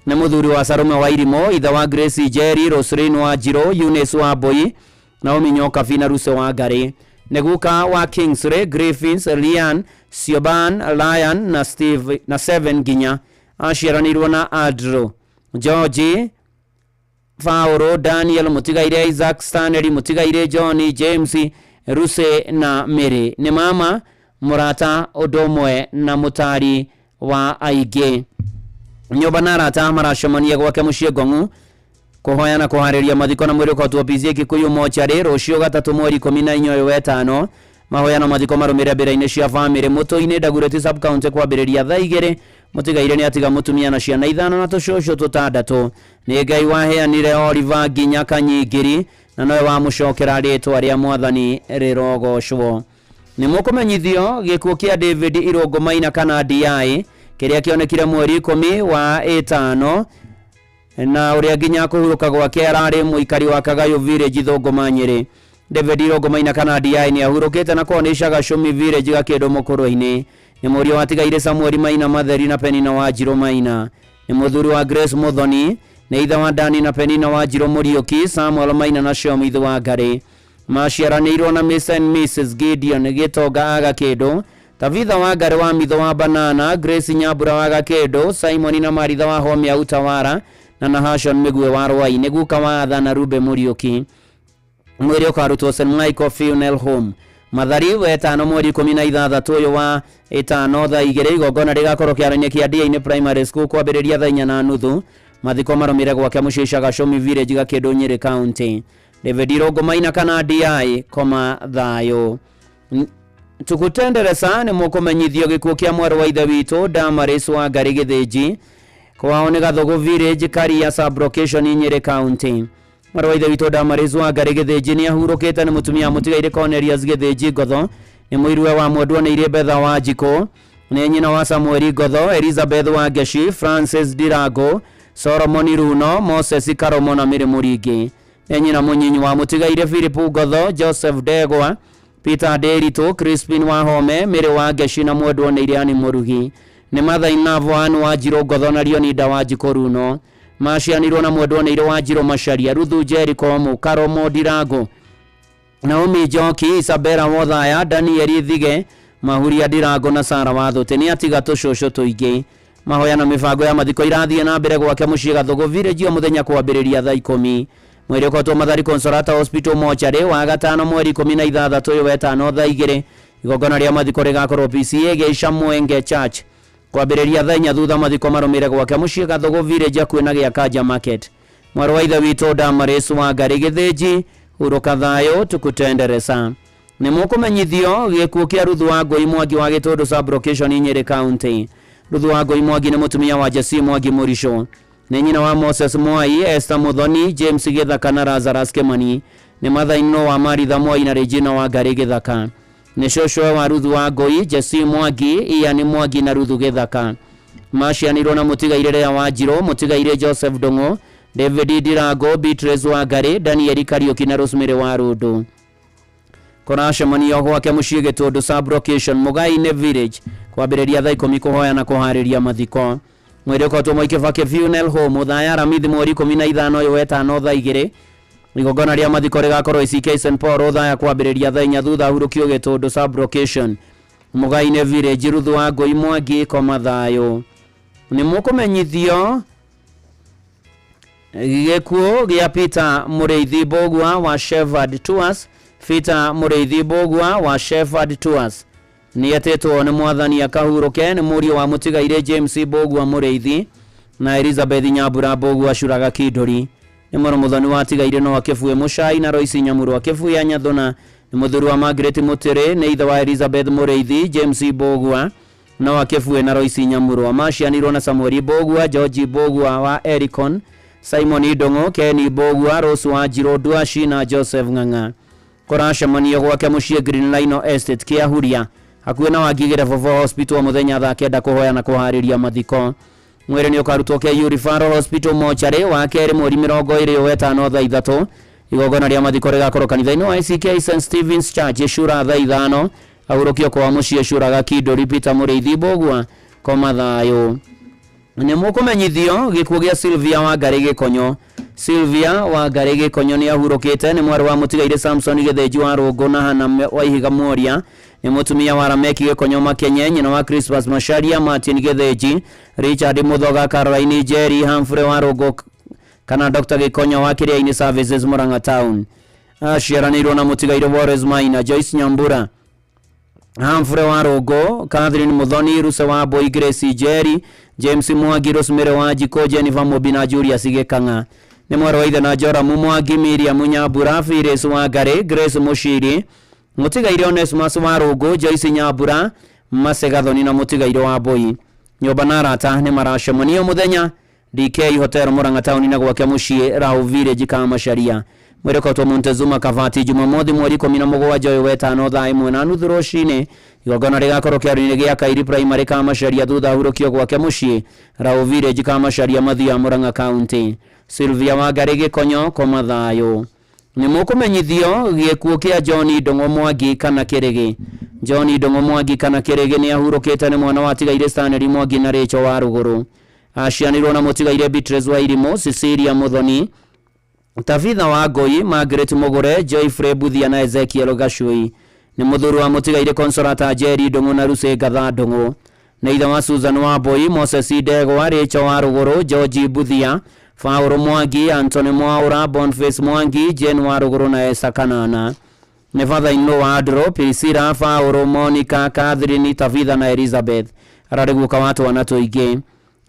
Nĩ mũthuri wa Salome wa Irimũ, ithe wa Grace Njeri, Roselyn wa Njirũ, Eunice wa Mbui, Naomi Nyokabi na Ruse wa Ngarĩ. Nĩ guka wa Kingsley, Griffins, Lian, Siobhan, Ryan na Steve na Seven Nginya. Aciaranĩirwo na Andrew, George, Paulo, Daniel mũtigaire Isaac, Stanley mũtigaire John, James, Ruse na Mary. Nĩ mama mũrata ũndũ ũmwe na mũtari wa aingĩ. Nyũmba na arata maracemania gwake mũciĩ Ngong'u kũhoya na kũharĩria mathiko na mwĩrĩ ũkotwo PCA Kikuyu mochari rũciũ gatatũ mweri 14 ũyũ wetano. Mahoya na mathiko marũmĩrĩre mbĩra-inĩ cia famĩlĩ mũtũ-inĩ Dagoretti sub county kwambĩrĩria thaa 2. Mũtigaire nĩ atiga mũtumia na ciana 5 na tũcũcũ 6. Nĩ Ngai waheanire Oliver Nginya Kanyingiri na nowe wamũcokera, rĩtwa rĩa mwathani rĩrogocwo. Nĩ mũkũmenyithio gĩkuũ kĩa David Irũngũ Maina kana DI kĩrĩa kĩonekire mweri 10 wa ĩtano na ũrĩa nginya kũhurũka gwake ararĩ mũikari wa Kagayo Village, Thũngũma, Nyĩrĩ. David Irũngũ Maina kana DI nĩ ahurũkĩte na kwao nĩ Cagacũmi Village, Gakĩndũ Mũkũrwe-inĩ. Nĩ mũriũ watigaire Samuel Maina Matheri na Penina Wanjirũ Maina. Nĩ mũthuri wa Grace Muthoni, nĩ ithe wa Dani na Penina Wanjirũ Mũriũki, Samuel Maina na Shomith wa Ngarĩ. Maciaranĩirwo na Mr and Mrs Gideon Gĩtonga a Gakĩndũ, Tabitha wa Ngarĩ wa Mitho wa Banana, Grace Nyambura wa Gakĩndũ, Simon na Maritha wa Homia Utawara na Nahashon Mĩgue wa Rwai. Nĩ guka wa Atha na Rube Mũriũki. Mwĩrĩ ũkarutwo St Michael Funeral Home Mathari wetano mweri 16 ũyũ wa ĩtano thaa 2. Igongona rĩgakorwo kĩaro-inĩ kĩa Dia-inĩ Primary School kwambĩrĩria thaa 4:30. Mathiko marũmĩrĩre gwake mũciĩ Cagacũmi Village, Gakĩndũ, Nyĩrĩ County. David Irũngũ Maina kana DI, koma thayũ. Tukutenderesa nĩ mũkũmenyithio gĩkuũ kĩa mwarĩ wa ithe witũ Damaris wa Ngarĩ Gĩthĩnji. Kwao nĩ Gathũgũ Village, Karia sub-location, Nyĩrĩ County. Mwarĩ wa ithe witũ Damaris wa Ngarĩ Gĩthĩnji nĩ ahurũkĩte, nĩ mũtumia wa mũtigaire Cornelius Gĩthĩnji Ngotho, nĩ mũiruwe wa mwendwa nĩ irĩ Betha wa Njikũ, nĩ nyina wa Samuel Ngotho, Elizabeth wa Ngeci, Francis Dirango, Solomon Runo, Moses Karomo na Mary Mũringĩ. Nĩ nyina mũnyinyi wa mũtigaire Philip Ngotho, Joseph Ndegwa, Peter Nderitu, Crispin wa Home, Mary wa Ngeci na mwendwa nĩ Iriani Mũrugi. Nĩ Mathai Navoan wa Njirũ Ngotho na Leonida wa Njikũ Runo. Macianirwo na mwendwa nĩ irĩ wa Njirũ Macharia, Ruthu Jericho Karomo Ndirango, Naomi Njoki, Isabella Wothaya, Daniel Thige, Mahuria Ndirango na Sara Wathũti. Nĩ atiga tũcũcũ tũingĩ. Mahoya na mĩbango ya mathiko irathiĩ na mbere gwake mũciĩ Gathũgũ Village o mũthenya kwambĩrĩria thaa 10. Mwĩrĩ ũkotwo Mathari Consolata Hospital mochari wa gatano mweri 16 ũyũ wetano thaa 2. Igongona rĩa mathiko rĩgakorwo PCA Geisha Mwenge Church kwambĩrĩria thaa 4, thutha mathiko marũmĩrĩre gwake mũciĩ Gathũgũ Village hakuhĩ na gĩa Kanja Market. Mwarĩ wa ithe witũ Damaris wa Ngarĩ Gĩthĩnji, hurũka thayũ, tukutenderesa. Nĩ mũkũmenyithio gĩkuũ kĩa Ruthu wa Ngũi Mwangi wa Gĩtũndũ sub-location, Nyĩrĩ County. Ruthu wa Ngũi Mwangi nĩ mũtumia wa Jesse Mwangi Mũrico. Nĩ nyina wa Moses Mwai, Esther Muthoni, James Gĩthaka na Lazarus Kimani. Nĩ mother-in-law wa Maritha Mwai na Regina wa Ngarĩ Gĩthaka. Nĩ cũcũwe wa Ruthu wa Ngũi, Jesse Mwangi, Ian Mwangi na Ruthu Gĩthaka. Macianirwo na mũtigairĩ Lea Wanjirũ, mũtigairĩ Joseph Ndung'u, David Ndirango, Beatrice Wangari, Daniel Kariuki na Rosemary Warundu. Kũracemanio gwake mũciĩ Gĩtũndũ sub-location Mũgai-inĩ village kwambĩrĩria thaa 10 kũhoya na kũharĩria mathiko. Mwĩrĩ ũkotwo Mwai Kibaki Funeral Home Othaya Aramithi mweri 15 ũyũ wetano thaa 2. Igongona rĩa mathiko rĩgakorwo ACK St Paul Othaya kwambĩrĩria thaa 4 thutha hurũkio Gĩtũndũ sub-location Mũgai-inĩ village. Ruthu wa Ngũi Mwangi koma thayũ. Nĩ mũkũmenyithio gĩkuũ gĩa Peter Mũrĩithi Mbũgua wa Shepherd Tours. Peter Mũrĩithi Mbũgua wa Shepherd Tours nĩ etĩtwo nĩ mwathani akahurũke. Nĩ mũriũ wa mũtigairĩ James Mbũgua Mũrĩithi na Elizabeth Nyambura Mbũgua Curaga Kindũri. Nĩ mũrũ mũthoni wa tigairĩ no Kĩbuĩ Mũcai na Royce Nyamurwa Kĩbuĩ ya Nyathuna. Nĩ mũthuri wa Margaret Mũtĩrĩ. Nĩ ithe wa Elizabeth Mũrĩithi, James Mbũgua no Kĩbuĩ na Royce Nyamurwa. Macianirwo na Samuel Mbũgua, George Mbũgua wa Ericon, Simon Ndung'u, Ken Mbũgua, Rose Wanjirũ Ndwaci na Joseph Ng'ang'a. Kũracemanio gwake mũciĩ Green Lino Estate Kĩahuria hakuhĩ na Wangigĩre Vovo Hospital mũthenya thaa 9 kũhoya na kũharĩria mathiko. Mwĩrĩ nĩ ũkarutwo KU Referral Hospital mocarĩ wa kerĩ mweri 25 thaa 3. Igongona rĩa mathiko rĩgakorwo kanitha-inĩ wa ACK St Stephen's Church Cura thaa 5. Ahurũkio kwa mũciĩ Curaga Kindũri. Peter Mũrĩithi Mbũgua koma thayũ. Nĩ mũkũmenyithio gĩkuũ gĩa Sylvia Wangari Gĩkonyo. Sylvia Wangari Gĩkonyo nĩ ahurũkĩte. Nĩ mwarĩ wa mũtigairĩ Samson Gĩthĩnji wa Rũngũ na Hana wa Ihiga Mworia. Nĩ mũtumia wa Rameki Gĩkonyo Makenye, nyina wa Christmas Macharia, Martin Gĩthĩnji, Richard Mũthoga, Caroline Njeri, Humphrey wa Rũngũ kana Dr. Gĩkonyo wa Kĩrĩa-inĩ Services Murang'a Town. Aciaranĩirwo na mũtigairĩ Wallace Maina, Joyce Nyambura, Humphrey wa Rũngũ, Catherine Muthoni, Ruse wa Boy, Grace Njeri, James Mwangi, Rosemary Wanjikũ, Jennifer Mũmbi na Julius Gĩkang'a. Nĩ mwarĩ wa ithe na Joramu Mwangi, Miriam Nyambura, Phyllis Wangari, Grace Mũciri, mũtigairĩ Onesmus wa Rũngũ, Joyce Nyambura, Mase Gathoni na mũtigairĩ wa Mbui. Nyũmba na arata nĩ maracemanio mũthenya DK Hotel Murang'a Town na gwake mũciĩ Rau Village Kamacharia. Mwĩrĩ ũkotwo Montezuma Kavati Jumamothi mweri 17 ũyũ wetano thaa 1:30 rũcinĩ. Igongona rĩgakorwo kĩaro-inĩ gĩa Kairi Primary Kamacharia thutha hurũkio gwake mũciĩ Rau Village Kamacharia Mathia Murang'a County. Sylvia Wangari Gĩkonyo koma thayũ. Nĩ mũkũmenyithio gĩkuũ kĩa John Ndung'u Mwangi kana Kĩrĩgĩ. John Ndung'u Mwangi kana Kĩrĩgĩ nĩ ahurũkĩte. Nĩ mwana wa tigairĩ Stanley Mwangi na Rachel wa Rũgũrũ. Acianirwo na mũtigairĩ Beatrice wa Irimũ, Cecilia Muthoni, Tabitha wa Ngũi, Margaret Mũgũre, Joyfrey Buthia na Ezekiel Gacui. Nĩ mũthuri wa mũtigairĩ Consolata Njeri Ndung'u na Lucy Ngatha Ndung'u. Nĩ ithe wa Susan wa Mbui, Moses Ndegwa, Rachel wa Rũgũrũ, George Buthia, Paul Mwangi, Anthony Mwaura, Boniface Mwangi, Jane wa Rũgũrũ na Esther Kanana. Nĩ father-in-law wa Andrew, Priscilla, Paul, Monica, Catherine, Tabitha na Elizabeth. Ararĩ guka wa twana tũingĩ.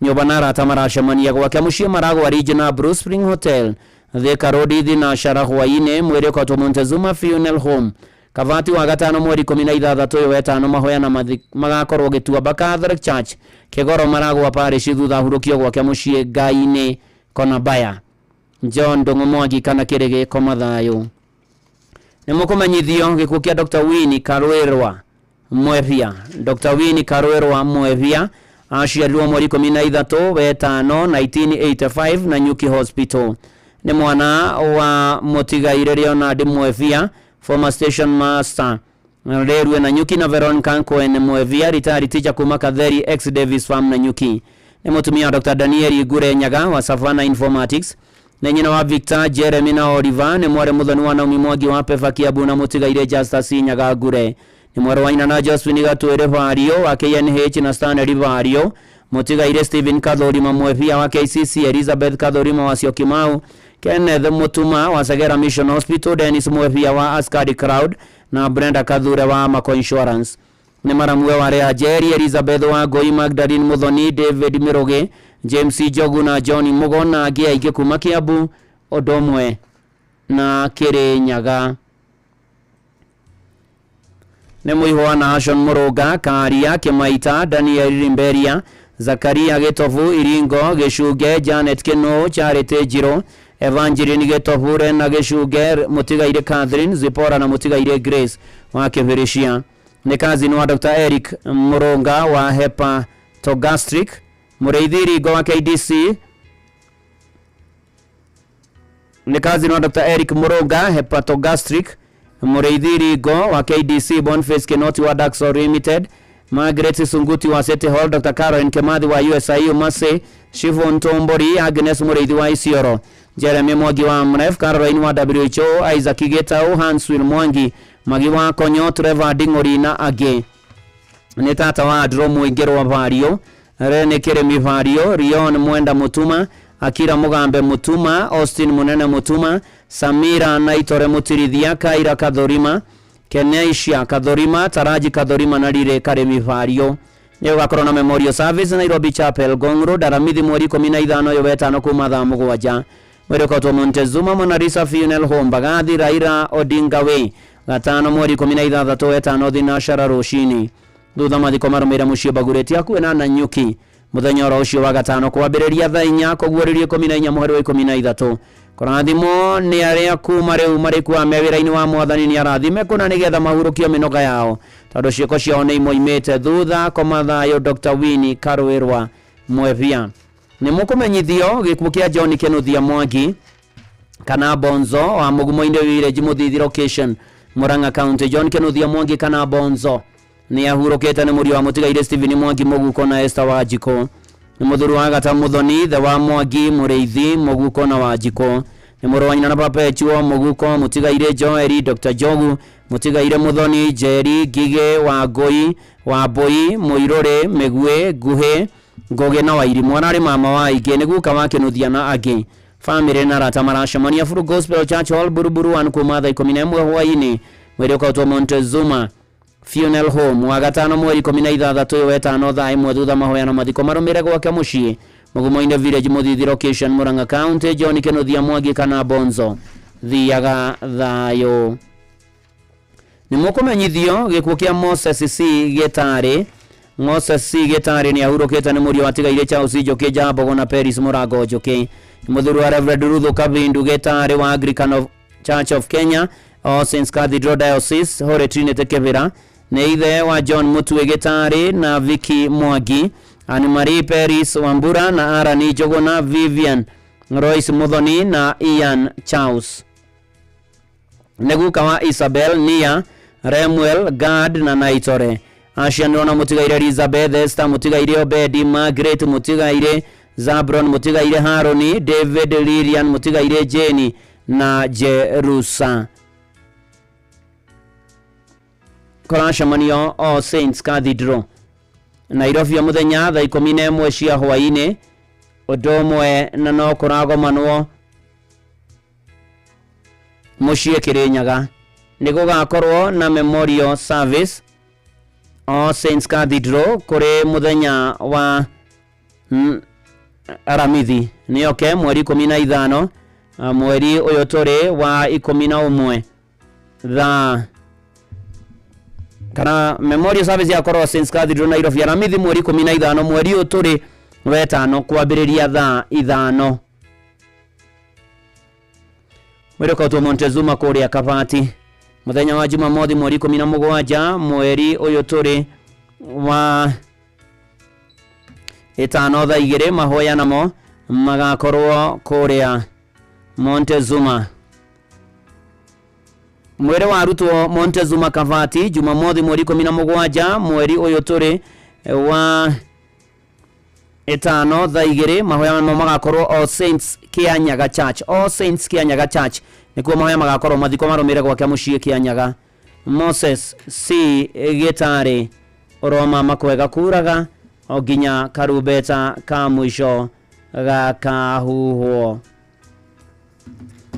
Nyũmba na arata maracemania gwake mũciĩ Maragwa Regional Blue Spring Hotel Thika Road Thinashara hwaĩ-inĩ. Mwĩrĩ ũkotwo Montezuma Funeral Home Kavati wa gatano mweri 16 ũyũ wetano. Mahoya na magakorwo Gĩtuamba Catholic Church Kĩgoro Maragwa Parish thutha hurũkio gwake mũciĩ Ngai-inĩ Konabaya. John Ndung'u Mwangi kana Kĩrĩgĩ koma thayũ. Nĩ mũkũmenyithio gĩkuũ kĩa Dr. Winnie Karwĩrwa Mwebia. Dr. Winnie Karwĩrwa Mwebia aciarirwo mweri 13 wetano 1985 na Nyuki Hospital. Nĩ mwana wa mũtigairĩ Leonard Mwebia, former station master Rerwe na Nyuki, na Veronica Nkoen Mwebia, retired teacher kuma Katheri ex Davis Farm na Nyuki. Nĩ mũtumia wa Dr. Daniel Ngure Nyaga wa Savannah Informatics. Nĩ nyina wa Victor, Jeremy na Oliver. Nĩ mwarĩ mũthoni wa Naomi Mwangi wa Pefa Kiambu na mũtigairĩ Justus Nyaga Ngure. Nĩ mwarĩ wa nyina na Josephine Gatwĩre Vario wa KNH na Stanley Vario, mũtigairĩ Stephen Kathurima Mwebia wa KCC, Elizabeth Kathurima wa Syokimau, Kenneth Mutuma wa Segera Mission Hospital, Dennis Mwebia wa Ascard Crowd na Brenda Kathure wa Amaco Insurance. Nĩ maramue wa Rea Njeri, Elizabeth wa Ngũi, Magdalene Muthoni, David Mirugi, James Njogu na John Mugo na angĩ aingĩ kuma Kiambu ũndũ ũmwe na Kĩrĩnyaga. Nĩ mũihwa na Ashon Mũrũnga, Karia Kĩmaita, Daniel Rimberia, Zakaria Gĩtobu, Iringo Gĩcunge, Janet Kĩnũ, Charity Njirũ, Evangeline Gĩtobu, Rena Gĩcunge, mũtigairĩ Catherine Zipora na mũtigairĩ Grace wa Kĩbĩrĩcia. Nĩ cousin wa Dr. Eric Mũrũnga wa hepatogastric, Mũrĩithi Ringo wa KDC. Nĩ cousin wa Dr. Eric Mũrũnga hepatogastric, Mũrĩithi Ringo wa KDC, Boniface Kinoti wa Daxor Limited, Margaret Sunguti wa City Hall, Dr. Caroline Kemathi wa USIU Mercy, Shivon Tombori, Agnes Mũrĩithi wa Isiolo, Jeremy Mwangi wa MREF, Caroline wa WHO, Isaac Gitau, Hanswill Mwangi, Magi wa Konyo, Trevor Ding'ori na angĩ. Nĩ tata wa Andrew Mũingĩrwa Vario, Rene Kĩrĩmi Vario, Rion Mwenda Mũtuma, Akira Mũgambe Mũtuma, Austin Mũnene Mũtuma, Samira Naitore Mũtirithia, Kaira Kathorima, Keneisha Kathorima, Taraji Kathorima na Rire Karĩmi Vario. Nĩ gũgakorwo na memorial service Nairobi Chapel, Ngong Road, Aramithi mweri 15 ũyũ wetano kuma thaa 7. Mwĩrĩ ũkotwo Montezuma Monarisa Funeral Home, Mbagathi, Raila Odinga Way, gatano mweri 16 wetano thinashara rũcinĩ. Thutha mathiko marũmĩrĩre mũciĩ Mbagurĩti hakuhĩ na Nanyuki mũthenya oro ũcio wa gatano kwambĩrĩria thaa 4 kũguũrĩrio 14 mũhari wa 13. Kũrathimwo nĩ arĩa kuma rĩu marĩkuaga me wĩra-inĩ wa mwathani nĩ arathime kũna nĩgetha mahurũkio mĩnoga yao tondũ ciĩko ciao nĩ imoimĩte thutha. Koma thayũ Dr. Winnie Karwĩrwa Mwebia. Nĩ mũkũmenyithio gĩkuũ kĩa John Kĩnuthia Mwangi kana Bonzo wa Mũgumo-inĩ Village Mũthithi location Murang'a County. John Kĩnuthia Mwangi kana Bonzo nĩ ahurũkĩte nĩ mũriũ wa mũtigairĩ Stephen Mwangi Mũguko na Esther Wanjikũ. Nĩ mũthuri wa Agata Mũthoni ithe wa Mwangi Mũrĩithi Mũguko na Wanjikũ. Nĩ mũrũ wa nyina na Perpetuo Mũguko, mũtigairĩ Joeli Dr. Jogu, mũtigairĩ Mũthoni Njeri Ngigĩ Wangũi Wambũi Mũirũrĩ Mĩguĩ Nguhĩ Ngũgĩ na Wairimũ. Ararĩ mama wa aingĩ, nĩ guka wa Kĩnuthia na angĩ. Famĩlĩ na arata maracemania Full Gospel Church Hall Buruburu 1 kuma thaa 11 hwaĩ-inĩ. Mwĩrĩ ũkautwo Montezuma Funeral Home wa gatano mweri 16 ũyũ wetano thaa 1 thutha mahoya na mathiko marũmĩrĩre gwake mũciĩ Mũgumo-inĩ Village Mũthithi location Murang'a County. John Kĩnuthia Mwangi kana Bonzo thiaga thayũ. Nĩ mũkũmenyithio gĩkuũ kĩa Moses C Gĩtarĩ. Moses C Gĩtarĩ nĩ ahurũkĩte nĩ mũriũ wa tigairĩ Charles Njũkĩ Njambogo na Peris Mũrango Njũkĩ. Nĩ mũthuri wa Reverend Ruth Kavindu Gĩtarĩ wa Anglican of Church of Kenya All Saints Cathedral Diocese Holy Trinity Kĩbĩra. Nĩ ithe wa John Mutui Gĩtarĩ na Vicky Mwangi, Anne Marie Peris Wambura na Arani Njũgũna, Vivian Royce Muthoni na Ian Charles. Nĩ guka wa Isabel, Nia, Remuel, Gad na Naitore. Acianĩrwo na mũtigaire Elizabeth, Esther mũtigaire Obedi, Margaret mũtigaire Zabron mũtigaire Haroni, David, Lilian mũtigaire Jane na Jerusa. Kũracemanio All Saints Cathedral Nairobi o mũthenya thaa 11 cia hwaĩ-inĩ. Ũndũ ũmwe na no kũragomanwo mũciĩ Kĩrĩnyaga. Nĩ gũgakorwo na memorial service All Saints Cathedral kũrĩ mũthenya wa Aramithi nĩoke mweri 15 mweri ũyũ tũrĩ wa 11 thaa kana memorial service yakorwo Saints Cathedral Nairobi Aramithi mweri 15 mweri ũyũ tũrĩ wetano kwambĩrĩria thaa 5. Mwĩrĩ ũkautwo Montezuma kũrĩa Kabati mũthenya wa Jumamothi mweri 17 mweri ũyũ tũrĩ wa 5 thaa 2. Mahoya namo magakorwo kũrĩa Montezuma. Mwĩrĩ warutwo Montezuma Kabati Jumamothi mweri 17 mweri ũyũ tũrĩ wa 5 thaa 2. Mahoya namo magakorwo All Saints Kĩanyaga Church. All Saints Kĩanyaga Church nĩkuo mahoya magakorwo. Mathiko marũmĩrĩre gwake mũciĩ Kĩanyaga. Moses C Gĩtarĩ ũroma makwega kuraga o nginya karumbeta ka mũico gakahuhwo.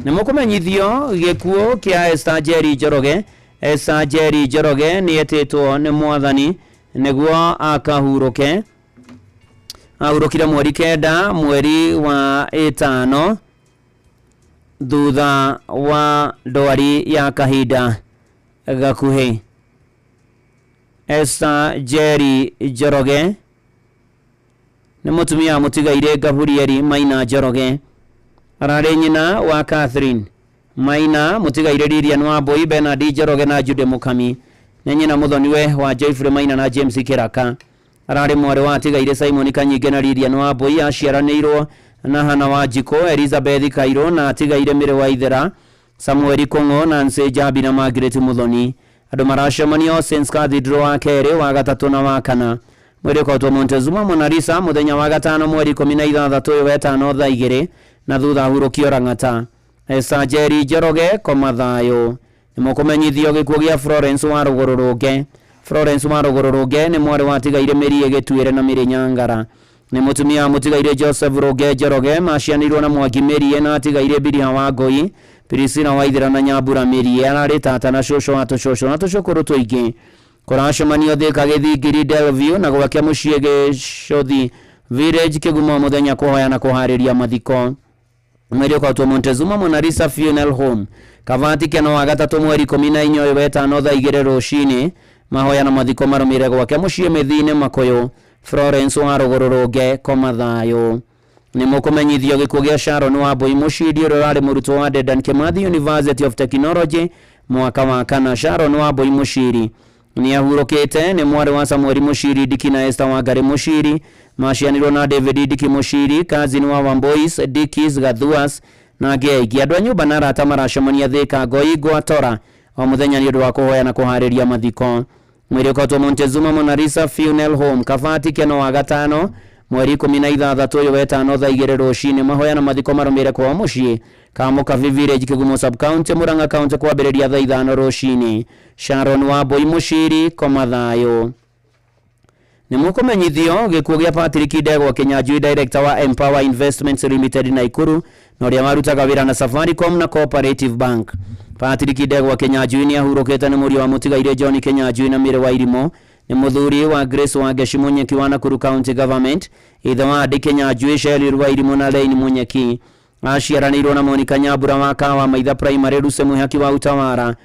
Nĩ mũkũmenyithio gĩkuũ kĩa Esther Njeri Njoroge. Esther Njeri Njoroge nĩ etĩtwo nĩ mwathani nĩguo akahurũke. Ahurũkire mweri 9 mweri wa 5 thutha wa ndwari ya kahinda gakuhĩ. Esther Njeri Njoroge nĩ mũtumia wa mũtigairĩ Gaburieli Maina Njoroge. Ararĩ nyina wa Catherine Maina, mũtigairĩ Lilian Wambui, Bernard Njoroge na Jude Mukami. Nĩ nyina mũthoniwe wa Joyfrey Maina na James Kĩraka. Ararĩ mwarĩ wa atigaire Simon Kanyinge na Lilian Wambui. Aciaranĩirwo na Hana Wanjikũ, Elizabeth Kairũ na atigaire Mĩrĩ wa Ithera, Samuel Kũng'o, Nancy Njambi na Margaret Muthoni. Andũ maracemania All Saints Cathedral wa kerĩ, wa gatatũ na wa kana. Mwĩrĩ ũkotwo Montezuma Mona Lisa mũthenya wa gatano mweri 16 ũyũ wetano thaa 2 na thutha hurũkio Lang'ata. Esther Njeri Njoroge koma thayũ. Nĩ mũkũmenyithio gĩkuũ gĩa Florence wa Rũgũrũ Rũnge. Florence wa Rũgũrũ Rũnge nĩ mwarĩ wa tigaire Mĩri Gĩtuĩre na Mĩrĩ Nyangara. Nĩ mũtumia wa mũtigaire Joseph Rũnge Njoroge. Macianĩirwo na Mwangi Mĩrie na atigaire Biriha wa Ngũi, Priscilla Waithera na Nyambura Mĩrie. Ararĩ tata na cũcũ wa tũcũcũ na tũcũkũrũ tũingĩ. Kũracemanio Thika Gĩthingiri Delview na gwake mũciĩ Gĩcũthi Village Kĩgumo mũthenya kũhoya na kũharĩria mathiko. Mwĩrĩ ũkotwo Montezuma Mona Lisa Funeral Home Kavati Keno wa gatatũ mweri 14 ũyũ wetano thaa 2 rũcinĩ. Mahoya na mathiko marũmĩrĩre gwake mũciĩ Mĩthii-inĩ Makũyũ. Florence wa Rũgũrũ Rũnge koma thayũ. Nĩ mũkũmenyithio gĩkuũ gĩa Sharon Wambui Mũcindi ũrĩa ũrarĩ mũrutwo wa Dedan Kimathi University of Technology mwaka wa kana. Sharon Wambui Mũciri nĩ ahurũkĩte. Nĩ mwarĩ wa Samuel Mũciri Ndiki na Esther Wangari Mũciri. Macianirwo na David Ndiki Mũciri, cousin wa Wambois Dikis Gathuas na angĩ aingĩ. Andũ a nyũmba na arata maracemania Thika Ngoi Ngwatora o mũthenya nĩ ũndũ wa kũhoya na kũharĩria mathiko. Mwĩrĩ ũkotwo Montezuma Mona Lisa Funeral Home Kabati Keno wa gatano mweri 16 ũyũ wetano thaa 2 rũcinĩ. Mahoya na mathiko marũmĩrĩre kwao mũciĩ Kamũkabi Village Kĩgumo Sub County Murang'a County kwambĩrĩria thaa 5 rũcinĩ. Sharon Wambui Mũciri koma thayũ. Nĩ mũkũmenyithio gĩkuũ gĩa Patrick Ndegwa Kĩnyanjui, director wa Empower Investments Limited Naikuru na ũrĩa warutaga wĩra na Safaricom na Cooperative Bank. Patrick Ndegwa Kĩnyanjui nĩ ahurũkĩte. Nĩ mũriũ wa mũtigaire John Kĩnyanjui na Mĩrĩ wa Irimũ. Nĩ mũthuri wa Grace Wangeci Munyeki wa Nakuru County Government, ithe wa Andy Kĩnyanjui, Sheryl wa Irimũ na Lane Munyeki. Aciaranĩirwo na Monica Nyambura wa Kawa Maitha Primary, Lucy Mwihaki wa Utawara,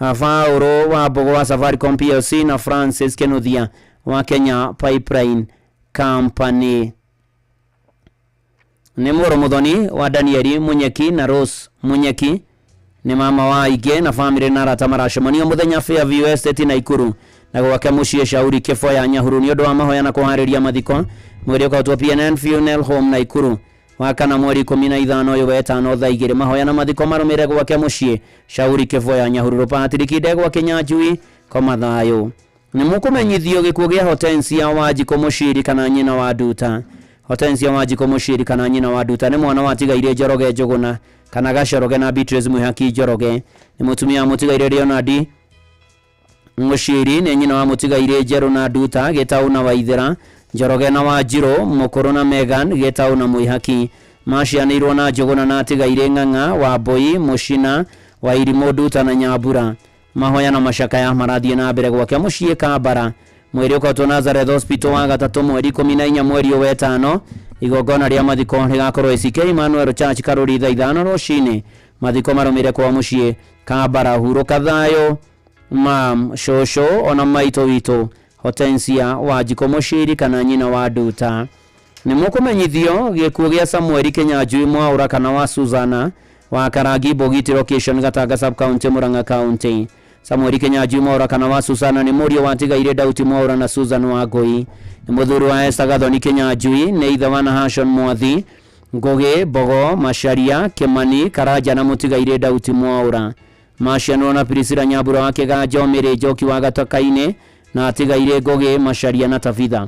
Faũrũ wa Mbogo wa Safaricom PLC na Francis Kinuthia wa Kenya Pipeline Company. Nĩ mũrũ mũthoni wa Danieli Munyeki na Rose Munyeki. Nĩ mama wa aingĩ na bamĩrĩ na arata maracemania mũthenya Fairview Estate Naikuru na gwake mũciĩ Shauri Kĩbo ya Nyahuru nĩ ũndũ wa mahoya na kũharĩria mathiko. Mwĩrĩ ũkotwo PNN Funeral Home Naikuru wa kana mweri 15 ũyũ wetano thaa 2. Mahoya na mathiko marũmĩrĩre gwake mũciĩ Shauri Kĩbo ya Nyahururu. Patrick Ndegwa Kĩnyanjui koma thayũ. Nĩ mũkũmenyithio gĩkuũ gĩa Hortensia Wanjikũ Mũciri kana nyina wa Nduta. Hortensia Wanjikũ Mũciri kana nyina wa Nduta nĩ mwana wa tigaire Njoroge Njũgũna kana Gacoroge na Beatrice Mwihaki Njoroge. Nĩ mũtumia wa mũtigaire Leonard Mũciri. Nĩ nyina wa mũtigaire Njerũ na Nduta Gĩtaũ na Waithera, Njoroge na Wanjirũ, Mũkũrũ na Megan Gĩtaũ na Mwihaki. Macianĩirwo na Njũgũna na atigaire Ng'ang'a Wambui Mũcina wa Irimũ Nduta na Nyambura. Mahoya na macakaya marathiĩ na mbere gwake mũciĩ Kambara. Mwĩrĩ ũkotwo Nazareth Hospital wa gatatũ mweri 14 mweri ũyũ wetano. Igongona rĩa mathiko rĩgakorwo ACK Emmanuel Church Karuri thaa 5 rũcinĩ. Mathiko marũmĩrĩre kwa mũciĩ Kambara. Hurũka thayũ mam, cũcũ ona maitũ witũ Hortensia Wanjikũ Mũciri kana nyina wa Nduta. Nĩ mũkũmenyithio gĩkuũ gĩa Samuel Kĩnyanjui Mwaũra kana wa Suzana wa Karangi Mbũgiti location Gatanga Sub County Murang'a County. Samuel Kĩnyanjui Mwaũra kana wa Susana nĩ mũriũ wa tigaire Dauti Mwaũra na Susan Wangũi. Nĩ mũthuri wa Esther Gathoni Kĩnyanjui. Nĩ ithe wa Nahashon Mwathi, Ngũgĩ, Mbogo, Macharia, Kĩmani, Karanja na mũtigaire Dauti Mwaũra. Macianwo na Priscilla Nyambura wa Kĩganjo, Mĩrĩ Njoki wa Gatakainĩ na atigaire Ngũgĩ, Macharia na Tabitha.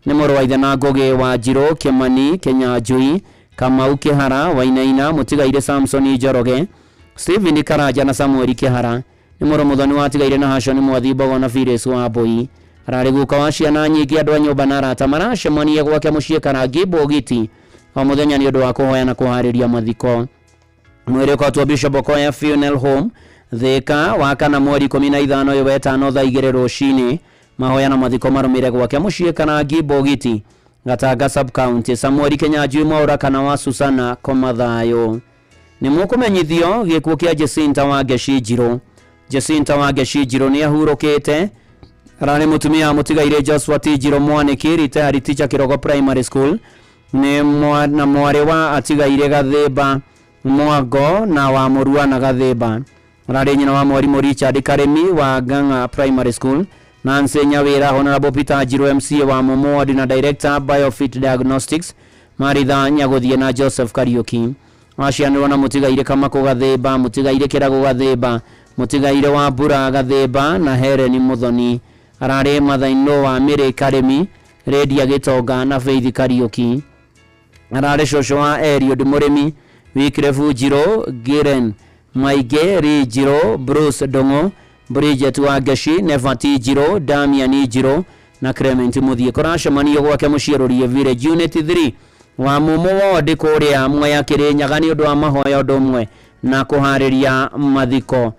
Nĩ mũrũ wa ithe na Ngũgĩ wa Njirũ, Kĩmani, Kĩnyanjui, Kamau Kĩhara, Wainaina, mũtigaire Samson Njoroge, Stephen Karanja na Samuel Kĩhara. Nĩ mũrũ mũthoni wa atigaire na Hashon Mwathi Mbogo na Phyllis Wambui. Ararĩ guka wa ciana nyingĩ. Andũ a nyũmba na arata maracemania gwake mũciĩ Karangi Mbũgiti o mũthenya nĩ ũndũ wa kũhoya na kũharĩria mathiko. Mwĩrĩ ũkotwo Bishop Okoya Funeral Home Thika wa kana mweri 15 ũyũ wetano thaa 2 rũcinĩ. Mahoya na mathiko marũmĩrĩre gwake mũciĩ Karangi Mbũgiti Gatanga Sub County. Samuel Kĩnyanjui Mwaũra kana wa Susana koma thayũ. Nĩ mũkũmenyithio gĩkuũ kĩa Jacinta Wangeci Njirũ. Jacinta Wangeci Njirũ nĩ ahurũkĩte. Ararĩ mũtumia wa mũtigaire Joshua T Njirũ Mwanĩki, retired teacher Kĩrogo Primary School. Nĩ na mwarĩ wa atigaire Gathĩmba Mwango na wa Mũrua na Gathĩmba. Ararĩ nyina wa mwarimũ Richard Karemi wa Ng'ang'a Primary School, Nancy Nyawira, Honorable Peter Njirũ MCA wa Mumo Ward na Director Biofit Diagnostics, Maritha Nyaguthie na Joseph Kariuki. Acianĩrwo na mũtigaire Kamakũ Gathĩmba, mũtigaire Kĩragũ Gathĩmba, mũtigaire wa Mbura Gathĩmba na Helen Muthoni. Ararĩ mother-in-law wa Mary Karemi, Redia Gĩtonga na Faith Kariuki. Ararĩ cũcũ wa Eliud Mũrĩmi, Wycliffe Njirũ, Giren Maingĩ, Lee Njirũ, Bruce Ndung'u, Bridget Wangechi, Nevati Njirũ, Damian Njirũ na Clement Mũthiĩ. Kũracemanio gwake mũciĩ Rũriĩ Village Unit 3 wa Mumo Ward kũrĩa Mwea Kĩrĩnyaga nĩ ũndũ wa mahoya ũndũ ũmwe na kũharĩria mathiko.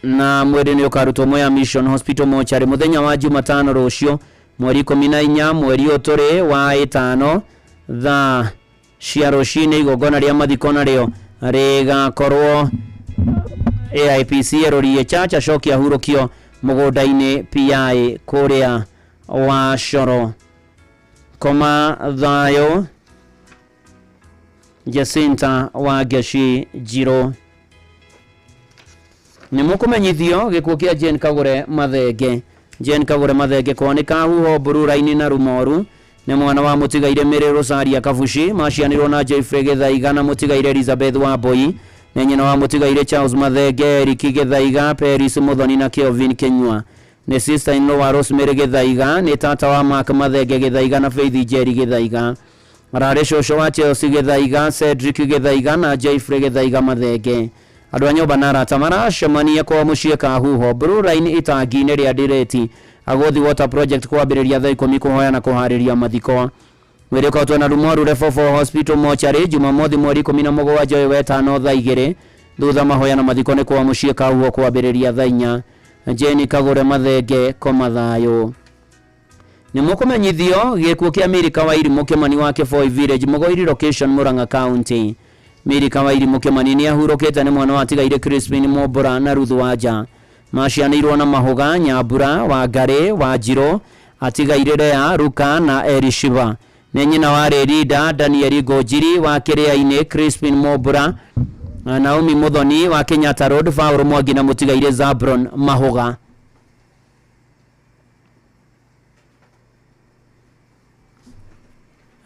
Na mwĩrĩ nĩ ũkarutwo Mwea Mission Hospital mochari mũthenya wa Jumatano rũciũ mweri 14 mweri ũyũ tũrĩ wa ĩtano thaa cia rũcinĩ. Igongona rĩa mathiko narĩo rĩgakorwo AIPC Rũriĩ Church, acoke ahurũkio mũgũnda-inĩ PI kũrĩa wa Coro. Koma thayũ. Jacinta Wangechi Njirũ. Nĩ mũkũmenyithio gĩkuũ kĩa Jane Kagure Mathenge. Jane Kagure Mathenge kwanĩka huho Mburura-inĩ na Rumoru nĩ mwana wa mũtigaire Mary Rosaria Kabuci, macianĩrwo na Jeffrey Gĩthaiga na mũtigaire Elizabeth Wambui. Nĩ nyina wa mũtigaire Charles Mathenge, Eric Gĩthaiga, Peris Muthoni na Kelvin Kinyua. Nĩ sister in law wa Rosemary Gĩthaiga, nĩ tata wa Mark Mathenge Gĩthaiga na Faith Njeri Gĩthaiga. Ararĩ cũcũ wa Chelsea Gĩthaiga, Cedric Gĩthaiga na Jeffrey Gĩthaiga Mathenge. Andũ a nyũmba na arata maracemania kwa mũciĩ Kahuho Blue Line itangi-inĩ rĩa Direti Agothi Water Project kwambĩrĩria thaa 10 kũhoya na kũharĩria mathiko. Mwĩrĩ ũkahotwo na Rumoru Level 4 Hospital mochari Jumamothi mweri 17 ũyũ wetano thaa 2 thutha mahoya na mathiko nĩ kwa mũciĩ Kahuho kwambĩrĩria thaa 4. Jane Kagure Mathenge koma thayũ. Nĩ mũkũmenyithio gĩkuũ kĩa Mary Kawairimũ Kĩmani wa Kĩboi Village Mũgoiri location Murang'a County. Mary Kawairimũ Kĩmani nĩ ahurũkĩte nĩ mwana wa tigaire Crispin Mombora na Ruth Wanja. Macianĩirwo na Mahũga, Nyambura, Wangarĩ, Wanjirũ, atigaire Lea, Ruka na Elishiba. Nĩ nyina wa Rĩrinda, Daniel Ngũnjiri wa Kĩrĩa-inĩ, Crispin Mombora, Naomi Muthoni wa Kenyatta Road, Paul Mwangi na mũtigaire Zabron Mahũga.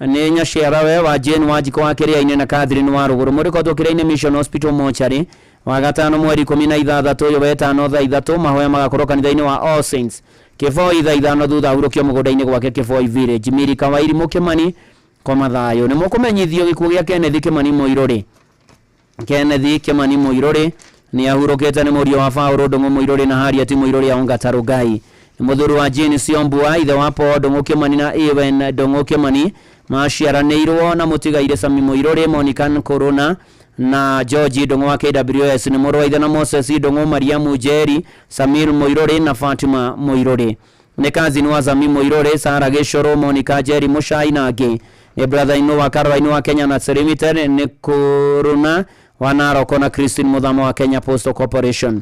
Nĩ nyaciarawe wa Jane Wanjikũ wa Kĩrĩa-inĩ na Catherine wa Rũgũrũ. Mũrĩkotwo Kĩrĩa-inĩ Mission Hospital mochari wa gatano mweri 16 ũyũ wetano thaa 3 mahoya magakorwo kanitha-inĩ wa All Saints Kĩboi thaa 5 thutha ahurũkio mũgũnda-inĩ gwake Kĩboi Village. Mary Kawairimũ Kĩmani koma thayũ. Nĩ mũkũmenyithio gĩkuũ gĩa Kenneth Kĩmani Mũirũrĩ. Kenneth Kĩmani Mũirũrĩ nĩ ahurũkĩte nĩ mũriũ wa Paul Ndung'u Mũirũrĩ na Harriet Mũirũrĩ a Ongata Rongai. Nĩ mũthuri wa Jane Siombua, ithe wa Paul Ndung'u Kĩmani na Ewen Ndung'u Kĩmani, maciaranĩirwo na mũtigaire Sami Mũirũrĩ, Monica Nkuruna na George Ndung'u wa KWS. Nĩ mũrũ wa ithe na Moses Ndung'u, Mariamu Njeri, Samir Mũirũrĩ na Fatima Mũirũrĩ. Nĩ cousin wa Sami Mũirũrĩ, Sarah Gĩcũrũ, Monica Njeri Mũcai na angĩ. Nĩ brother in law wa Caroline wa Kenya Nuts Limited, nĩ Kuruna wa Narok na Christine Muthama wa Kenya Postal Corporation.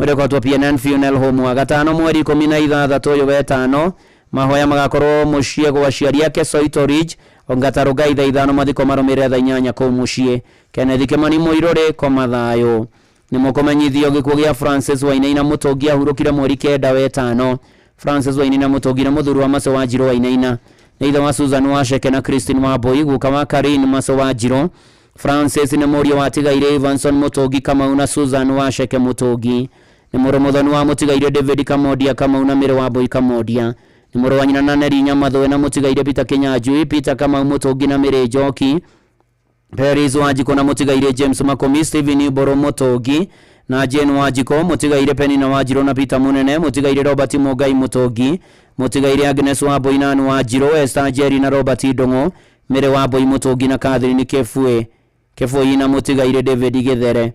Mwĩrĩ PNN Funeral Home wa gatano mweri 16 ũyũ wetano mahoya magakorwo mũciĩ gwa aciari ake Soito Ridge Ongata Rongai thaa 5 mathiko marũmĩrĩre thaa 8 kũu mũciĩ. Kenneth Kĩmani Mũirũrĩ koma thayũ. Nĩ mũkũmenyithio gĩkuũ gĩa Francis Wainaina Mũtũngi ahurũkire mweri 9 wetano. Francis Wainaina Mũtũngi nĩ mũthuri wa Maso wa Njirũ Wainaina. Nĩ ithe wa Susan Waceke na Christine Wambui, guka wa Karin Maso wa Njirũ. Francis nĩ mũriũ wa tigaire Evanson Mũtũngi Kamau na Susan Waceke Mũtũngi. Nĩ mũrũ mũthoni wa mũtigaire David Kamodia Kamau na Mary Wambui Kamodia. Nĩ mũrũ wa nyina na Neri Nyamathũe na mũtigaire Peter Kinyanjui, Peter Kamau Mũtũngi na Mary Njoki. Peris Wanjikũ na mũtigaire James Makomi, Stephen Mboro Mũtũngi na Jane Wanjikũ, mũtigaire Penina Wanjirũ na Peter Munene, mũtigaire Robert Mũngai Mũtũngi, mũtigaire Agnes Wambui na Ann Wanjirũ, Esther Njeri na Robert Ndung'u, Mary Wambui Mũtũngi na Catherine Kĩbũi na mũtigaire David Gĩthere.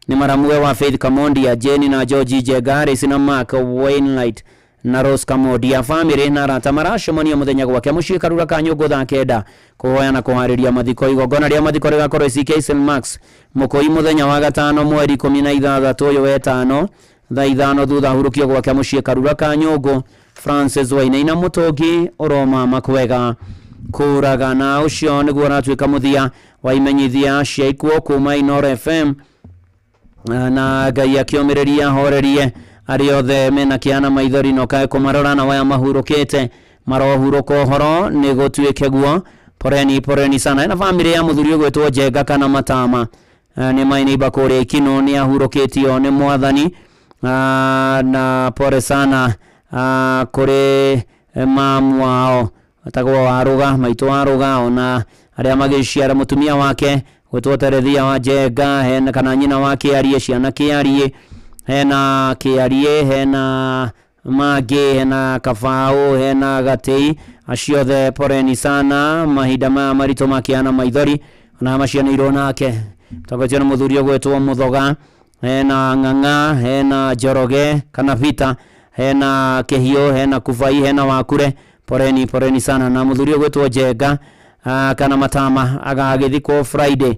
Nĩ maramuwe wa Faith Kamondia, Jane na George Njenga, Alice na Mark Wainwright na Rose Kamondia. Family na arata maracemania mũthenya gwake mũciĩ Karura ka Nyũngũ thaa 9 kũhoya na kũharĩria mathiko. Igongona rĩa mathiko rĩgakorwo CK St Max Mũkũi mũthenya wa gatano mweri 16 ũyũ wetano thaa 5 thutha ahurũkio gwake mũciĩ Karura ka Nyũngũ. Francis Wainaina Mũtũngi ũroma makwega. kũraga. Na ũcio nĩguo ũratuĩka mũthia wa imenyithia cia ikuũ kuma Inooro FM, na Ngai akĩũmĩrĩria horerie arĩa othe mena kĩeha na maithori na ũkae kũmarora na waya mahurũkĩte marohurũka ũhoro nĩ gũtuĩke guo. Poreni poreni sana. Na bamĩrĩ ya mũthuri ũgwĩtwo Njenga kana Matama, nĩ maineiba kũrĩa Ikino, nĩ ahurũkĩtio nĩ mwathani. Na pore sana kũrĩ mamu wao etagwo Waruga, maitũ Waruga, ona arĩa magĩciara mũtumia wake gwĩtwo Terethia wa Njenga, hena kana nyina wa Kĩarie, ciana Kĩarie, hena Kĩarie, hena Mangĩ, hena Kabaũ, hena Gatĩi, acio othe poreni sana mahinda maya maritũ ma kĩeha na maithori, ona macianĩirwo nake tongoretio nĩ mũthuri ũgwĩtwo Mũthoga, hena Ng'ang'a, hena Njoroge kana Vita, hena Kĩhiũ, hena Kubai, hena Wakure, poreni poreni sana. Na mũthuri ũgwĩtwo Njenga kana Matama agagĩthikwo Friday.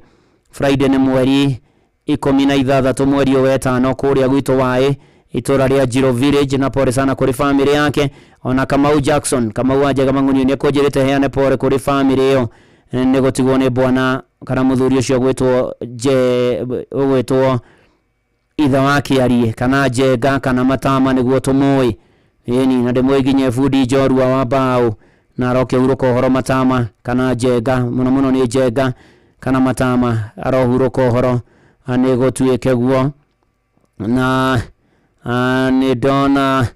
Friday nĩ mweri 16 mweri ũyũ wetano kũrĩa gwitũ Waĩ, itũra rĩa Njiro Village. Na pore sana kũrĩ famĩlĩ yake. Ona Kamau Jackson, Kamau wa Njega Mang'unio nĩ akũnjĩrĩte heane pore kũrĩ famĩlĩ ĩyo nĩ gũtigwo nĩ bwana kana mũthuri ũcio ũgwĩtwo ũgwĩtwo ithe wa Kĩarie kana Njenga kana Matama nĩguo tũmũĩ. Ĩni na ndĩmũĩ nginya bundi njorua wa mbaũ na arokĩhurũka ũhoro Matama kana Njenga, mũno mũno nĩ Njenga kana Matama, arohurũka ũhoro nĩ gũtuĩke guo. Na nĩ ndona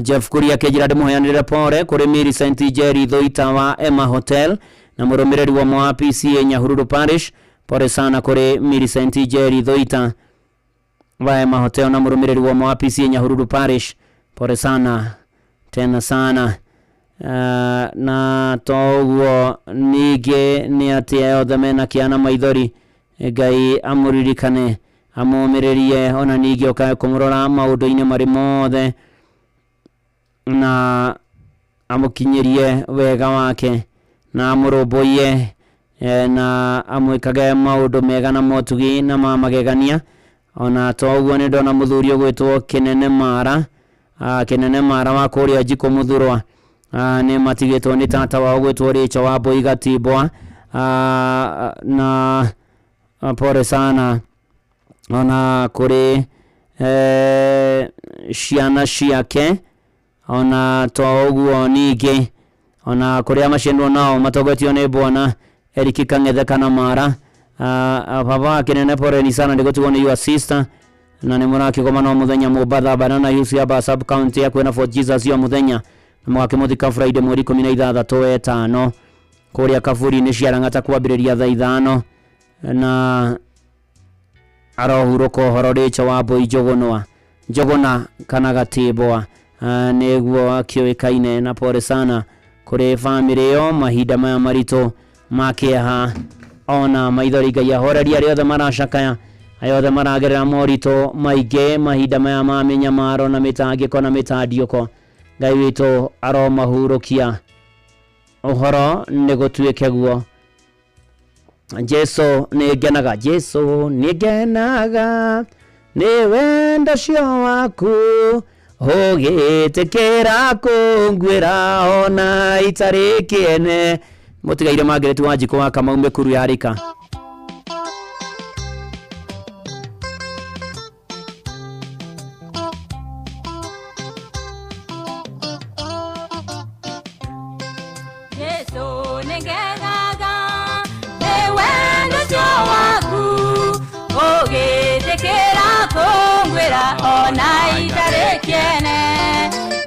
Jeff Kuria akĩnjĩra ndĩmũheanĩre pore kũrĩ Millicent Njeri Thuita wa Emma Hotel na mũrũmĩrĩri wa mwa PCA Nyahururu Parish. Pore sana kũrĩ Millicent Njeri Thuita wa Emma Hotel na mũrũmĩrĩri wa mwa PCA Nyahururu Parish, pore sana tena sana. Na toguo ningĩ nĩ atĩ othe mena kĩeha na maithori, Ngai amũririkane amũmĩrĩrie, ona ningĩ ũkae kũmũrora maũndũ-inĩ marĩ mothe na amũkinyĩrie wega wake na amũrũmbũiye na amwĩkage maũndũ mega na motugi na ma magegania. Ona toguo nĩ ndona mũthuri ũgwĩtwo Kĩnene Mara, Kĩnene Mara wa kũrĩa Njikũ Mũthurwa, nĩ matigĩtwo nĩ tata wao ũgwĩtwo Rĩcho wa Mbũi Gatimbwa, na pore sana ona kũrĩ ciana ciake. Ona to ũguo ningĩ ona kũrĩa maciandwo nao matongoretio nĩ bwana Eric Kang'ethe kana Mara. Baba Kĩnene poreni sana nĩ gũtigwo nĩ your sister na nĩ mũrakĩgomana o mũthenya Mombatha Banana Hills ya sub county ya kwĩna Fort Jesus o mũthenya, na mũgakĩmũthika Friday mweri 16 wetano kũrĩa kaburi-inĩ cia Lang'ata kwambĩrĩria thaa 5, na arohurũka ũhoro Rĩcho wa Mbũi Njũgũnwa Njũgũna kana Gatimbwa, nĩguo akĩũĩkaine. Na pore sana kũrĩ bamĩrĩ ĩyo mahinda maya maritũ ma kĩeha ona maithori. Ngai ahorerie arĩa othe maracakaya, arĩa othe maragerera moritũ maingĩ mahinda maya ma mĩnyamaro na mĩtangĩko na mĩtandiũko, Ngai witũ aromahurũkia ũhoro nĩ gũtuĩke guo. Jesu nĩ ngenaga, Jesu nĩ ngenaga nĩ wendo ũcio waku ũgĩtĩkĩra kũnguĩra ona itarĩ kĩene. Mũtigaire Margaret Wanjikũ wa Kamau Mĩkuru ya Rika. Jesu nĩngenaga nĩ wendo ũcio waku ũgĩtĩkĩra kũnguĩra ona itarĩ kĩene,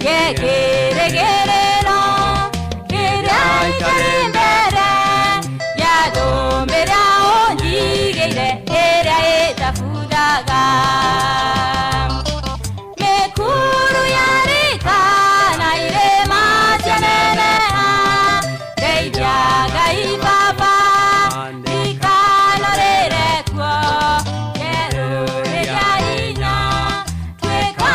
gĩkĩrĩgĩrĩro kĩrĩa itarĩ mbere ya thũmbĩrĩa ũnjigĩire ĩrĩa ĩtabuthaga. Mĩkuru ya rika na irĩma cianeneha, ndeithia Ngai Baba ndikanarĩre kuo, njerũrĩria hinya tuĩka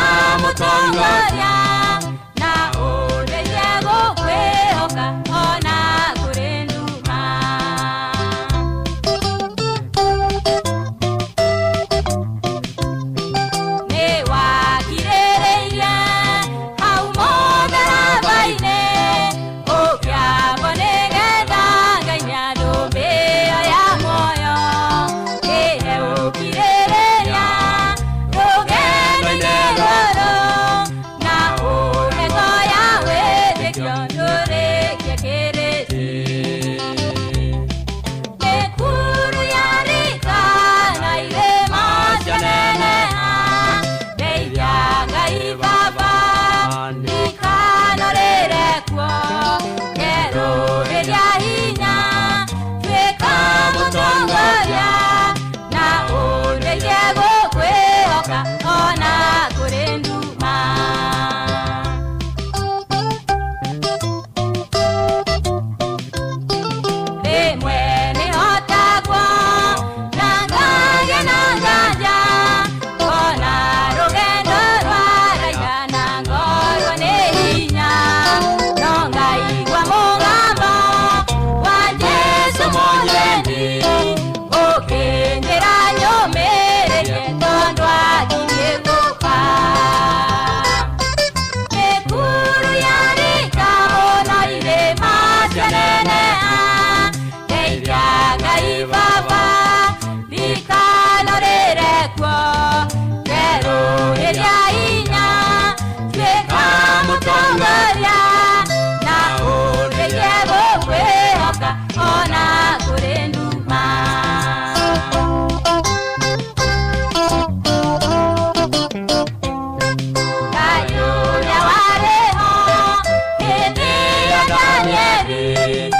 Ngai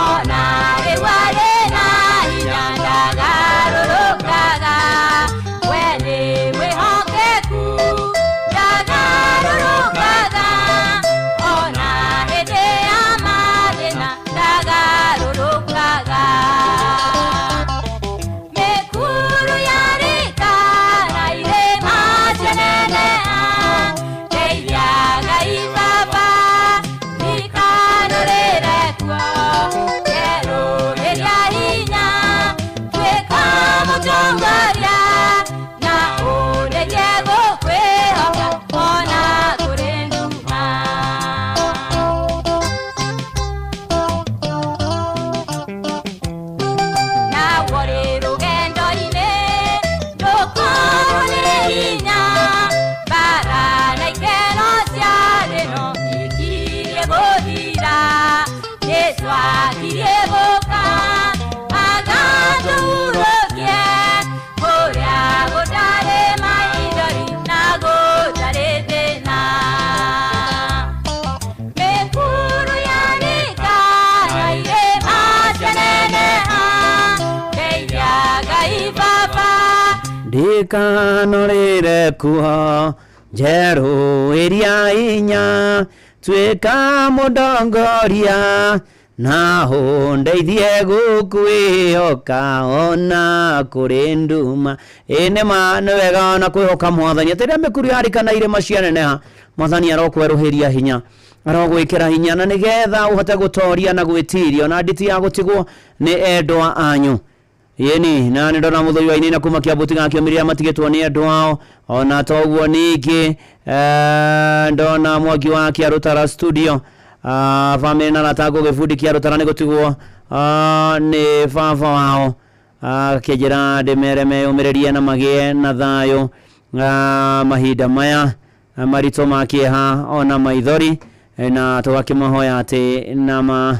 ona rĩu arĩ na hinya ndagarũrũkaga we nĩ mwĩhokeku ndagarũrũkaga ona hĩndĩ ya mathĩna ndagarũrũkaga mĩkuru yarĩka na irĩma cianeneha ndeithia Ngai Baba ndikanũrĩre kuo njerũhĩria hinya tuĩka mũtongoria na ũndeithie gũkwĩhoka ona kũrĩ nduma. Naguo rĩ rũgendo-inĩ ndũkorwo nĩ hinya mbara na ikeno cia thĩ no ikirie gũthira Jesũ akirie gũka agatũhurũkie kũrĩa gũtarĩ maithori na gũtarĩ thĩna. Mĩkuru yarĩka na irĩma cianeneha ndeithia Ngai Baba ndikanũrĩre kuo njerũhĩria hinya tuĩka mũndongoria na ũndeithie gũkwĩhoka ona kũrĩ nduma. Ĩ nĩma nĩ wega ona kwĩhoka mwathani atĩ rĩrĩa mĩkuru yarĩka na irĩma cianeneha mwathani arokwerũhĩria hinya arogwĩkĩra hinya na nĩgetha ũhote gũtoria na gwĩtiria ona nditi ya gũtigwo nĩ endwa anyu. Yeni na nĩ ndona mũthuri wa inina kuma Kiambu tigakĩũmĩrĩria matigĩtwo nĩ andũ ao ona toguo ningĩ ndona Mwangi wa Kĩarũtara studio bamĩrĩ na arata gũgĩbundi Kĩarũtara nĩ gũtigwo nĩ baba wao akĩnjĩra ndĩmere meyũmĩrĩrie na magĩe na thayũ mahinda maya maritũ ma kĩeha ona maithori na tũgakĩmahoya atĩ nama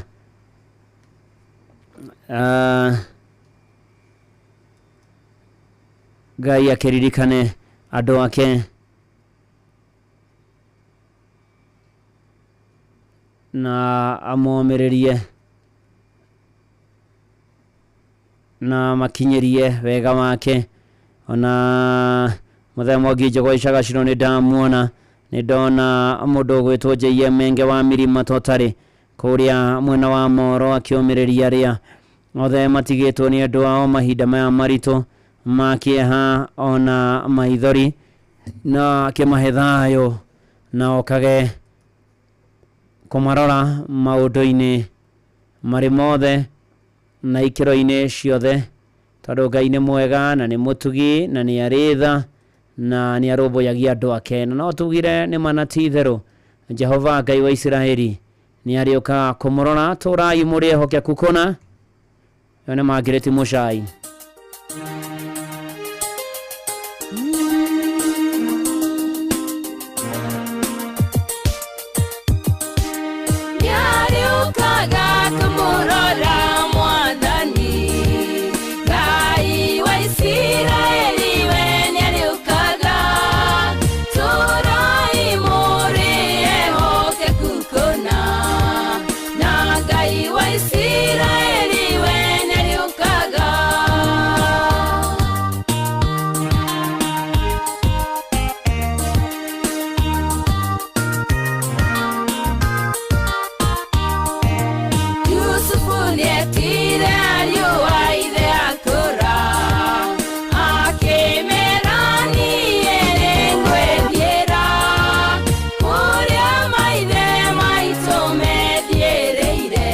Ngai akĩririkane andũ ake na amomĩrĩrie na makinyĩrie wega wake. Ona mũthenya Mwangi Njogo Icagaciro nĩ ndamuona nĩ ndona mũndũ ũgwĩtwo J.M. Menge wa Mirima Totarĩ kũrĩa mwena wa Moro akĩũmĩrĩria arĩa othe matigĩtwo nĩ andũ ao mahinda maya maritũ ma kĩeha ona maithori na akĩmahe thayũ na okage kũmarora maũndũ-inĩ marĩ mothe na ikĩro-inĩ ciothe tondũ Ngai nĩ mwega na nĩ mũtugi na nĩ arĩ tha na nĩ arũmbũyagia andũ ake na no tugire nĩ ma na ti itherũ Jehova Ngai wa Isiraeli nĩ arĩũkaga kũmũrora. Tũrai mũrĩ ehokeku kũna. Ĩyo nĩ Margaret Mũcai. Nĩarĩũkaga kũmũrora Mwathani Ngai wa Isiraeli we nĩarĩũkaga tũrai mũrĩ ehokeku kũna na Ngai wa Isiraeli we nĩarĩũkaga. Yusufu nĩetire ariũ a ithe akũra akĩmera niĩ nĩngwĩthiĩra kũrĩa maithe maitũ methiĩrĩire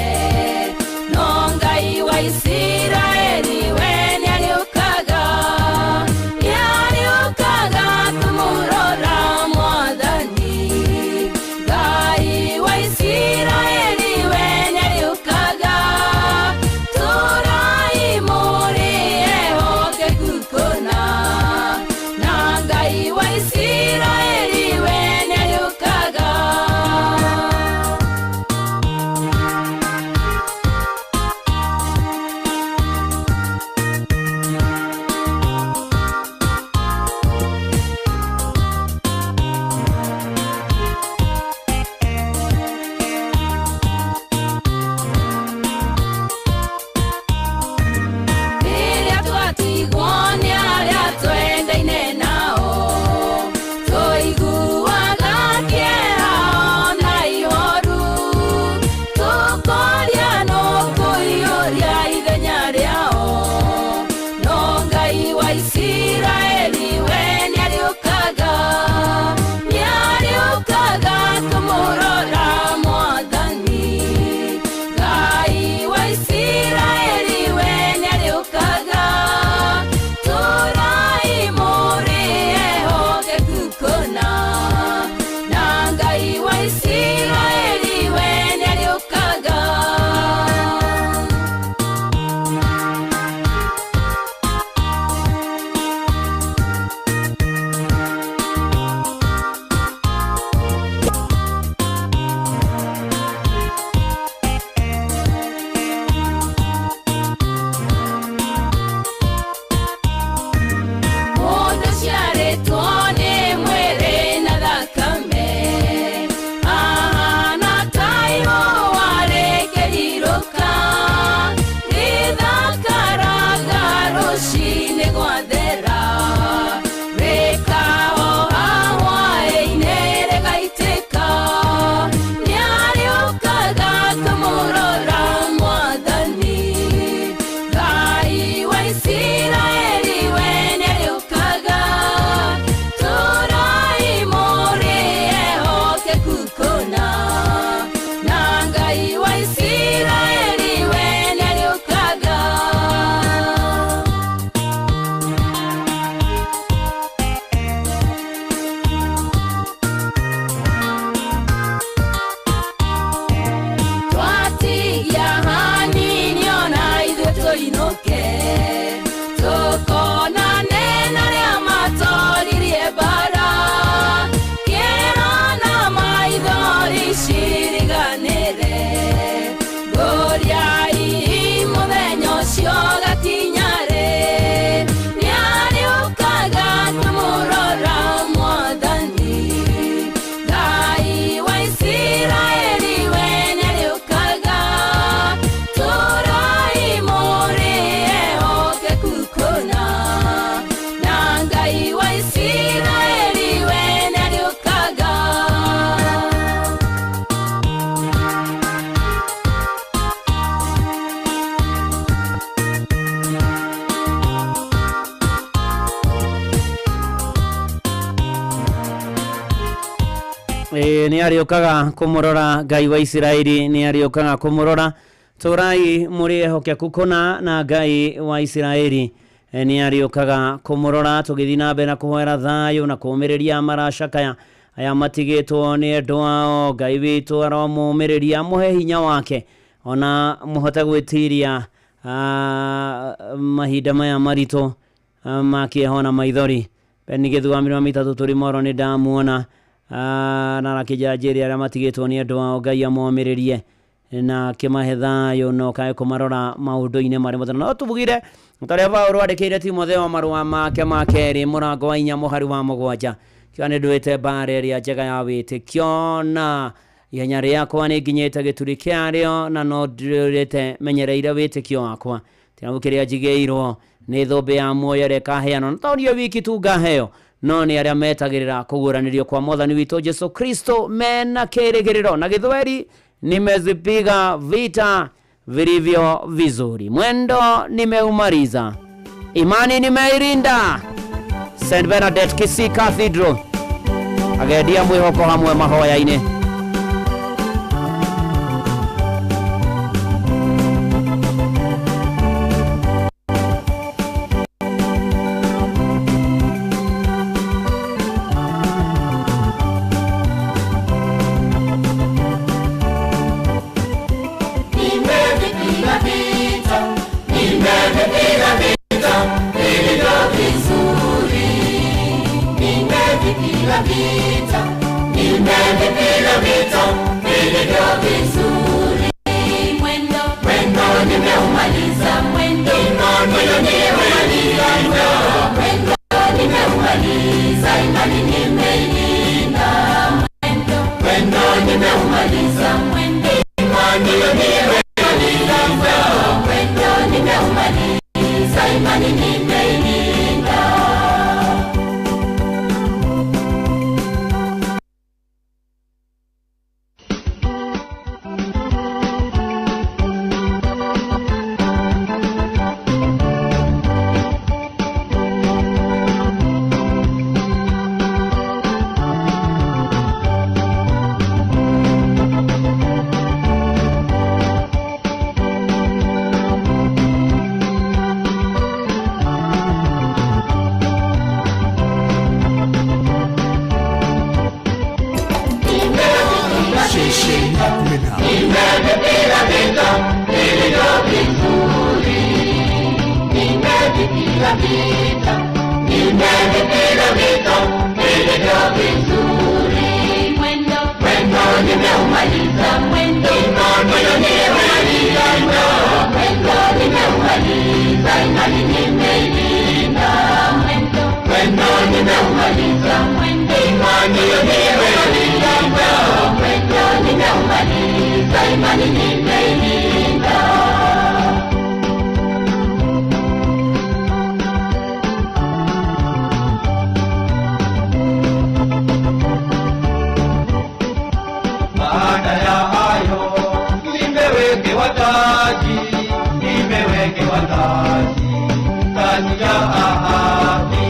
Nĩ arĩũkaga kũmũrora Ngai wa Isiraeli, nĩ arĩũkaga kũmũrora. Tũrai mũrĩ ehokeku kũna na Ngai wa Isiraeli nĩ arĩũkaga kũmũrora. Tũgĩthiĩ na mbere na kũhoera thayũ na kũũmĩrĩria maracakaya aya matigĩtwo nĩ endwa ao. Ngai witũ aromũmĩrĩria, amũhe hinya wake ona mũhote gwĩtiria mahinda maya maritũ ma kĩeha na maithori. Beni Gĩthua mĩrongo ĩtatũ tũrĩ moro nĩ ndamuona na arakĩnjanjĩria arĩa matigĩtwo nĩ endwa ao. Ngai amomĩrĩrie na kĩmahe thayũ na ũkae kũmarora maũndũ-inĩ marĩa mothe. No tubugire ta ũrĩa Paũlũ andĩkĩire Timotheo marũa make ma kerĩ mũrango wa 4 mũhari wa 7, kĩo nĩ ndũĩte mbara ĩrĩa njega ya wĩtĩkio na ihenya rĩakwa nĩ nginyĩte gĩturi kĩarĩo na no ndũrĩte menyereire wĩtĩkio wakwa. Kĩrabu kĩrĩa njigĩirwo nĩ thũmbĩ ya muoyo ĩrĩa ĩkaheanwo na to niĩ wiki tu ngaheo, no nĩ arĩa metagĩrĩra kũguũranĩrio kwa Mwathani witũ Jesu Kristo mena kĩrĩgĩrĩro. Na Gĩthweri, nimezipiga vita vilivyo vizuri, mwendo nimeumaliza, imani nimeirinda. St Bernadette Kisii Cathedral agendia mwĩhoko hamwe mahoya-inĩ. Nimevipiga vita, nimevipiga vita vilivyo vizuri. Nimevipiga vita, nimevipiga vita vilivyo vizuri. Mwendo, mwendo nimeumaliza, mwendo, mwendo nimeumaliza, mwendo nimeumaliza, imani nimeilinda. Mwendo, mwendo nimeumaliza, mwendo, imani nimeumaliza, mwendo nimeumaliza, imani nimeilinda. Nimevipiga vita vilivyo vizuri. Nimevipiga vita, nimevipiga vita vilivyo vizuri. Mwendo, mwendo nimeumaliza, mwendo, mwendo nimeumaliza, mwendo nimeumaliza, imani nimeilinda. Mwendo, mwendo nimeumaliza, mwendo, imani nimeumaliza, mwendo nimeumaliza, imani nimeilinda. Baada ya hayo nimewekewa taji, nimewekewa taji, taji ya ahadi.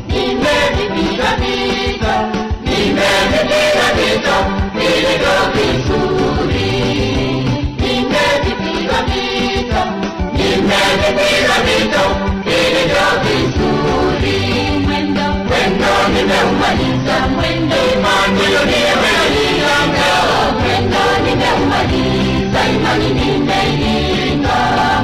Nimevipiga vita, nimevipiga vita vilivyo vizuri. Nimevipiga vita, nimevipiga vita vilivyo vizuri. Mwendo, mwendo nimeumaliza, mwendo, mwendo nimeumaliza, mwendo nimeumaliza, imani nimeilinda.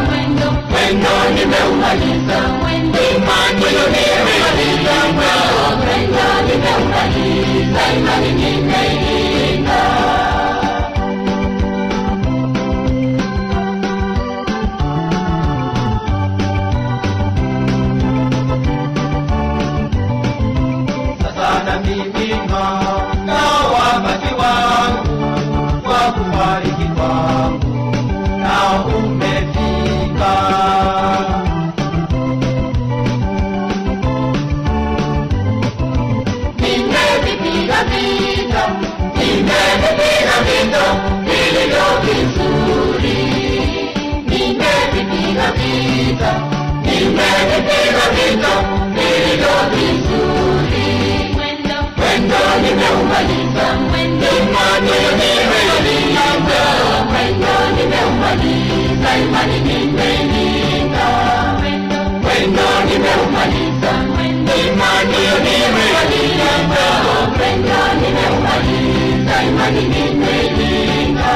Mwendo, mwendo nimeumaliza, mwendo, imani nimeumaliza, mwendo nimeumaliza, imani nimeilinda. Sasa namiminwa na wakati wangu wa kufariki kwangu nao umefika. Nimevipiga vita, imani nimeilinda. Mwendo nimeumaliza, imani nimeilinda. Mwendo nimeumaliza, imani nimeilinda.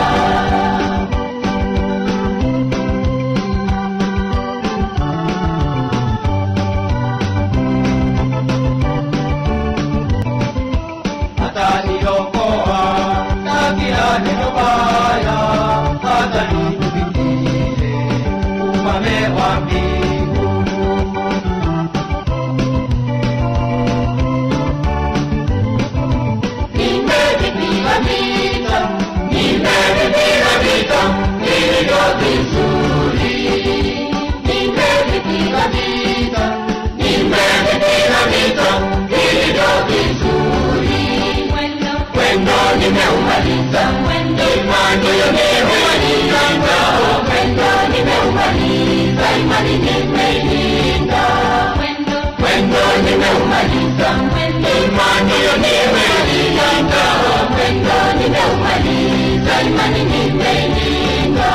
Ataniokoa na kila neno baya, hata nikufikie ufalme wa mbingu. Nimevipiga vita, nimevipiga vita vilivyo vizuri. Nimevipiga vita, nimevipiga vita vilivyo vizuri. Mwendo nimeumaliza, imani nimeumaliza. Mwendo nimeumaliza, imani nimeilinda. Mwendo nimeumaliza, imani nimeilinda. Mwendo nimeumaliza, imani nimeilinda.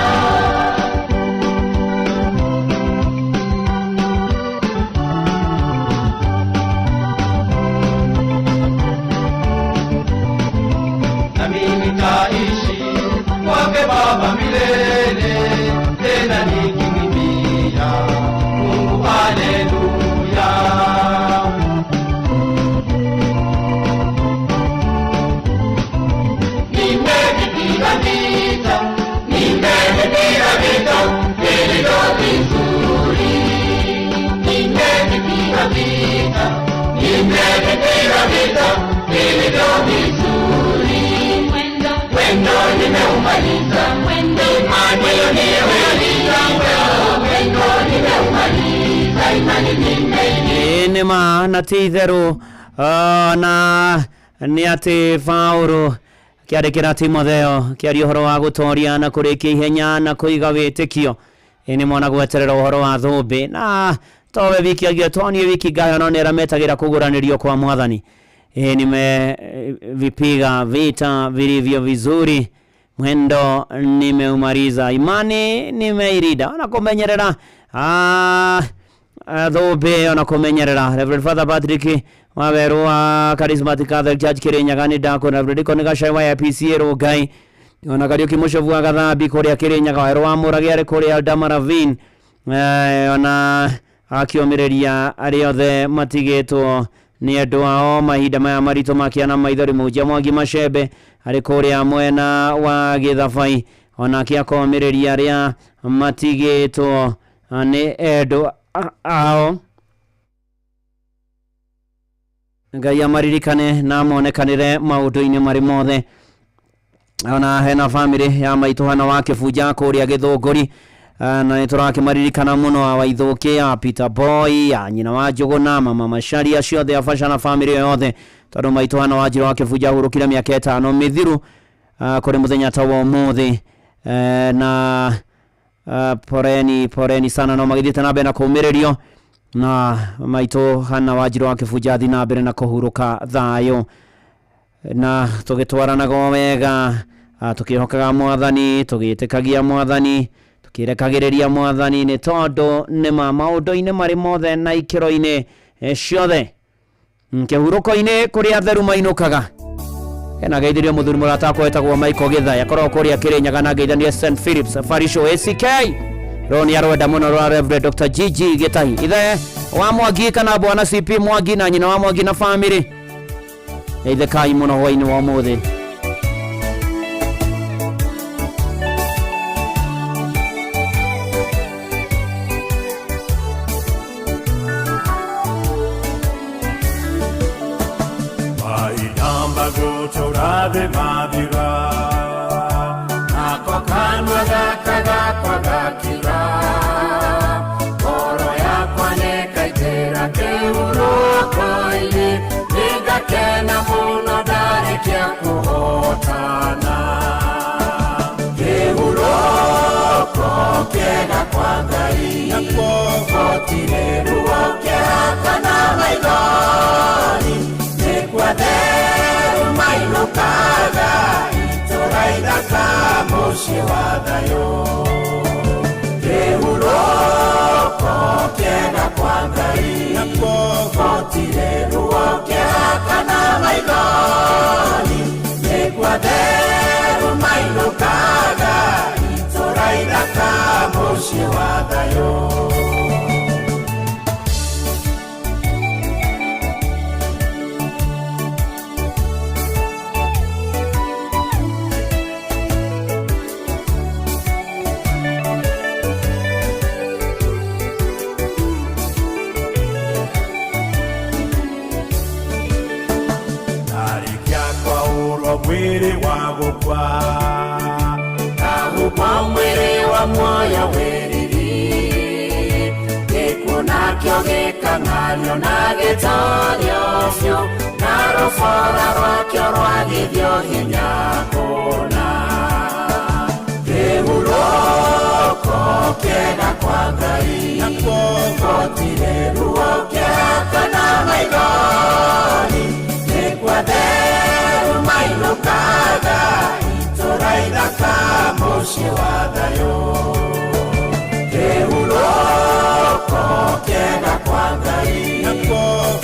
Nami nitaishi kwake Baba milele, tena nikimwimbia Mungu haleluya. Nimevipiga vita, nimevipiga vita vilivyo vizuri. Nimevipiga vita, nimevipiga vita vilivyo vizuri. Mwendo nimeumaliza, imani nimeumaliza. Mwendo nimeumaliza, imani nimeilinda. Nĩ ma na ti itherũ na nĩ atĩ Paũlũ kĩandĩkĩra Timotheo kĩaria ũhoro wa gũtoria na kũrĩkia ihenya na kũiga wĩtĩkio. Nĩ mwana gweterera ũhoro wa thũmbĩ na towe wiki agio toniĩ wiki ngayo no nĩ arĩa metagĩra kũgũranĩrio kwa mwathani. Nimevipiga vita vilivyo vizuri, mwendo nimeumaliza, imani nimeirida. Ona kũmenyerera thũmbĩ, ona kũmenyerera Reverend Father Patrick Waweru wa Charismatic Catholic Church Kirinyaga nĩ ndakũna Reverend Deacon Gachai wa APC Rongai ona Kariuki Mũcobu wa Gathambi kũrĩa Kirinyaga, Waweru wa Mũrage arĩ kũrĩa Eldama Ravine, ona akĩũmĩrĩria arĩa othe matigĩtwo nĩ andũ ao mahinda maya maritũ makĩana maithori. Mũhunjia Mwangi Macembe arĩ kũrĩa mwena wa Gĩthabai, onake akomĩrĩria arĩa matigĩtwo nĩ endwa ao. Ngai amaririkane na monekanĩre maũndũ-inĩ marĩ mothe. Ona hena famĩlĩ ya maitũ hana wa Kĩbunja kũrĩa Gĩthũngũri, na nĩ tũrakĩmaririkana mũno a Waithũkĩ, a Peter Boy, a nyina wa Njũgũna, mama Macharia, acio othe a Fasha na famĩlĩ yothe, tondũ maitũ hana wa Njirũ wa Kĩbunja ahurũkire mĩaka 5 mĩthiru kũrĩ mũthenya ta wa ũmũthĩ. Na poreni poreni sana, no magĩthiĩte na mbere na kũũmĩrĩrio na maitũ hana wa Njirũ wa Kĩbunja athi na mbere na kũhurũka thayũ, na tũgĩtwaranaga wega, tũkĩhokaga mwathani, tũgĩtĩkagia mwathani, tũkĩrekagĩrĩria mwathani, nĩ tondũ nĩma maũndũ-inĩ marĩ mothe na ikĩro-inĩ ciothe kĩhurũko-inĩ kũrĩa atheru mainũkaga. Hena geithirio mũthuri mũrata wakwa wĩtagwo Michael Gĩthai, akoragwo kũrĩa Kĩrĩnyaga, na ngeithania St Philips Farisho ACK roni arwenda mũno rwa Reverend Dr. GG Gĩtahi, ithe wa Mwangi kana bwana CP Mwangi na nyina wa Mwangi na famĩlĩ. Geithĩkai mũno hwaĩ-inĩ wa ũmũthĩ. Maidamba gũtũra thĩ mathira, nako kanua gaka gakwa gakira. Ngoro yakwa nĩkaingĩra kĩhurũko-inĩ, nĩngakena mũno ndarĩkia kũhotana. Kĩhurũko kĩega kwa Ngai, gũtirĩ ruo kĩeha kana maithori, nĩkuo atheru mainũkaga itũũra ithaka mũciĩ wa thayũ. maithori nĩkuo atheru mainũkaga itũũra ithaka mũciĩ wa thayũ. Ndarĩkia kwaũrwo mwĩrĩ wa gũkua ndahubwo mwĩrĩ wa muoyo wĩriri gĩkuũ nakĩo gĩkang'ario na gĩtorio biũ na rũbora rwakĩo rwagithio hinya kũna. Kĩhurũko kĩega kwa Ngai gũtirĩ ruo kĩeha kana maithori nĩkuo atheru mainũkaga itũũra ithaka mũciĩ wa thayũ. Kĩhurũko kĩega kwa Ngai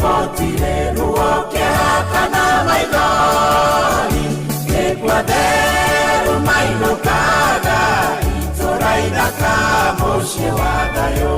gũtirĩ ruo kĩeha kana maithori nĩkuo atheru mainũkaga itũũra ithaka mũciĩ wa thayũ.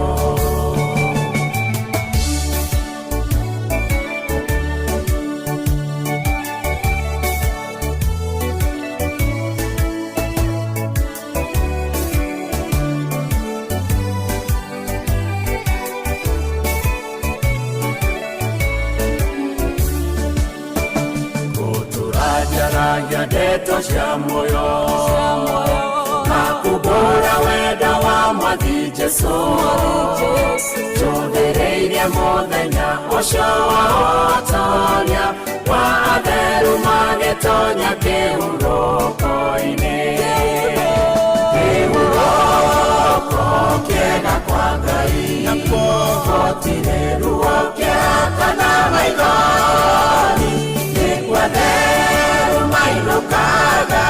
Gũtũranjaragia ndeto cia muoyo na kumbũra wendo wa Mwathi Jesũ tũthĩrĩirie mũthenya ũcio wa ũtoria wa atheru magĩtonya kĩhurũko-inĩ. Kĩhurũko kĩega kwa Ngai gũtirĩ ruo kĩeha kana maithori nĩkuo atheru mainũkaga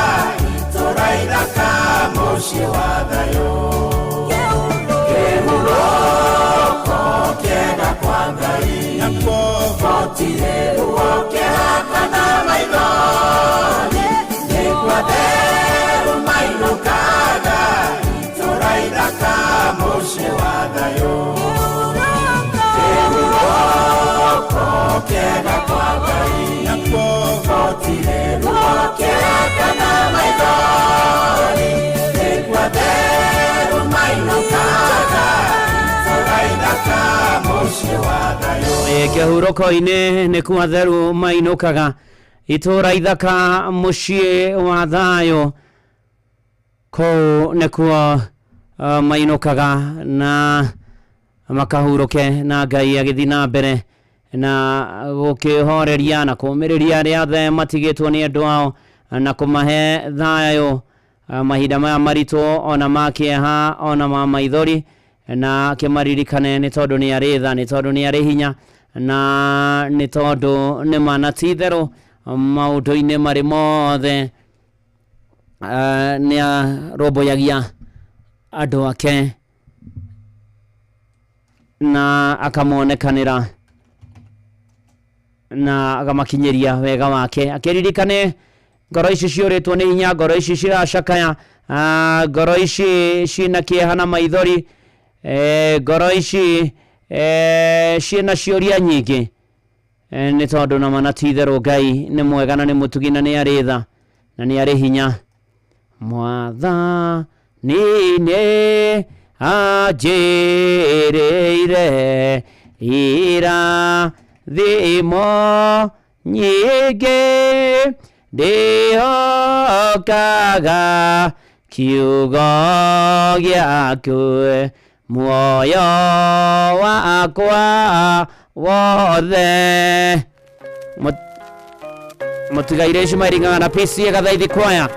itũũra ithaka mũciĩ wa thayũ. Kĩhurũko kĩega kwa Ngai gũtirĩ ruo kĩeha kana maithori nĩkuo atheru mainũkaga itũũra ithaka mũciĩ wa thayũ. Kĩhurũko kĩega kwa Ngai gũtirĩ ruo kĩeha kana maithori nĩkuo atheru mainũkaga itũũra ithaka mũciĩ wa thayũ. Kĩhurũko-inĩ nĩkuo atheru mainũkaga itũũra ithaka mũciĩ wa thayũ kũu nĩkuo mainũkaga na makahurũke na Ngai agĩthiĩ na mbere na gũkĩhoreria na kũũmĩrĩria arĩa othe matigĩtwo nĩ andũ ao na kũmahe thayũ mahinda maya maritũ ona ma kĩeha ona ma maithori na kĩmaririkane nĩ tondũ nĩ arĩ tha nĩ tondũ nĩ arĩ hinya na nĩ tondũ nĩ ma na ti itherũ maũndũ-inĩ marĩ mothe nĩ arũmbũyagia andũ ake na akamonekanĩra na agamakinyĩria wega wake. Akĩririkane ngoro ici ciũrĩtwo nĩ hinya, ngoro ici ciracakaya, ngoro ici ciĩna kĩeha na maithori, ngoro ici ciĩna ciũria nyingĩ nĩ tondũ na ma na ti itherũ Ngai nĩ mwega na nĩ mũtugi na nĩ arĩ tha na nĩ arĩ hinya. Mwathani nĩ anjĩrĩire irathimo nyingĩ ndĩhokaga kiugo gĩaku muoyo wakwa wothe. Mũtigaire Ishumaeli Ng'ang'a na PCA Gathaithi Choir.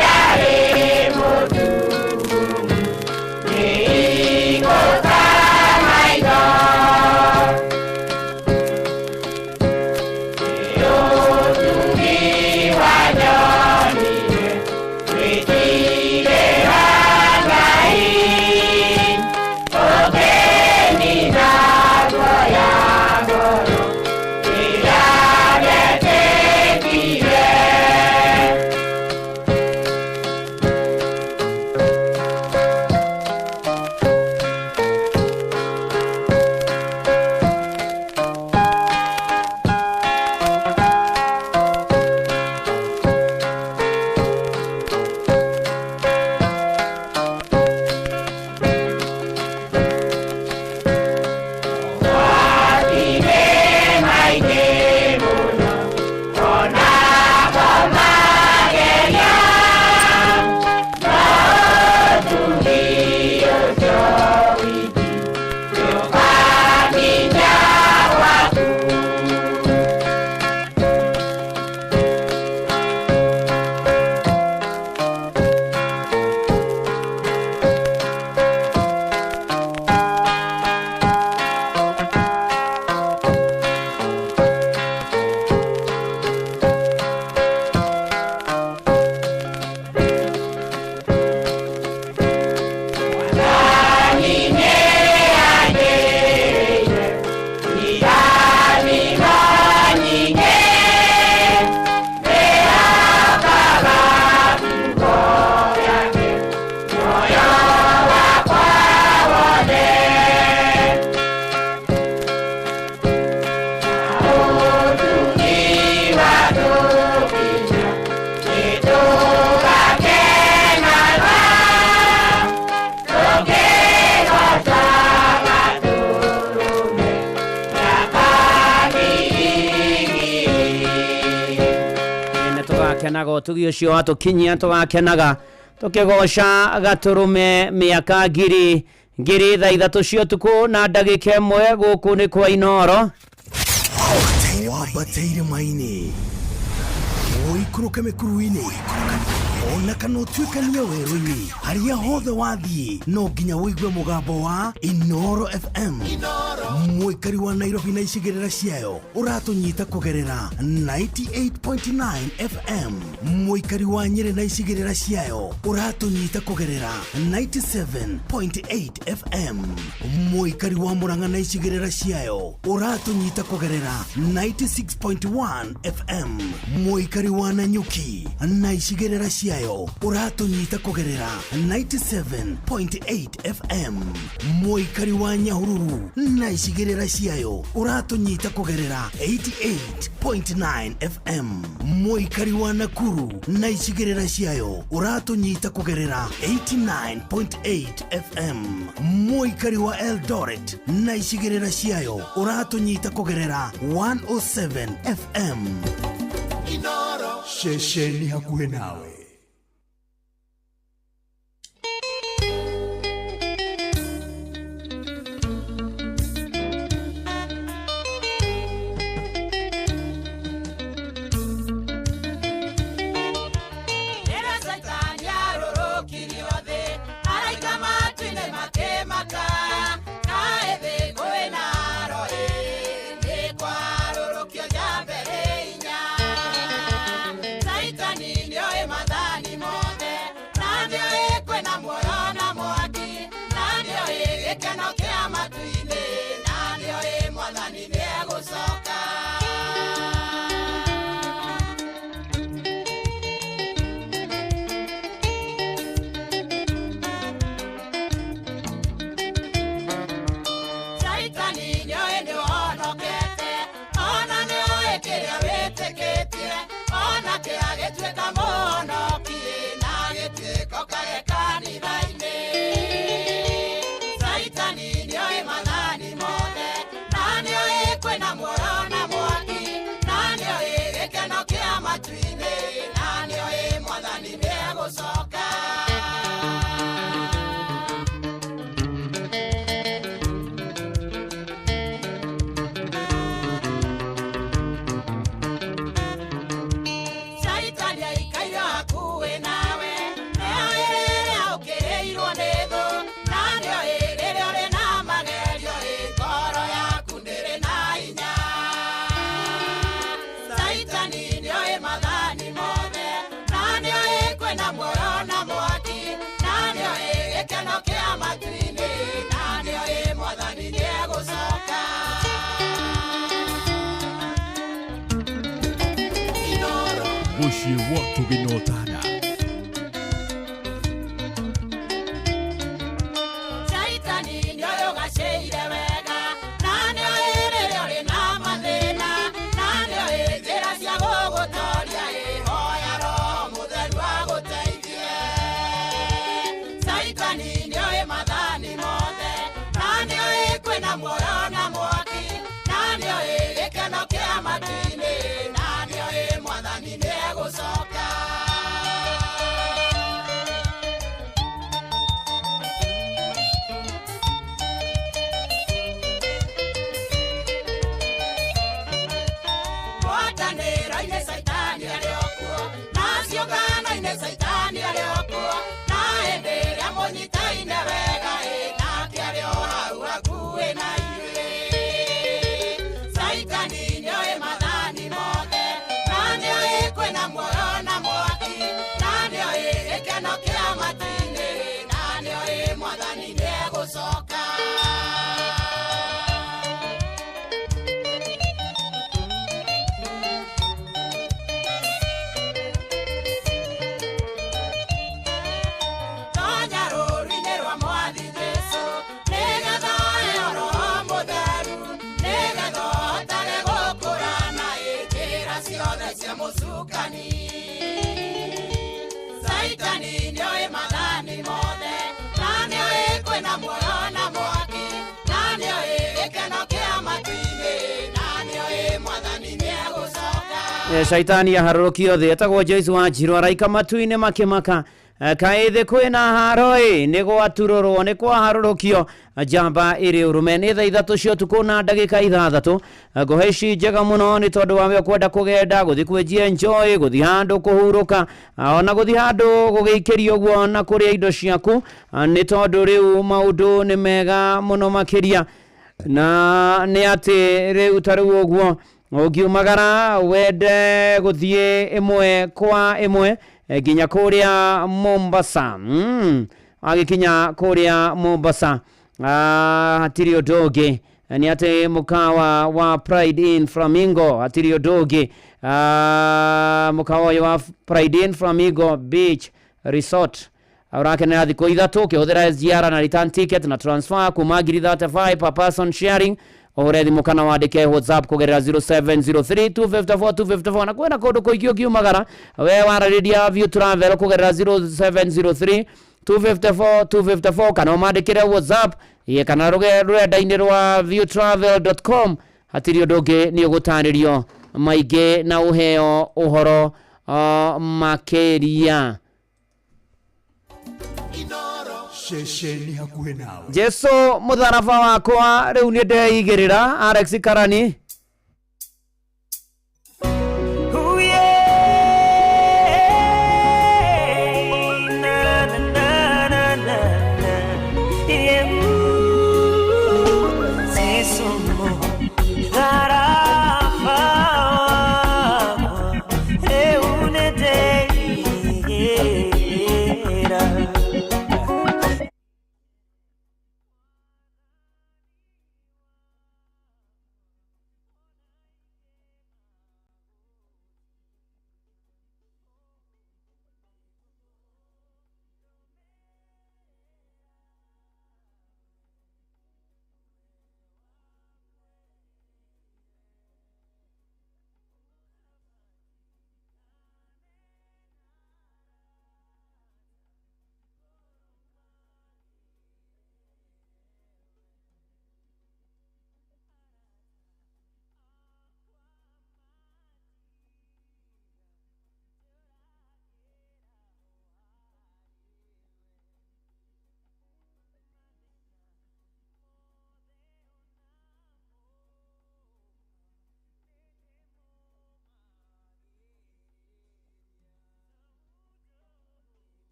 Yeah. Tũgũkenaga ũtugi ũcio watũkinyia, tũgakenaga tũkĩgoca gatũrũme mĩaka ngiri ngiri thaa ithatũ cia ũtukũ na ndagĩka ĩmwe. Gũkũ nĩ kwa Inoro. Wambate irĩma-inĩ, ũikũrũke mĩkuru-inĩ, ona kana ũtuĩkanie werũ-inĩ, harĩa hothe wathiĩ no nginya ũigue mũgambo wa Inoro FM. Mũikari wa Nairobi na icigĩrĩra ciayo ũratũnyita kũgerera 98.9 FM. Mũikari wa Nyĩrĩ na icigĩrĩra ciayo ũratũnyita kũgerera 97.8 FM. Mũikari wa Murang'a na icigĩrĩra ciayo ũratũnyita kũgerera 96.1 FM. Mũikari wa Nanyuki na icigĩrĩra ciayo ũratũnyita kũgerera 97.8 FM. Mũikari wa Nyahururu na icigĩrĩra ciayo ũratũnyita kũgerera 88.9 FM. Mũikari wa Nakuru na icigĩrĩra ciayo ũratũnyita kũgerera 89.8 FM. Mũikari wa Eldoret na icigĩrĩra ciayo ũratũnyita kũgerera 107 FM. Inoro. Ceceni hakuhĩ nawe. Rĩrĩa Caitani arũrũkirio thĩ, araika matu-inĩ makĩmaka. Kaĩ thĩ kwĩna aro-ĩ, nĩ kwarũrũkio njamba ĩrĩ hinya. Caitani nĩoĩ mathaa. Shaitani aharũrũkio thĩ. Etagwo Joyce Wanjiru, araika matu-inĩ makĩmaka. Kaĩ thĩ kwĩna haro-ĩ, nĩ gwaturũrwo, nĩ kwaharũrũkio njamba ĩrĩ ũrũme. Nĩ thaa 3 cia ũtukũ na ndagĩka 6. Ngũhe ici njega mũno nĩ tondũ wa we kwenda kũgenda, gũthiĩ kwĩnjia enjoy, gũthiĩ handũ kũhurũka, ona gũthiĩ handũ gũgĩikĩrio ũguo na kũrĩa indo ciaku, nĩ tondũ rĩu maũndũ nĩ mega mũno makĩria. Na nĩ atĩ rĩu ta rĩu ũguo ũngiumagara wende gũthiĩ ĩmwe kwa ĩmwe nginya kũrĩa Mombasa. Agĩkinya kũrĩa Mombasa, hatirĩ ũndũ ũngĩ nĩ atĩ mũkawa wa Pride Inn Flamingo, hatirĩ ũndũ ũngĩ, mũkawa ũyũ wa Pride Inn Flamingo Beach Resort ũrakenera thikũ 3 ũkĩhũthĩra SGR na return ticket na transfer kuma ngiri 35 per person sharing. Ũhũre thimũ kana wandĩke WhatsApp kũgerera 0703 254 254. Na kwĩna kũndũ kũingĩ ũngiumagara we wararĩria View Travel kũgerera 0703 254 254, kana ũmandĩkĩre WhatsApp kana rũrenda-inĩ rwa viewtravel.com. Hatirĩ ũndũ ũngĩ, nĩ ũgũtarĩrio maingĩ na ũheo ũhoro makĩria. Ceceni hakuhĩ nawe. Jesu mũtharaba wakwa rĩu nĩ ndeigĩrĩra. Alex Karani.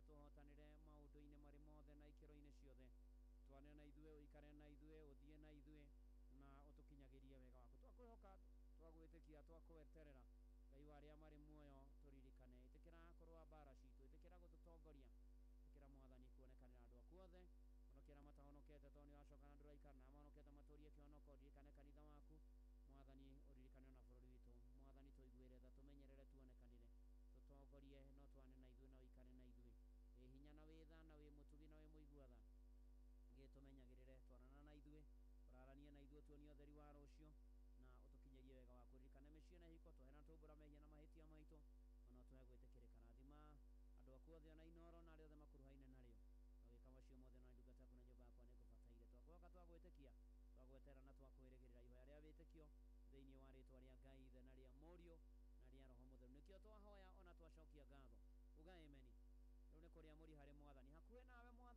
Tũhotanĩre maũndũ-inĩ marĩ mothe na ikĩro-inĩ ciothe. Twane na ithuĩ, ũikare na ithuĩ, ũthiĩ na ithuĩ na ũtũkinyagĩrie wega waku. Twakwĩhoka, twagwĩtĩkia, twakweterera. Ngai wa arĩa marĩ muoyo, tũririkane. Ĩtĩkĩra kũrũa mbara citũ, ĩtĩkĩra gũtũtongoria, ĩtĩkĩra Mwathani kuonekanĩra andũ aku othe. Honokia arĩa matahonokete, tondũ nĩũracoka na ndũraikara, na arĩa mahonokete matũrie kĩhonoko. Ririkane kanitha waku Mwathani, ũririkane ona bũrũri witũ. Mwathani, tũiguĩre tha, tũmenyerere, tuonekanĩre, tũtongorie, no twane na ithuĩ na ũikare na ithuĩ. Wĩ hinya na wĩ tha na wĩ mũtugi na wĩ mũigua tha, gĩtũmenyagĩrĩre, twarana na ithuĩ, ũraranie na ithuĩ, tuonie ũtheri wa rũciũ na ũtũkinyĩrie wega waku. Ririkane mĩciĩ na ihiko, twohere na tũmbũra mehia na mahĩtia maitũ, ona ũtũhe gwĩtĩkĩrĩka. Rathima andũ aku othe ona Inooro na arĩa othe makuruhaine narĩo. Na ũgĩka macio mothe na ndungata yaku na nyũmba yakwa nĩngũbataire. Twakwĩhoka, twagwĩtĩkia, twagweterera na twakwĩrĩgĩrĩra. Ihoya rĩa wĩtĩkio thĩinĩ wa rĩtwa rĩa Ngai Ithe na rĩa Mũriũ na rĩa Roho Mũtheru nĩkĩo twahoya ona twacokia ngatho. Uga ameni. Rĩu nĩ kũrĩa mũri harĩ Mwathani, hakuhĩ nawe Mwathani.